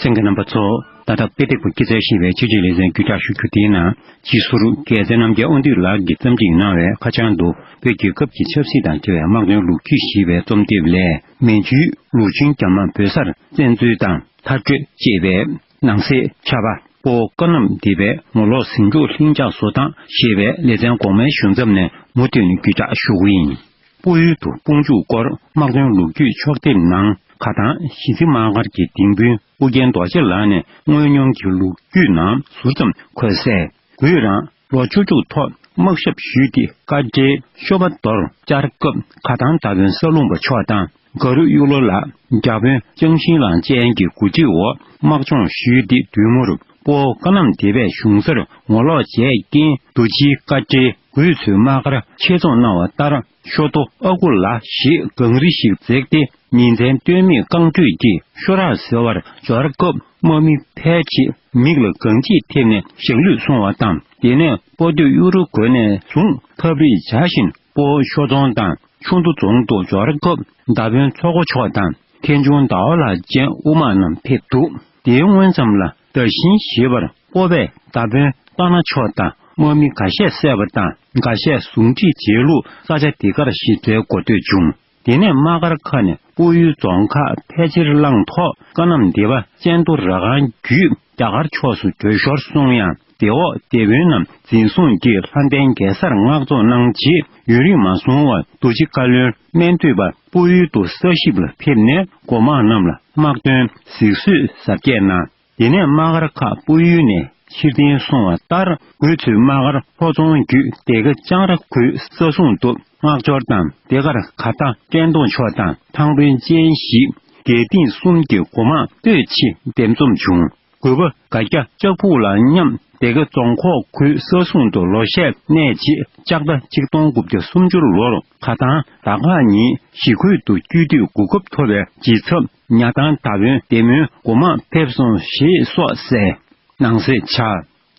གསན་མཁན་རྣམ་པ་ཚོ། ད་ལྟ་དཔེ་དེབ་ཀྱི་སྐྱེད་ཚལ་ཞེས་པའི་ཆེད་སྤྱོད་ལེ་ཚན་བརྒྱུད་བསྒྲགས་ཞུ་རྒྱུ་དེའི་ནང་སྤྱི་ཟུར་རྒྱལ་མཚན་རྣམ་རྒྱལ་དབང་འདུས་ལགས་ཀྱིས་བརྩམས་བརྒྱུད་གནང་བའི་ཁ་བྱང་དུ་བོད་རྒྱལ་ཁབ་ཀྱི་ཆབ་སྲིད་དང་འབྲེལ་བའི་དམག་དོན་ལོ་རྒྱུས་ཞེས་པའི་རྩོམ་དེབ་ལས། མན་ཇུའི་ལུའུ་ཅུན་རྒྱ་དམག་བོད་སར་བཙན་འཛུལ་དང་མཐར་སྐྲོད་ཅེས་པའི་ནང་གསེས་ཆ་པ། སྤོ་བོ་ཀ་ནམ་སྡེ་པའི་ངོ་ལོག་ཟིང་འཁྲུག་ལྷིང་འཇགས་བཟོ་སྟངས་ཞེས་པའི་ལེ་ཚན་འགོ་མའི་གཞུང་ཚབ་ནས་མུ་མཐུད་ནས་བརྒྱུད་བསྒྲགས་ཞུ་གི་ཡིན། སྤོ་ཡུལ་དུ་དཔུང་འཇུག་སྐོར་དམག་དོན་ལོ་རྒྱུས་ཕྱོགས་དེབ་ནང་ཁ་ཐང་གཞིས་རྩེ་དམག་སྒར་གྱི་ལྡིང་དཔོན་ཨུ་རྒྱན་རྡོ་རྗེ་ལགས་ནས་དངོས་མྱོང་གི་ལོ་རྒྱུས་ནང་ཟུར་ཙམ་འཁོད་གསལ། གུས་རང་ལོ་བཅུ་དྲུག་ཐོག་དམག་ཞབས་ཞུས་ཏེ་དཀའ་འགྲེལ་ཤོ་པ་མདོར་བཅར་སྐབས་ཁ་ཐང་མདའ་དཔོན་ས་ལུང་པ་མཆོག་དང་། ག་རུ་གཡུ་ལོ་ལགས་རྒྱ་དཔོན་ལྕང་ཤིང་ལང་ཅན་གྱི་འགོ་ཁྲིད་འོག་དམག་སྦྱོང་ཞུས་ཏེ་བདུད་མོར་སྤོ་བོ་ཀ་ནམ་སྡེ་པའི་གཞུང་སར་ངོ་ལོག་བྱས་རྐྱེན་རྡོ་རྗེའི་བཀའ་དྲིན་གུས་ཚོས་དམག་སྒར་ཆེད་རྫོང་གནང་བ་ལྟར་ཤོ་ཏོ་ཨ་ཁུ་ལ་ཞེས་གངས་རི་ཞིག་འཛེགས་ཏེ་ཉིན་མཚན་ལྟོས་མེད་རྐང་འགྲོས་ཀྱིས་ཤོ་རག་ཟེར་བར་འབྱོར་སྐབས་དམག་མི་ཕལ་ཆེར་མིག་ལ་གངས་འཁྱིལ་ཐེབས་ནས་ཞག་ལུས་སོང་བ་དང་། དེ་ནས་སྤོ་སྟོད་གཡུ་རུ་དགོན་ནས་བཟུང་ཐབས་རིག་བྱ་བཞིན་སྤོ་བོ་ཤོ་རྫོང་དང་། ཆུ་མདོ་རྫོང་དུ་འབྱོར་སྐབས་མདའ་དཔོན་ཚོགས་གོ་མཆོག་དང་མཁན་ཆུང་ཟླ་བ་ལྷ་ཅན་དབུ་དམག་རྣམས་ཕེབས་འདུག་དེའི་སྔོན་མཚམས་ལ་ཟླ་ཤིང་ཞེས་པར་སྤོ་བས་མདའ་དཔོན་སྟག་སྣ་མཆོག་དང་དམག་མི་འགའ་ཤས་བསད་པ་དང་། འགའ་ཤས་ཟུང་འབྲེལ་བྱས་ལུགས་ས་ཆ་དེ་གར་ཞིབ་ཕྲའི་གོ་ཐོས་བྱུང་། དེ་ནས་དམག་སྒར་ཁག་ནས་སྤོ་ཡུལ་རྫོང་ཁག་ཕལ་ཆེར་བླངས་ཐོག་ཀ་ནམ་སྡེ་པ་ཅན་དོ་ར་ཁང་བརྒྱུད་རྒྱ་གར་ཕྱོགས་སུ་བྲོས་ཞོར་སོང་ཡང་། སྡེ་འོག་སྡེ་དཔོན་རྣམས་འཛིན་བཟུང་གིས་ལྷ་ལྡན་རྒྱལ་སར་མངགས་གཏོང་གནང་རྗེས་ཡུན་རིང་མ་སོང་བར་རྡོ་རྗེ་བཀའ་བློན་སྨན་ཐོས་པ་སྤོ་ཡུལ་དུ་ས་ཞིབ་ལ་ཕེབས་ནས་འགོ་དམངས་རྣམས་ལ་དམག་དོན་གཟིགས་བཟོས་གཟབ་རྒྱས་གནང་། དེ་ནས་དམག་སྒར་ཁག་སྤོ་ཡུལ་ནས་ཕྱིར་འཐེན་སོང་བ་ལྟར་འགོས་ཚུལ་དམག་སྒར་ལྷོ་རྫོང་བརྒྱུད་སྡེ་དགེ་ལྕང་ར་ཁུལ་ས་སྲུང་དུ་མངགས་འབྱོར་དང་། དེ་གར་གར་སྟག་བཀྲས་མཐོང་མཆོག་དང་ཐང་དཔོན་ཅན་ཞིག་རྒྱལ་ཏིང་གསུམ་གྱི་འགོ་དམངས་སྟོད་ཕྱིན་འདེམས་འཛོམས་བྱུང་། གུས་པ་དགའ་སྐྱ་ལྕགས་ཕུག་ལ་མཉམ་སྡེ་དགེ་རྫོང་ཁོག་ཁུལ་ས་སྲུང་དུ་ལོ་ཤས་གནས་རྗེས་ལྕགས་ཟླ་ཆིག་སྟོང་དགུ་བརྒྱ་སུམ་ཅུ་ལོར་ཁ་ཐང་དར་ཁག་ཉིན་ཞི་རྒོལ་དུ་བསྐྱོད་དུས་གོ་སྐབས་ཐོབ་པའི་རྗེས་ཚབ་ཉ་ཐང་མདའ་དཔོན་བདེ་སྨོན་འགོ་དམངས་ཕེབས་སོང་ཞེས་སོགས་གསལ། ནང་གསེས་ཆ།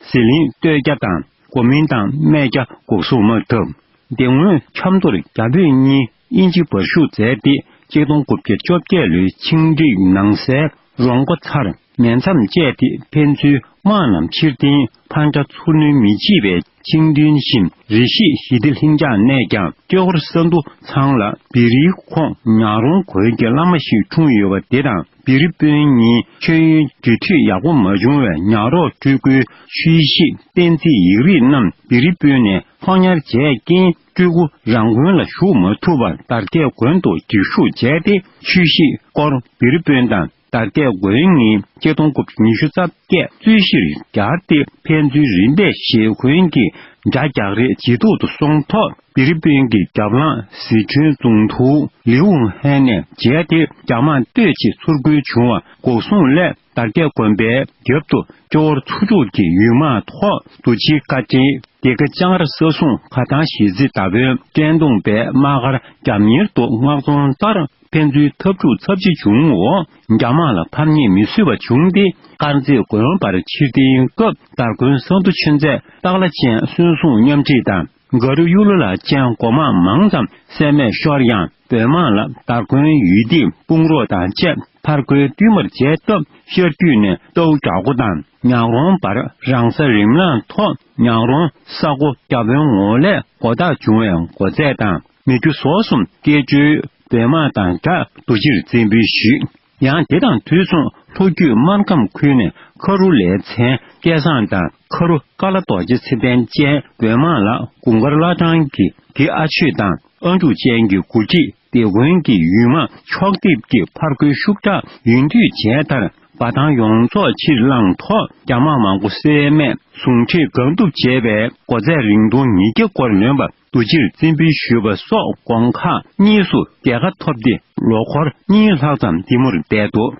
ཟི་ལིང་སྟོད་རྒྱ་དང་གོ་མིན་ཏང་སྨད་རྒྱ་འགོག་སྲུང་དམག་འཐབ། དེ་སྔོན་ཆབ་མདོར་རྒྱ་བོད་གཉིས་དབྱིན་ཇི་བར་ཞུགས་མཛད་དེ་ཆིག་སྟོང་དགུ་བརྒྱ་བཅོ་བརྒྱད་ལོའི་ཆིངས་འགྲིག་ནང་གསལ་རོང་པ་ཚར་མེ་མཚམས་བཅད་དེ་ཕན་ཚུན་དམག་རྣམས་ཕྱིར་འཐེན་འཕང་རྒྱ་ཚུར་གནོན་མི་བྱེད་པའི་ཆིངས་དོན་བཞིན་རེ་ཞིག་ཞི་བདེ་ལྷིང་འཇགས་གནས་ཀྱང་སྐྱེ་ཧོར་ས་འདུ་ཚང་ལ་བེ་རིའི་ཁོངས་ཉག་རོང་དགོན་གྱི་བླ་མ་ཞིག་འཁྲུངས་ཡོད་པ་དེ་དང་། བེ་རི་དཔོན་གཉིས་མཆོད་ཡོན་འབྲེལ་མཐུད་ཡག་པོ་མ་བྱུང་བས་ཉག་རོང་སྤྲུལ་སྐུའི་ཆོས་གཞིས་བསྟན་རྩིས་ཡིག་རིགས་རྣམས་བེ་རི་དཔོན་ནས་ཕོ་ཉར་བྱས་རྐྱེན་སྤྲུལ་སྐུ་རང་དགོན་ལ་བཞུགས་མ་ཐུབ་པར་དར་རྒྱས་དགོན་དུ་སྒྲིག་ཞུགས་བྱས་ཏེ་ཆོས་གཞིས་སྐོར་བེ་རི་དཔོན་དང་དར་རྒྱས་དགོན་གཉིས་ཆིག་སྟོང་དགུ་བརྒྱ་ཉི་ཤུ་རྩ་བརྒྱད་གཙོས་གཞིར་སྦྱར་ཏེ་ཕན་ཚུན་རིམ་པས་ཞེ་འཁོན་གྱི་དགྲ་རྒྱག་རེས་ཇེ་སྡུག་ཏུ་སོང་ཐོག་བེ་རི་དཔོན་གྱི་རྒྱབ་ལངས་ཟི་ཁྲོན་རྫོང་དུ་ལིའུ་ཧན་ནས་མཇལ་ཏེ་རྒྱ་དམག་སྟོད་ཕྱིན་ཚུར་རྒོལ་བྱུང་བ་འགོག་སྲུང་སླད་དར་རྒྱས་དགོན་པའི་རྒྱབ་ཏུ་སྐྱོ་བོར་ཚུར་འཇུག་གི་ཡུལ་དམག་ཐོག་རྡོ་རྗེའི་བཀའ་དྲིན་སྡེ་དགེ་ལྕང་ར་ས་སྲུང་ཁ་ཐང་གཞིས་རྩེ་མདའ་དཔོན་བཀྲས་མཐོང་པས་དམག་སྒར་རྒྱབ་གཉེར་དུ་མངགས་གཏོང་ལྟར། ཕན་ཚུན་འཐབ་འཁྲུག་ཚབས་ཆེ་བྱུང་འོག་རྒྱ་དམག་ལ་ཕམ་ཉེས་མི་བཟོད་པ་བྱུང་སྟེ་དཀར་མཛེས་དགོན་པར་ཕྱིར་འཐེན་སྐབས་དར་དགོན་ས་མདོ་ཆོས་མཛད་སྟག་ལྷ་ཅན་བསོད་སྲུང་མཉམ་ཁྲིད་དང་ དང་། ག་རུ་གཡུ་ལོ་ལ་ཅན་འགོ་དམངས་མང་ཙམ་བསད་རྨས་ཤོར་ཡང་། བོད་དམངས་ལ་དར་དགོན་ཡུལ་སྡེའི་དཔུང་རོགས་དང་བཅས་ཕར་རྒོལ་བསྟུད་མར་བྱས་སྟབས། ཤར་རྒྱུད་ནས་རྟའུ་བྲག་མགོ་དང་ཉག་རོང་བར་རང་ས་རིམ་ལངས་ཐོག་ཉག་རོང་ས་མགོ་རྒྱ་དཔོན་ངོ་ལས་མགོ་བཏགས་བྱུང་བའི་མགོ་རྫས་དང་མི་རྒྱུ་ཟོག་གསུམ་སྐྱེ་ཇོའི་བོད་དམག་དང་སྦྲགས་རྡོ་རྗེར་བཙན་འབུལ་ཞུས། ཡང་དེ་དང་དུས་མཚུངས་ལྷོ་རྒྱུད་སྨར་ཁམས་ཁུལ་ནས་ཁ་རུ་ལས་ཚན་སྐལ་བཟང་དང་ཁ་རུ་ཀ་ལ་རྡོ་རྗེ་ཚེ་བརྟན་བཅས་བོད་དམག་ལ་དགུན་དཀར་བླ་བྲང་གི་དགེ་ཨ་ཆོས་དང་ཨ་འབྲུག་ཅན་གྱི་འགོ་ཁྲིད་སྡེ་དགོན་གྱི་ཡུལ་དམག་ཕྱོགས་སྡེབ་ཀྱིས་ཕར་རྒོལ་ཤུགས་དྲག་ཡུན་དུས་བྱས་མཐར་འབའ་ཐང་ཡོངས་རྫོགས་ཕྱིར་བླངས་ཐོག་རྒྱ་དམག་མང་པོ་བསད་རྨས་ཟུངས་ཁྲག་གང་ཐུབ་བྱས་པའི་མགོ་རྫས་རིང་ཐུང་ཉིས་བརྒྱ་སྐོར་ལོན་པ། རྡོ་རྗེར་བཙན་འབུལ་ཞུས་པ་སོགས་གོང་ཁག་གཉིས་སུ་རྒྱལ་ཁ་ཐོབ་སྟེ། ལོ་འཁོར་གཉིས་ལྷག་ཙམ་ལྡེ་མོར་བསྡད་འདུག་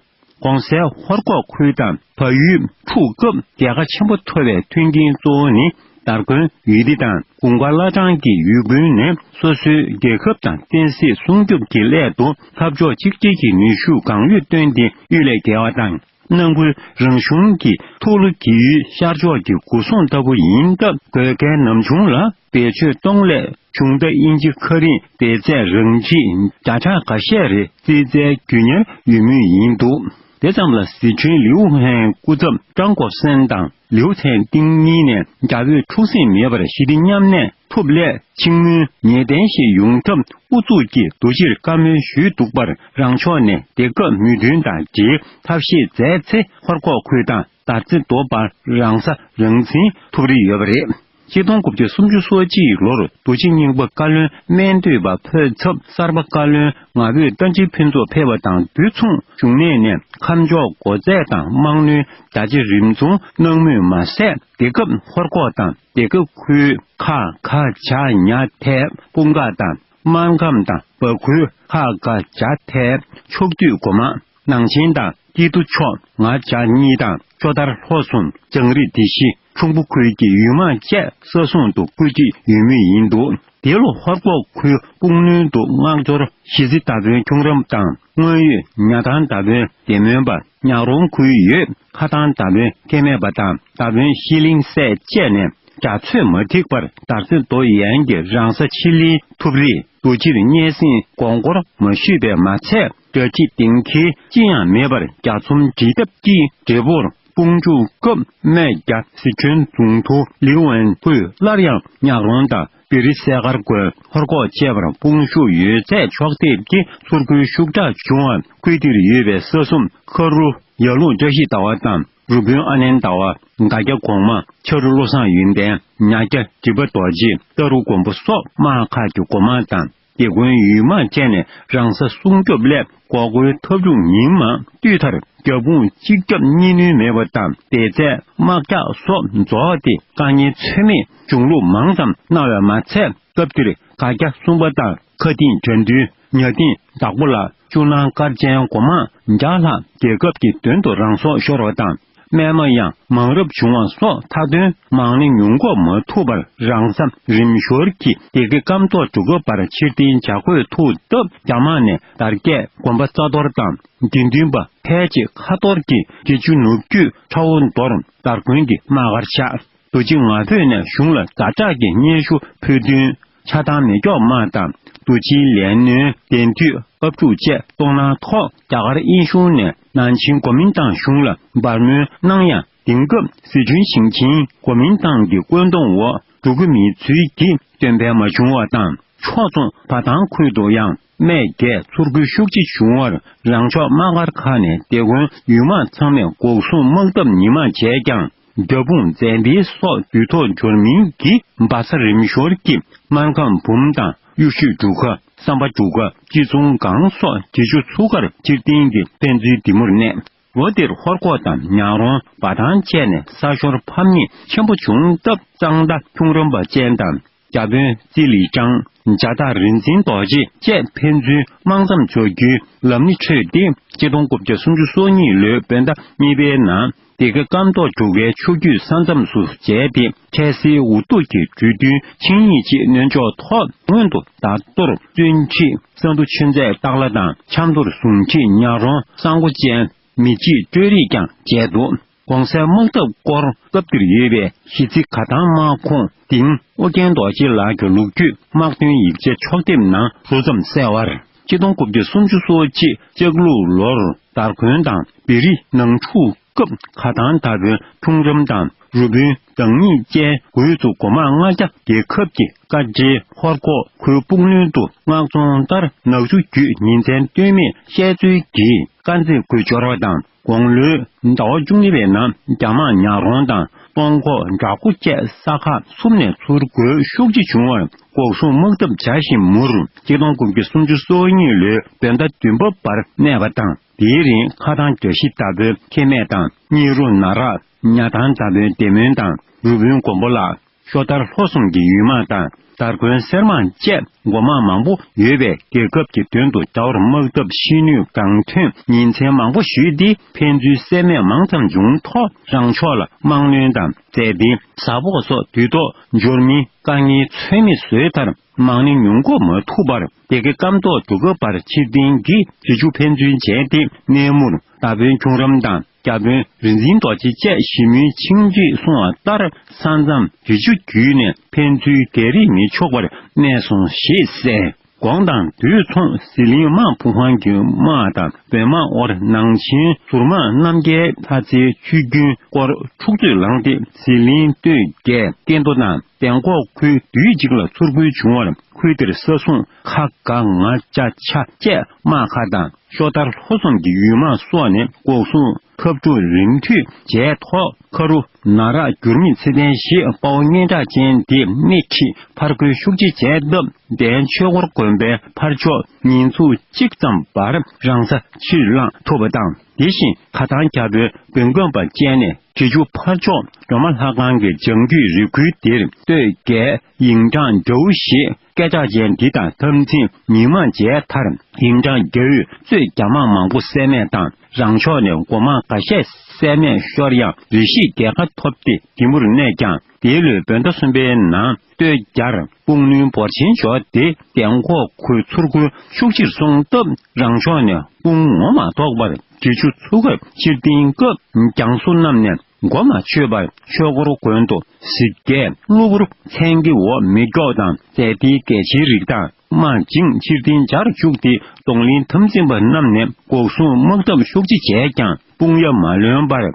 གོང་གསལ་ཧོར་གོག་ཁུལ་དང་བལ་ཡུལ་འཁྲུག་སྐབས་རྒྱལ་ཁ་ཆེན་པོ་ཐོབ་པའི་མཐུན་རྐྱེན་གཙོ་བོ་ནི་དར་དགོན་ཡུལ་སྡེ་དང་དགུན་དཀར་བླ་བྲང་གི་ཡུལ་དགོན་ནས་སོ་སོའི་རྒྱལ་ཁབ་དང་བསྟན་སྲིད་སྲུང་སྐྱོབ་ཀྱི་སླད་དུ་ལྷ་ཕྱོགས་གཅིག་སྒྲིལ་གྱི་ནུས་ཤུགས་གང་ཡོད་བཏོན་ཏེ་གཡུལ་ལས་རྒྱལ་བ་དང་། ནང་ཁུལ་རང་གཞུང་གི་ཐུགས་ལུ་གྱི་ཡུལ་ཤར་ཕྱོགས་ཀྱི་སྒོ་སྲུང་ལྟ་བུ་ཡིན་སྟབས། དགོས་གལ་ནམ་བྱུང་ལ་བེད་སྤྱོད་གཏོང་སླད་གཞུང་རྟ་དབྱིན་ཇི་ཁ་རིང་སྡེ་ཚན་རང་ཆིག་བརྒྱ་ཕྲག་འགའ་ཤས་རེ་རྩིས་རྩལ་རྒྱུ་ཉར་ཡོད་མུས་ཡིན་འདུག་དེ་ཙམ་ལ་ཟི་ཁྲོན་ལིའུ་ཧན་སྐུ་ཚབ་ཀྲང་གོ་སན་དང་ལིའུ་ཚན་ཏིང་གཉིས་ནས་རྒྱ་བོད་འཁྲུག་ཟིང་མེད་པར་ཞི་བདེ་མཉམ་གནས་ཐུབ་སླད་ཕྱིར་མུའི་ངེས་གཏན་ཞིག་ཡོང་ཐབས་ཨུ་ཚུགས་ཀྱིས་རྡོ་རྗེར་བཀའ་མོལ་ཞུས་འདུག་པར། རང་ཕྱོགས་ནས་དེ་སྐབས་མོས་མཐུན་དང་འབྲེལ་ཐབས་ཤེས་མཛད་ཚེ་ཧོར་གོག་ཁུལ་དང་དར་རྩེ་མདོ་བར་རང་ས་རང་འཛིན་ཐུབ་རེ་ཡོད་པ་རེད། ཆིག་སྟོང་དགུ་བརྒྱ་སུམ་ཅུ་སོ་གཅིག་ལོར་རྡོ་རྗེ་རྙིང་པ་བཀའ་བློན་སྨན་སྟོད་པ་ཕོད་ཚབ་གསར་པ་བཀའ་བློན་ང་ཕོད་རྟ་མགྲིན་ཕུན་ཚོགས་ཕེབས་པ་དང་དུས་མཚུངས་གཞུང་གནས་ནས་ཁམས་ཕྱོགས་སྒོ་རྩས་དང་དམག་སྣོན་རྒྱ་ཆེ་རིམ་ཚོང་གནང་མུས་མ་ཟད། དེ་སྐབས་ཧོར་གོག་དང་དེ་སྐབས་ཁུལ་ཁ་ག་བྱ་ཉ་ཐའི་སྤུངས་ཁ་དང་སྨར་ཁམས་དང་བ་ཁུལ་ཁ་ག་བྱ་ཐའི་ཕྱོགས་བསྡུས་སྒོ་མང་ནང་ཆེན་དང་སྐྱིད་སྡུག་ཕྱོགས་ང་བྱ་གཉིས་དང་ཅོ་ཐར་ལྷོ་གསུམ་བྱང་རི་སྡེ་བཞི་ཁྲུང་པོ་ཁུལ་གྱི་ཡུལ་དམག་བཅས་ས་སྲུང་དུ་བཀོད་སྒྲིག་ཡོད་མུས་ཡིན་འདུག་དེ་ལོ་ཧོར་གོག་ཁུལ་སྤུངས་སྣོན་དུ་སྔགས་འཆོར་ཞི་བྱེད་མདའ་དཔོན་ཁྱུང་རམ་དང་དངོས་ཡོད་ཉ་ཐང་མདའ་དཔོན་བདེ་སྨོན་པ་ཉག་རོང་ཁུལ་ཡོད་ཁ་ཐང་མདའ་དཔོན་སྐལ་མེད་པ་དང་མདའ་དཔོན་ཤི་ལིང་སྲས་བཅས་ནས་རྒྱ་ཚོས་མ་འགྲིག་པར་དར་རྩེ་མདོ་ཡན་གྱི་རང་ས་ཆི་ལིན་ཐུབ་རི་རྡོ་རྗེར་སྙན་སེང་དགོངས་སྐོར་མ་ཞུས་པས་མ་ཚད། དགྲ་ཁྲིད་གདེང་འཁེལ་ཅི་ཡང་མེད་པར་རྒྱ་ཚོམ་འགྲིག་ཐབས་ཀྱིས་འབྲས་བུར་དཔུང་འཇུག་སྐབས་སྨད་རྒྱ་སི་ཁྲོན་རྫོང་དུ་ལིའུ་ཨན་ཁུས་སླར་ཡང་ཉག་རོང་དང་བི་རི་སེ་གར་དགོན་ཧོར་གོག་བཅས་པར་དཔུང་ཤུགས་ཡོད་ཚད་ཕྱོགས་འདེབས་ཀྱིས་ཚུར་རྒོལ་ཤུགས་དྲག་བྱུང་བར་ཁུལ་འདིར་ཡོད་པའི་ས་གསུམ་ཁ་རུ་ཡར་ཀླུང་བཀྲ་ཤིས་ཟླ་བ་དང་རུ་དཔོན་ཨ་ནན་ཟླ་བ། མདའ་རྒྱ་གོང་མ། ཆ་རུ་བློ་བཟང་ཡོན་ཏན། ཉ་རྒྱ་སྒྲིབ་པ་རྡོ་རྗེ། རྟ་རུ་མགོན་པོ་སོགས་དམག་ཁག་གི་འགོ་དམངས་དང་སྡེ་དགོན་ཡུལ་དམག་བཅས་ནས་རང་ས་སྲུང་སྐྱོབ་སླད་འགོག་རྒོལ་འཐབ་འཁྲུག་ཉིན་མ་བསྟུད་མཐར་རྒྱབ་དཔུང་གཅིག་རྒྱབ་གཉིས་གནོན་མེད་པ་དང་དེ་ཚད་དམག་རྒྱགས་སོགས་རྫོགས་ཏེ་དཀའ་ངལ་ཚོད་མེད་བྱུང་ལུགས་མང་ཙམ་གནང་བས་མ་ཚད། སྐབས་དེར་ག་རྒྱ་གསུམ་པ་དང་ཁ་ཏིང་དགྲ་འདུལ་ཉ་ཏིང་བདག་པོ་ལ་བཅུ་ནང་དཀར་ཆེན་འགོ་དམངས་བརྒྱ་ལྷག་རྒྱལ་ཁབ་ཀྱི་དོན་དུ་རང་སྲོག་ཤོར་བ་དང་། རྨས་མ་ཡང་མང་རབ་བྱུང་བ་སོགས་མཐའ་དོན་མང་ལེ་ཉུང་འགོག་མ་ཐུབ་པར་རང་ས་རིམ་ཞོར་གྱི་སྡེ་དགེ་ཀམ་ཐོག་འབྲུག་སྒར་བར་ཕྱིར་འཐེན་བྱ་དགོས་ཐུག་སྟབས། རྒྱ་དམག་ནས་དར་རྒྱས་དགོན་པ་རྩ་གཏོར་དང་དགེ་འདུན་པ་ཕལ་ཆེར་ཁ་གཏོར་གྱིས་དགེ་བཅུ་ནུབ་རྒྱུད་ཁྲ་བོ་མདོར་དར་དགོན་གྱི་དམག་སྒར་ཆགས། རྡོ་རྗེ་ང་ཕོད་ནས་གཞུང་ལ་ཛ་དྲག་གི་སྙན་ཞུ་ཕུལ་དོན། ཆགས་སྡང་མེ་སྒྱོགས་དམག་དང་རྡོ་རྗེའི་ལས་སྣོན་གདན་དུས་ཨབ་ཕྲུག་བཅས་གཏོང་གནང་ཐོག་རྒྱ་གར་དབྱིན་གཞུང་ནས་ནང་ཆེན་གོ་མིན་ཏང་གཞུང་ལ་འབར་མོལ་གནང་ཡང་དེང་སྐབས་ཟི་ཁྲོན་ཞིང་ཆེན་གོ་མིན་ཏང་གི་བཀོད་འདོམས་འོག་འགྲོ་གི་མེད་ཚུལ་གྱི་སྟོན་པས་མ་བྱུང་བ་དང་ཕྱོགས་མཚུངས་བ་ཐང་ཁུལ་དུ་ཡང་སྨད་རྒྱས་ཚུར་རྒོལ་ཤུགས་ཆེ་བྱུང་བར་རང་ཕྱོགས་དམག་སྒར་ཁག་ནས་སྡེ་དགོན་ཡུལ་དམག་ཚང་མས་འགོག་སྲུང་དམག་འཐབ་ཉིན་མ་བྱས་ཀྱང་། རྒྱབ་དཔུང་འཛད་འཕེལ་སོགས་དུས་ཐོག་འབྱོར་མིན་གྱི་སྦ་ས་རིམ་ཤོར་གྱིས་སྨར་ཁམས་བུམ་དང་གཡུ་ཤོད་འབྲུག་ཁ་བསམ་པ་འབྲུག་ཁ་སྤྱི་ཚོང་སྒང་སོགས་དགེ་བཅུ་ཚུགས་ཀར་ཕྱིར་འཐེན་གྱི་ཕན་ཚུན་འདི་མུར་གནས། ལོ་དེར་ཧོར་ཁོག་དང་ཉག་རོང་བ་ཐང་བཅས་ནས་ས་ཤོར་ཕམ་ཉེས་ཆེན་པོ་བྱུང་སྟབས་གཙང་མདའ་ཁྱུང་རམས་པ་ཅན་དང་རྒྱ་དཔོན་རྩི་ལི་ཀྲང་། ཇ་དར་རིན་འཛིན་རྡོ་རྗེ་བཅས་ཕན་ཚུན་དམག་མཚམས་འཇོག་རྒྱུའི་ལམ་སྣེ་འཕྲོད་དེ་ཆིག་སྟོང་དགུ་བརྒྱ་སུམ་ཅུ་སོ་གཉིས་ལོའི་བོད་ཟླ་གཉིས་པའི་ནང་སྡེ་དགེ་ཀམ་ཐོག་འབྲུག་ཁའི་ཆུ་རྒྱུད་ས་མཚམས་སུ་མཇལ་ཏེ་འཕྲལ་སེལ་འུ་ཐུག་གི་གྲོས་མཐུན་ཆིངས་ཡིག་ཅིག་སྣོན་འཇོག་ཐོག་སྔོན་དུ་དར་གཏོར་བཙོན་ཁྲིད་ས་འདུ་ཆོས་མཛད་སྟག་ལྷ་དང་ཆབ་མདོར་ཟུང་ཁྲིད་ཉག་རོང་ས་མགོ་ཅན། མི་གཅིག་སྤྲོད་རེས་ཀྱང་བྱས་འདུག་གོང་གསལ་དམག་འཐབ་སྐོར་སྐབས་འདིར་ཡོད་པའི་གཞི་རྩའི་ག་དང་དམག་ཁོངས་སྟེང་ཨོ་རྒྱན་རྡོ་རྗེ་ལགས་ཀྱི་ལོ་རྒྱུས་དམག་དོན་ཡིག་ཆའི་ཕྱོགས་དེབ་ནང་རོབ་ཙམ་གསལ་བར། ཆིག་སྟོང་དགུ་བརྒྱ་སུམ་ཅུ་སོ་གཅིག་ལྕགས་ལུག་ལོར་དར་དགོན་དང་བེ་རི་ནང་འཁྲུག་སྐབས་ག་དང་དར་དགོན་ཁྲུང་རམ་དང་རུ་དཔོན་བདག་ཉིད་བཅས་འོས་སུ་འགོ་དམག་ལྔ་བརྒྱ་རྒྱལ་ཁབ་ཀྱི་བཀའ་འབྲེལ་ཧོར་ཁོག་ཁུལ་སྤུངས་ལུན་དུ་མངགས་བཙོང་ལྟར་ནག་ཆུ་བརྒྱུད་ཉིན་མཚན་སྟོད་སྨད་བཤད་མཛོད་ཀྱི་དཀར་མཛེས་ཁུལ་འབྱོར་བ་དང་དགུང་ལོའི་ཟླ་བ་བཅུ་གཉིས་པའི་ནང་རྒྱ་དམག་ཉག་རོང་དང་སྟོང་ཁོག་འདྲ་སྐུ་བཅས་ས་ཁག་གསུམ་ནས་ཚུར་རྒོལ་ཤུགས་ཆེ་བྱུང་བར་འགོག་སྲུང་དམག་འཐབ་བྱ་བཞིན་མུར་ཆིག་སྟོང་དགུ་བརྒྱ་སུམ་ཅུ་སོ་གཉིས་ལོའི་བོད་ཟླ་བདུན་པ་བར་གནས་པ་དང་དེའི་རིང་ཁ་ཐང་བཀྲ་ཤིས་ཟླ་བོའི་ཁེ་སྨད་དང་གཉེར་རུ་ན་རག་ཉ་ཐང་ཟླ་བོའི་བདེ་སྨོན་དང་རུ་དཔོན་མགོན་པོ་ལགས། ཤོ་ཐར་ལྷོ་གསུམ་གྱི་ཡུལ་དམག་དང་དར་དགོན་སེར་དམག་བཅས་འགོ་དམག་མང་པོ་ཡོད་པས་རྒྱལ་ཁབ་ཀྱི་དོན་དུ་རྒྱ་བོར་དམག་འཐབ་ཤི་ནུས་གང་ཐོན་ཉིན་མཚན་མང་པོ་ཞུས་ཏེ་ཕན་ཚུན་བསད་རྨས་མང་ཙམ་བྱུང་ཐོག་རང་ཕྱོགས་ལ་དམག་གནོན་དང་རྫས་སྤེལ་ཟ་ཕོག་སོགས་དུས་ཐོག་འབྱོར་མིན་དཀའ་ངལ་ཚོད་མེད་བཟོས་མཐར་དམག་གནོན་ཉུང་འགོ་མ་ཐུབ་པར་སྡེ་དགེ་ཀམ་ཐོག་འབྲུག་སྒར་བར་ཕྱིར་འཐེན་གྱིས་རི་ཆུ་ཕན་ཚུན་བྱས་ཏེ་གནས་མུར་མདའ་དཔོན་ཁྱུང་རམ་དང་། བརྒྱ་དཔོན་རིག་འཛིན་རྡོ་རྗེ་བཅས་ཞི་མོལ་ཆིངས་ཀྱིས་གསུངས་པ་ལྟར་ས་མཚམས་རི་ཆུ་བརྒྱུད་ནས་ཕན་ཚུན་སྒེར་རེས་མི་ཆོག་པར་གནས་སོང་ཞེས་གསལ། དགོང་དང་དུས་མཚུངས་ཟི་ལིང་དམག་དཔུང་ཁང་གི་དམག་དང་བོད་དམག་དབར་ནང་ཆེན་ཟུར་དམག་རྣམ་རྒྱལ་ལྷ་རྩེའི་ཆུ་རྒྱུན་སྐོར་འཁྲུག་རྩོད་ལངས་ཏེ་ཟི་ལིང་སྟོད་རྒྱལ་ཀན་རྡོ་དང་དན་ཁོག་ཁུལ་དུས་གཅིག་ལ་ཚུར་རྒོལ་བྱུང་བར་ཁུལ་དེར་ས་སྲུང་ཁ་ག་ང་ཅ་ཆ་བཅས་དམག་ཁ་དང་། ཤོ་ཐར་ལྷོ་གསུམ་གྱི་ཡུལ་དམག་སོགས་ནས་འགོག་སྲུང་ཐབས་གྲུ་རིམ་མཐུད་བྱས་ཐོག་ཁ་རུ་ན་རག་འགྱུར་མེད་ཚེ་བརྟན་ཞེས་དཔའ་བོ་སྙན་གྲགས་ཅན་དེ་མིག་གིས་ཕར་རྒོལ་ཤུགས་ཆེ་བྱས་སྟབས་གདན་ཆོས་འཁོར་དགོན་པའི་ཕར་ཕྱོགས་ཉིན་ཚུགས་གཅིག་ཙམ་བར་རང་ས་ཕྱིར་བླངས་ཐུབ་པ་དང་དེ་བཞིན་ཁ་ཐང་རྒྱལ་པོའི་བོན་དགོན་པ་བཅས་ནས་གྲི་ཆུ་ཕར་ཕྱོགས་སྒྲོལ་མ་ལྷ་ཁང་གི་བྱང་རྒྱུད་རི་ཁུལ་དེར་སྟོད་རྒྱལ་ཡིང་ཀྲང་རྒྱའུ་ཞེས་སྐད་གྲགས་ཅན་འདི་དང་འཐབ་འཛིང་ཉིན་མ་མཇལ་མཐར་ཡིང་ཀྲང་རྒྱའུས་གཙོས་རྒྱ་དམག་མང་པོ་བསད་རྨས་དང་རང་ཕྱོགས་ནས་འགོ་དམག་འགའ་ཤས་བསད་རྨས་ཤོར་ཡང་རེ་ཞིག་རྒྱལ་ཁ་ཐོབ་སྟེ་དེ་མུར་གནས་ཀྱང་དེའི་ལོའི་བོད་ཟླ་གསུམ་པའི་ནང་སྟོད་རྒྱལ་སྤུངས་ལུན་འབོར་ཆེན་འབྱོར་ཏེ་དན་ཁོག་ཁུལ་ཚུར་རྒོལ་ཤུགས་ཆེར་སོང་སྟབས་རང་ཕྱོགས་ནས་དཔུང་ངོ་མ་ཐོགས་པར་གྲི་ཆུ་ཚུ་ཁབ་ཕྱིར་འཐེན་སྐབས་རྒྱང་སོ་རྣམས་ནས་མགོ་མ་ཆོད་པར་ཆོས་འཁོར་དགོན་དུ་གཟིག་རྒྱས་གློ་བུར་མཚན་གྱི་འོག་མེ་སྒྱོགས་དང་རྫས་དེའི་གལ་ཆེའི་རིགས་དང་དམག་ཅིང་ཕྱིར་འཐེན་བྱར་བཅུག་སྟེ་གདོང་ལེན་འཐབ་འཛིང་པ་རྣམས་ནས་འགོག་སྲུང་དམག་འཐབ་ཤུགས་ཆེ་བྱས་ཀྱང་དཔུང་ཡ་མ་ལོན་པར།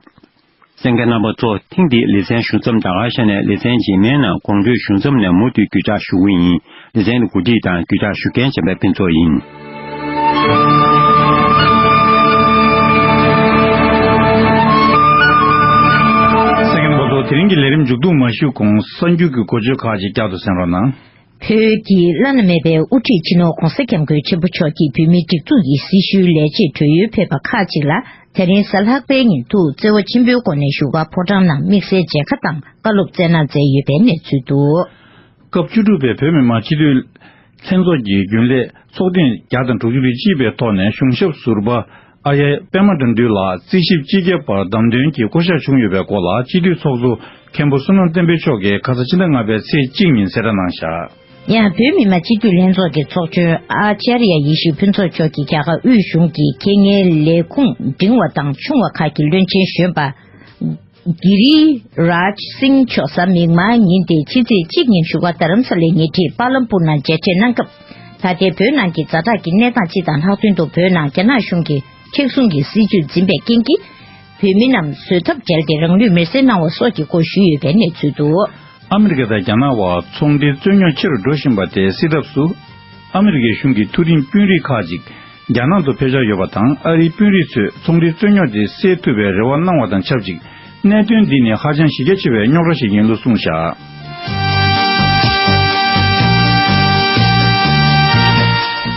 གསན་མཁན་རྣམ་པ་ཚོ་ཐེངས་འདིའི་ལེ་ཚན་ཞུ་མཚམས་ད་ག་ཤ་ནས་ལེ་ཚན་རྗེས་མའི་ནང་དགོངས་འགྲོས་ཞུ་མཚམས་ནས་མུ་མཐུད་བརྒྱུད་བསྒྲགས་ཞུ་གི་ཡིན། ལེ་ཚན་འདི་གོ་སྒྲིག་དང་བརྒྱུད་བསྒྲགས་ཞུ་མཁན་བྱམས་པའི་ཕུན་ཚོགས་ཡིན། གསན་མཁན་རྣམ་པ་ཚོ་དེ་རིང་གི་ལས་རིམ་མཇུག་བསྡོམས་མ་ཞུས་གོང་གསར་འགྱུར་གྱི་འགོ་བརྗོད་ཁག་ཅིག་བསྐྱར་དུ་གསན་རོགས་གནང་། བོད་ཀྱི་བླ་ན་མེད་པའི་དབུ་ཁྲིད་སྤྱི་ནོར་༧གོང་ས་༧སྐྱབས་མགོན་ཆེན་པོ་མཆོག་གིས་བོད་མིའི་སྒྲིག་འཛུགས་ཀྱི་སྲི་ཞུའི་ལས་བྱེད་གྲོས་ཡུལ་ཕེབས་པ་ཁག་ཅིག་ལ་དེ་རིང་གཟའ་ལྷག་པའི་ཉིན་ཐུགས་བརྩེ་བ་ཆེན་པོའི་སྒོ་ནས་བཞུགས་སྒར་ཕོ་བྲང་ནང་དམིགས་བསལ་མཇལ་ཁ་དང་བཀའ་སློབ་སྩལ་གནང་མཛད་ཡོད་པའི་གནས་ཚུལ་འདུག། སྐབས་བཅུ་དྲུག་པའི་བོད་མི་མང་སྤྱི་འཐུས་ལྷན་ཚོགས་ཀྱི་རྒྱུན་ལས་ཚོགས་ཐེངས་བརྒྱ་དང་དྲུག་ཅུ་རེ་གཅིག་པའི་ཐོག་ནས་གཞུང་ཞབས་ཟུར་པ་ཨ་ཡེ་པད་མ་དགྲ་འདུལ་ལགས་རྩིས་ཞིབ་སྤྱི་ཁྱབ་པར་བདམས་ཐོན་གྱིས་བསྐོ་གཞག་བྱུང་ཡོད་པའི་སྐོར་ལ་སྤྱི་འཐུས་ཚོགས་གཙོ་མཁན་པོ་བསོད་ནམས་བསྟན་འཕེལ་མཆོག་གིས་ཁ་ས་ཕྱི་ཟླ་ལྔ་པའི་ཚེས་གཅིག་ཉིན་གསལ་བསྒྲགས་གནང་བཞག། ཡང་བོད་མི་མང་སྤྱི་འཐུས་ལྷན་ཚོགས་ཀྱི་ཚོགས་གཙོ་ཨ་ཙརྱ་ཡེ་ཤེས་ཕུན་ཚོགས་མཆོག་གིས་རྒྱ་གར་དབུས་གཞུང་གི་ཁེ་ལྔའི་ལས་ཁུངས་འབྲིང་བ་དང་ཆུང་བ་ཁག་གི་བློན་ཆེན་གཞོན་པ། གྷི་རི་རཱཇ་སིང་མཆོག་གཟའ་མིག་དམར་ཉིན་ཏེ་ཕྱི་ཚེས་གཅིག་ཉིན་བཞུགས་སྒར་རྡ་རམ་ས་ལའི་ཉེ་འཁྲིས་པཱ་ལམ་པུར་ནང་མཇལ་འཕྲད་གནང་སྐབས། ད་ལྟའི་བོད་ནང་གི་ཛ་དྲག་གི་གནས་སྟངས་སྤྱི་དང་ལྷག་དོན་དུ་བོད་ནང་རྒྱ་ནག་གཞུང་གིས་མཁྲེགས་བཟུང་གི་སྲིད་བྱུས་འཛིན་པའི་རྐྱེན་གྱིས། བོད་མི་རྣམས་བཟོད་ཐབས་བྲལ་ཏེ་རང་ལུས་མེར་སྲེག་གནང་བ་སོགས་ཀྱི་སྐོར་ཞུས་ཡོད་པའི་གནས་ཚུལ་འདུག། ཨ་མི་རི་ཀ་དང་རྒྱ་ནག་དབར་ཚོང་འབྲེལ་རྩོད་རྙོག་ཆེ་རུ་འགྲོ་བཞིན་པ་དེ་སེལ་ཐབས་སུ། ཨ་མི་རི་ཀའི་གཞུང་གིས་མཐོ་རིམ་དཔོན་རིགས་ཁག་ཅིག་རྒྱ་ནག་ཏུ་ཕེབས་འཆར་ཡོད་པ་དང་། ཨ་རིའི་དཔོན་རིགས་ཚོས་ཚོང་འབྲེལ་རྩོད་རྙོག་དེ་སེལ་ཐུབ་པའི་རེ་བ་གནང་བ་དང་ཆབས་ཅིག། གནད་དོན་འདི་ནི་ཧ་ཅང་གཞི་རྒྱ་ཆེ་བའི་རྙོག་དྲ་ཞིག་ཡིན་ལུགས་གསུངས་བཞག།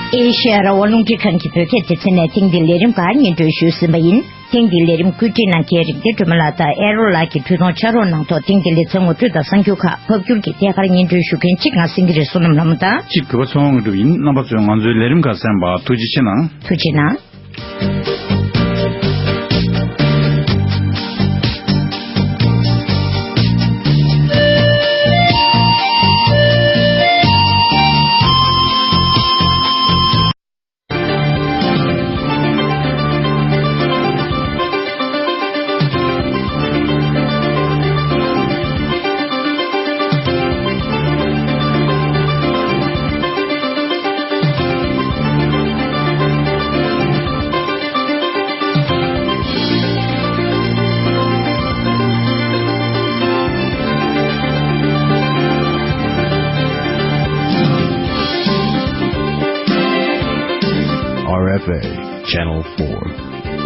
ཨེ་ཤེ་ཡ་རང་དབང་རླུང་འཕྲིན་ཁང་གི་བོད་སྐད་སྡེ་ཚན་ནས་ཐེངས་འདིའི་ལས་རིམ་ཁག་སྙན་སྒྲོན་ཞུས་ཟིན་པ་ཡིན། ཐེངས་འདིའི་ལས་རིམ་བཀོད་སྒྲིག་གནང་མཁན་རིག་ལྡན་སྒྲོལ་མ་ལགས་དང་ཨེ་རོ་ལགས་ཀྱིས་འཕྲུལ་གཏོང་ཕྱག་རོགས་གནང་ཐོག་ཐེངས་འདིའི་ལེ་ཚན་ངོ་སྤྲོད་དང་གསར་འགྱུར་ཁག་ཕབ་སྒྱུར་གྱིས་ཐད་ཀར་སྙན་སྒྲོན་ཞུ་མཁན་གཅིག་ང་སེང་གེ་རི་བསོད་ནམས་ལྷ་མོ་དང་། གཅིག་གུས་པ་ཚེ་དབང་དངོས་གྲུབ་ཡིན། རྣམ་པ་ཚོས་ང་ཚོའི་ལས་རིམ་ཁག་གསན་པར་ཐུགས་རྗེ་ཆེ་གནང་། ཐུགས་རྗེ་གནང་། Bay, Channel four.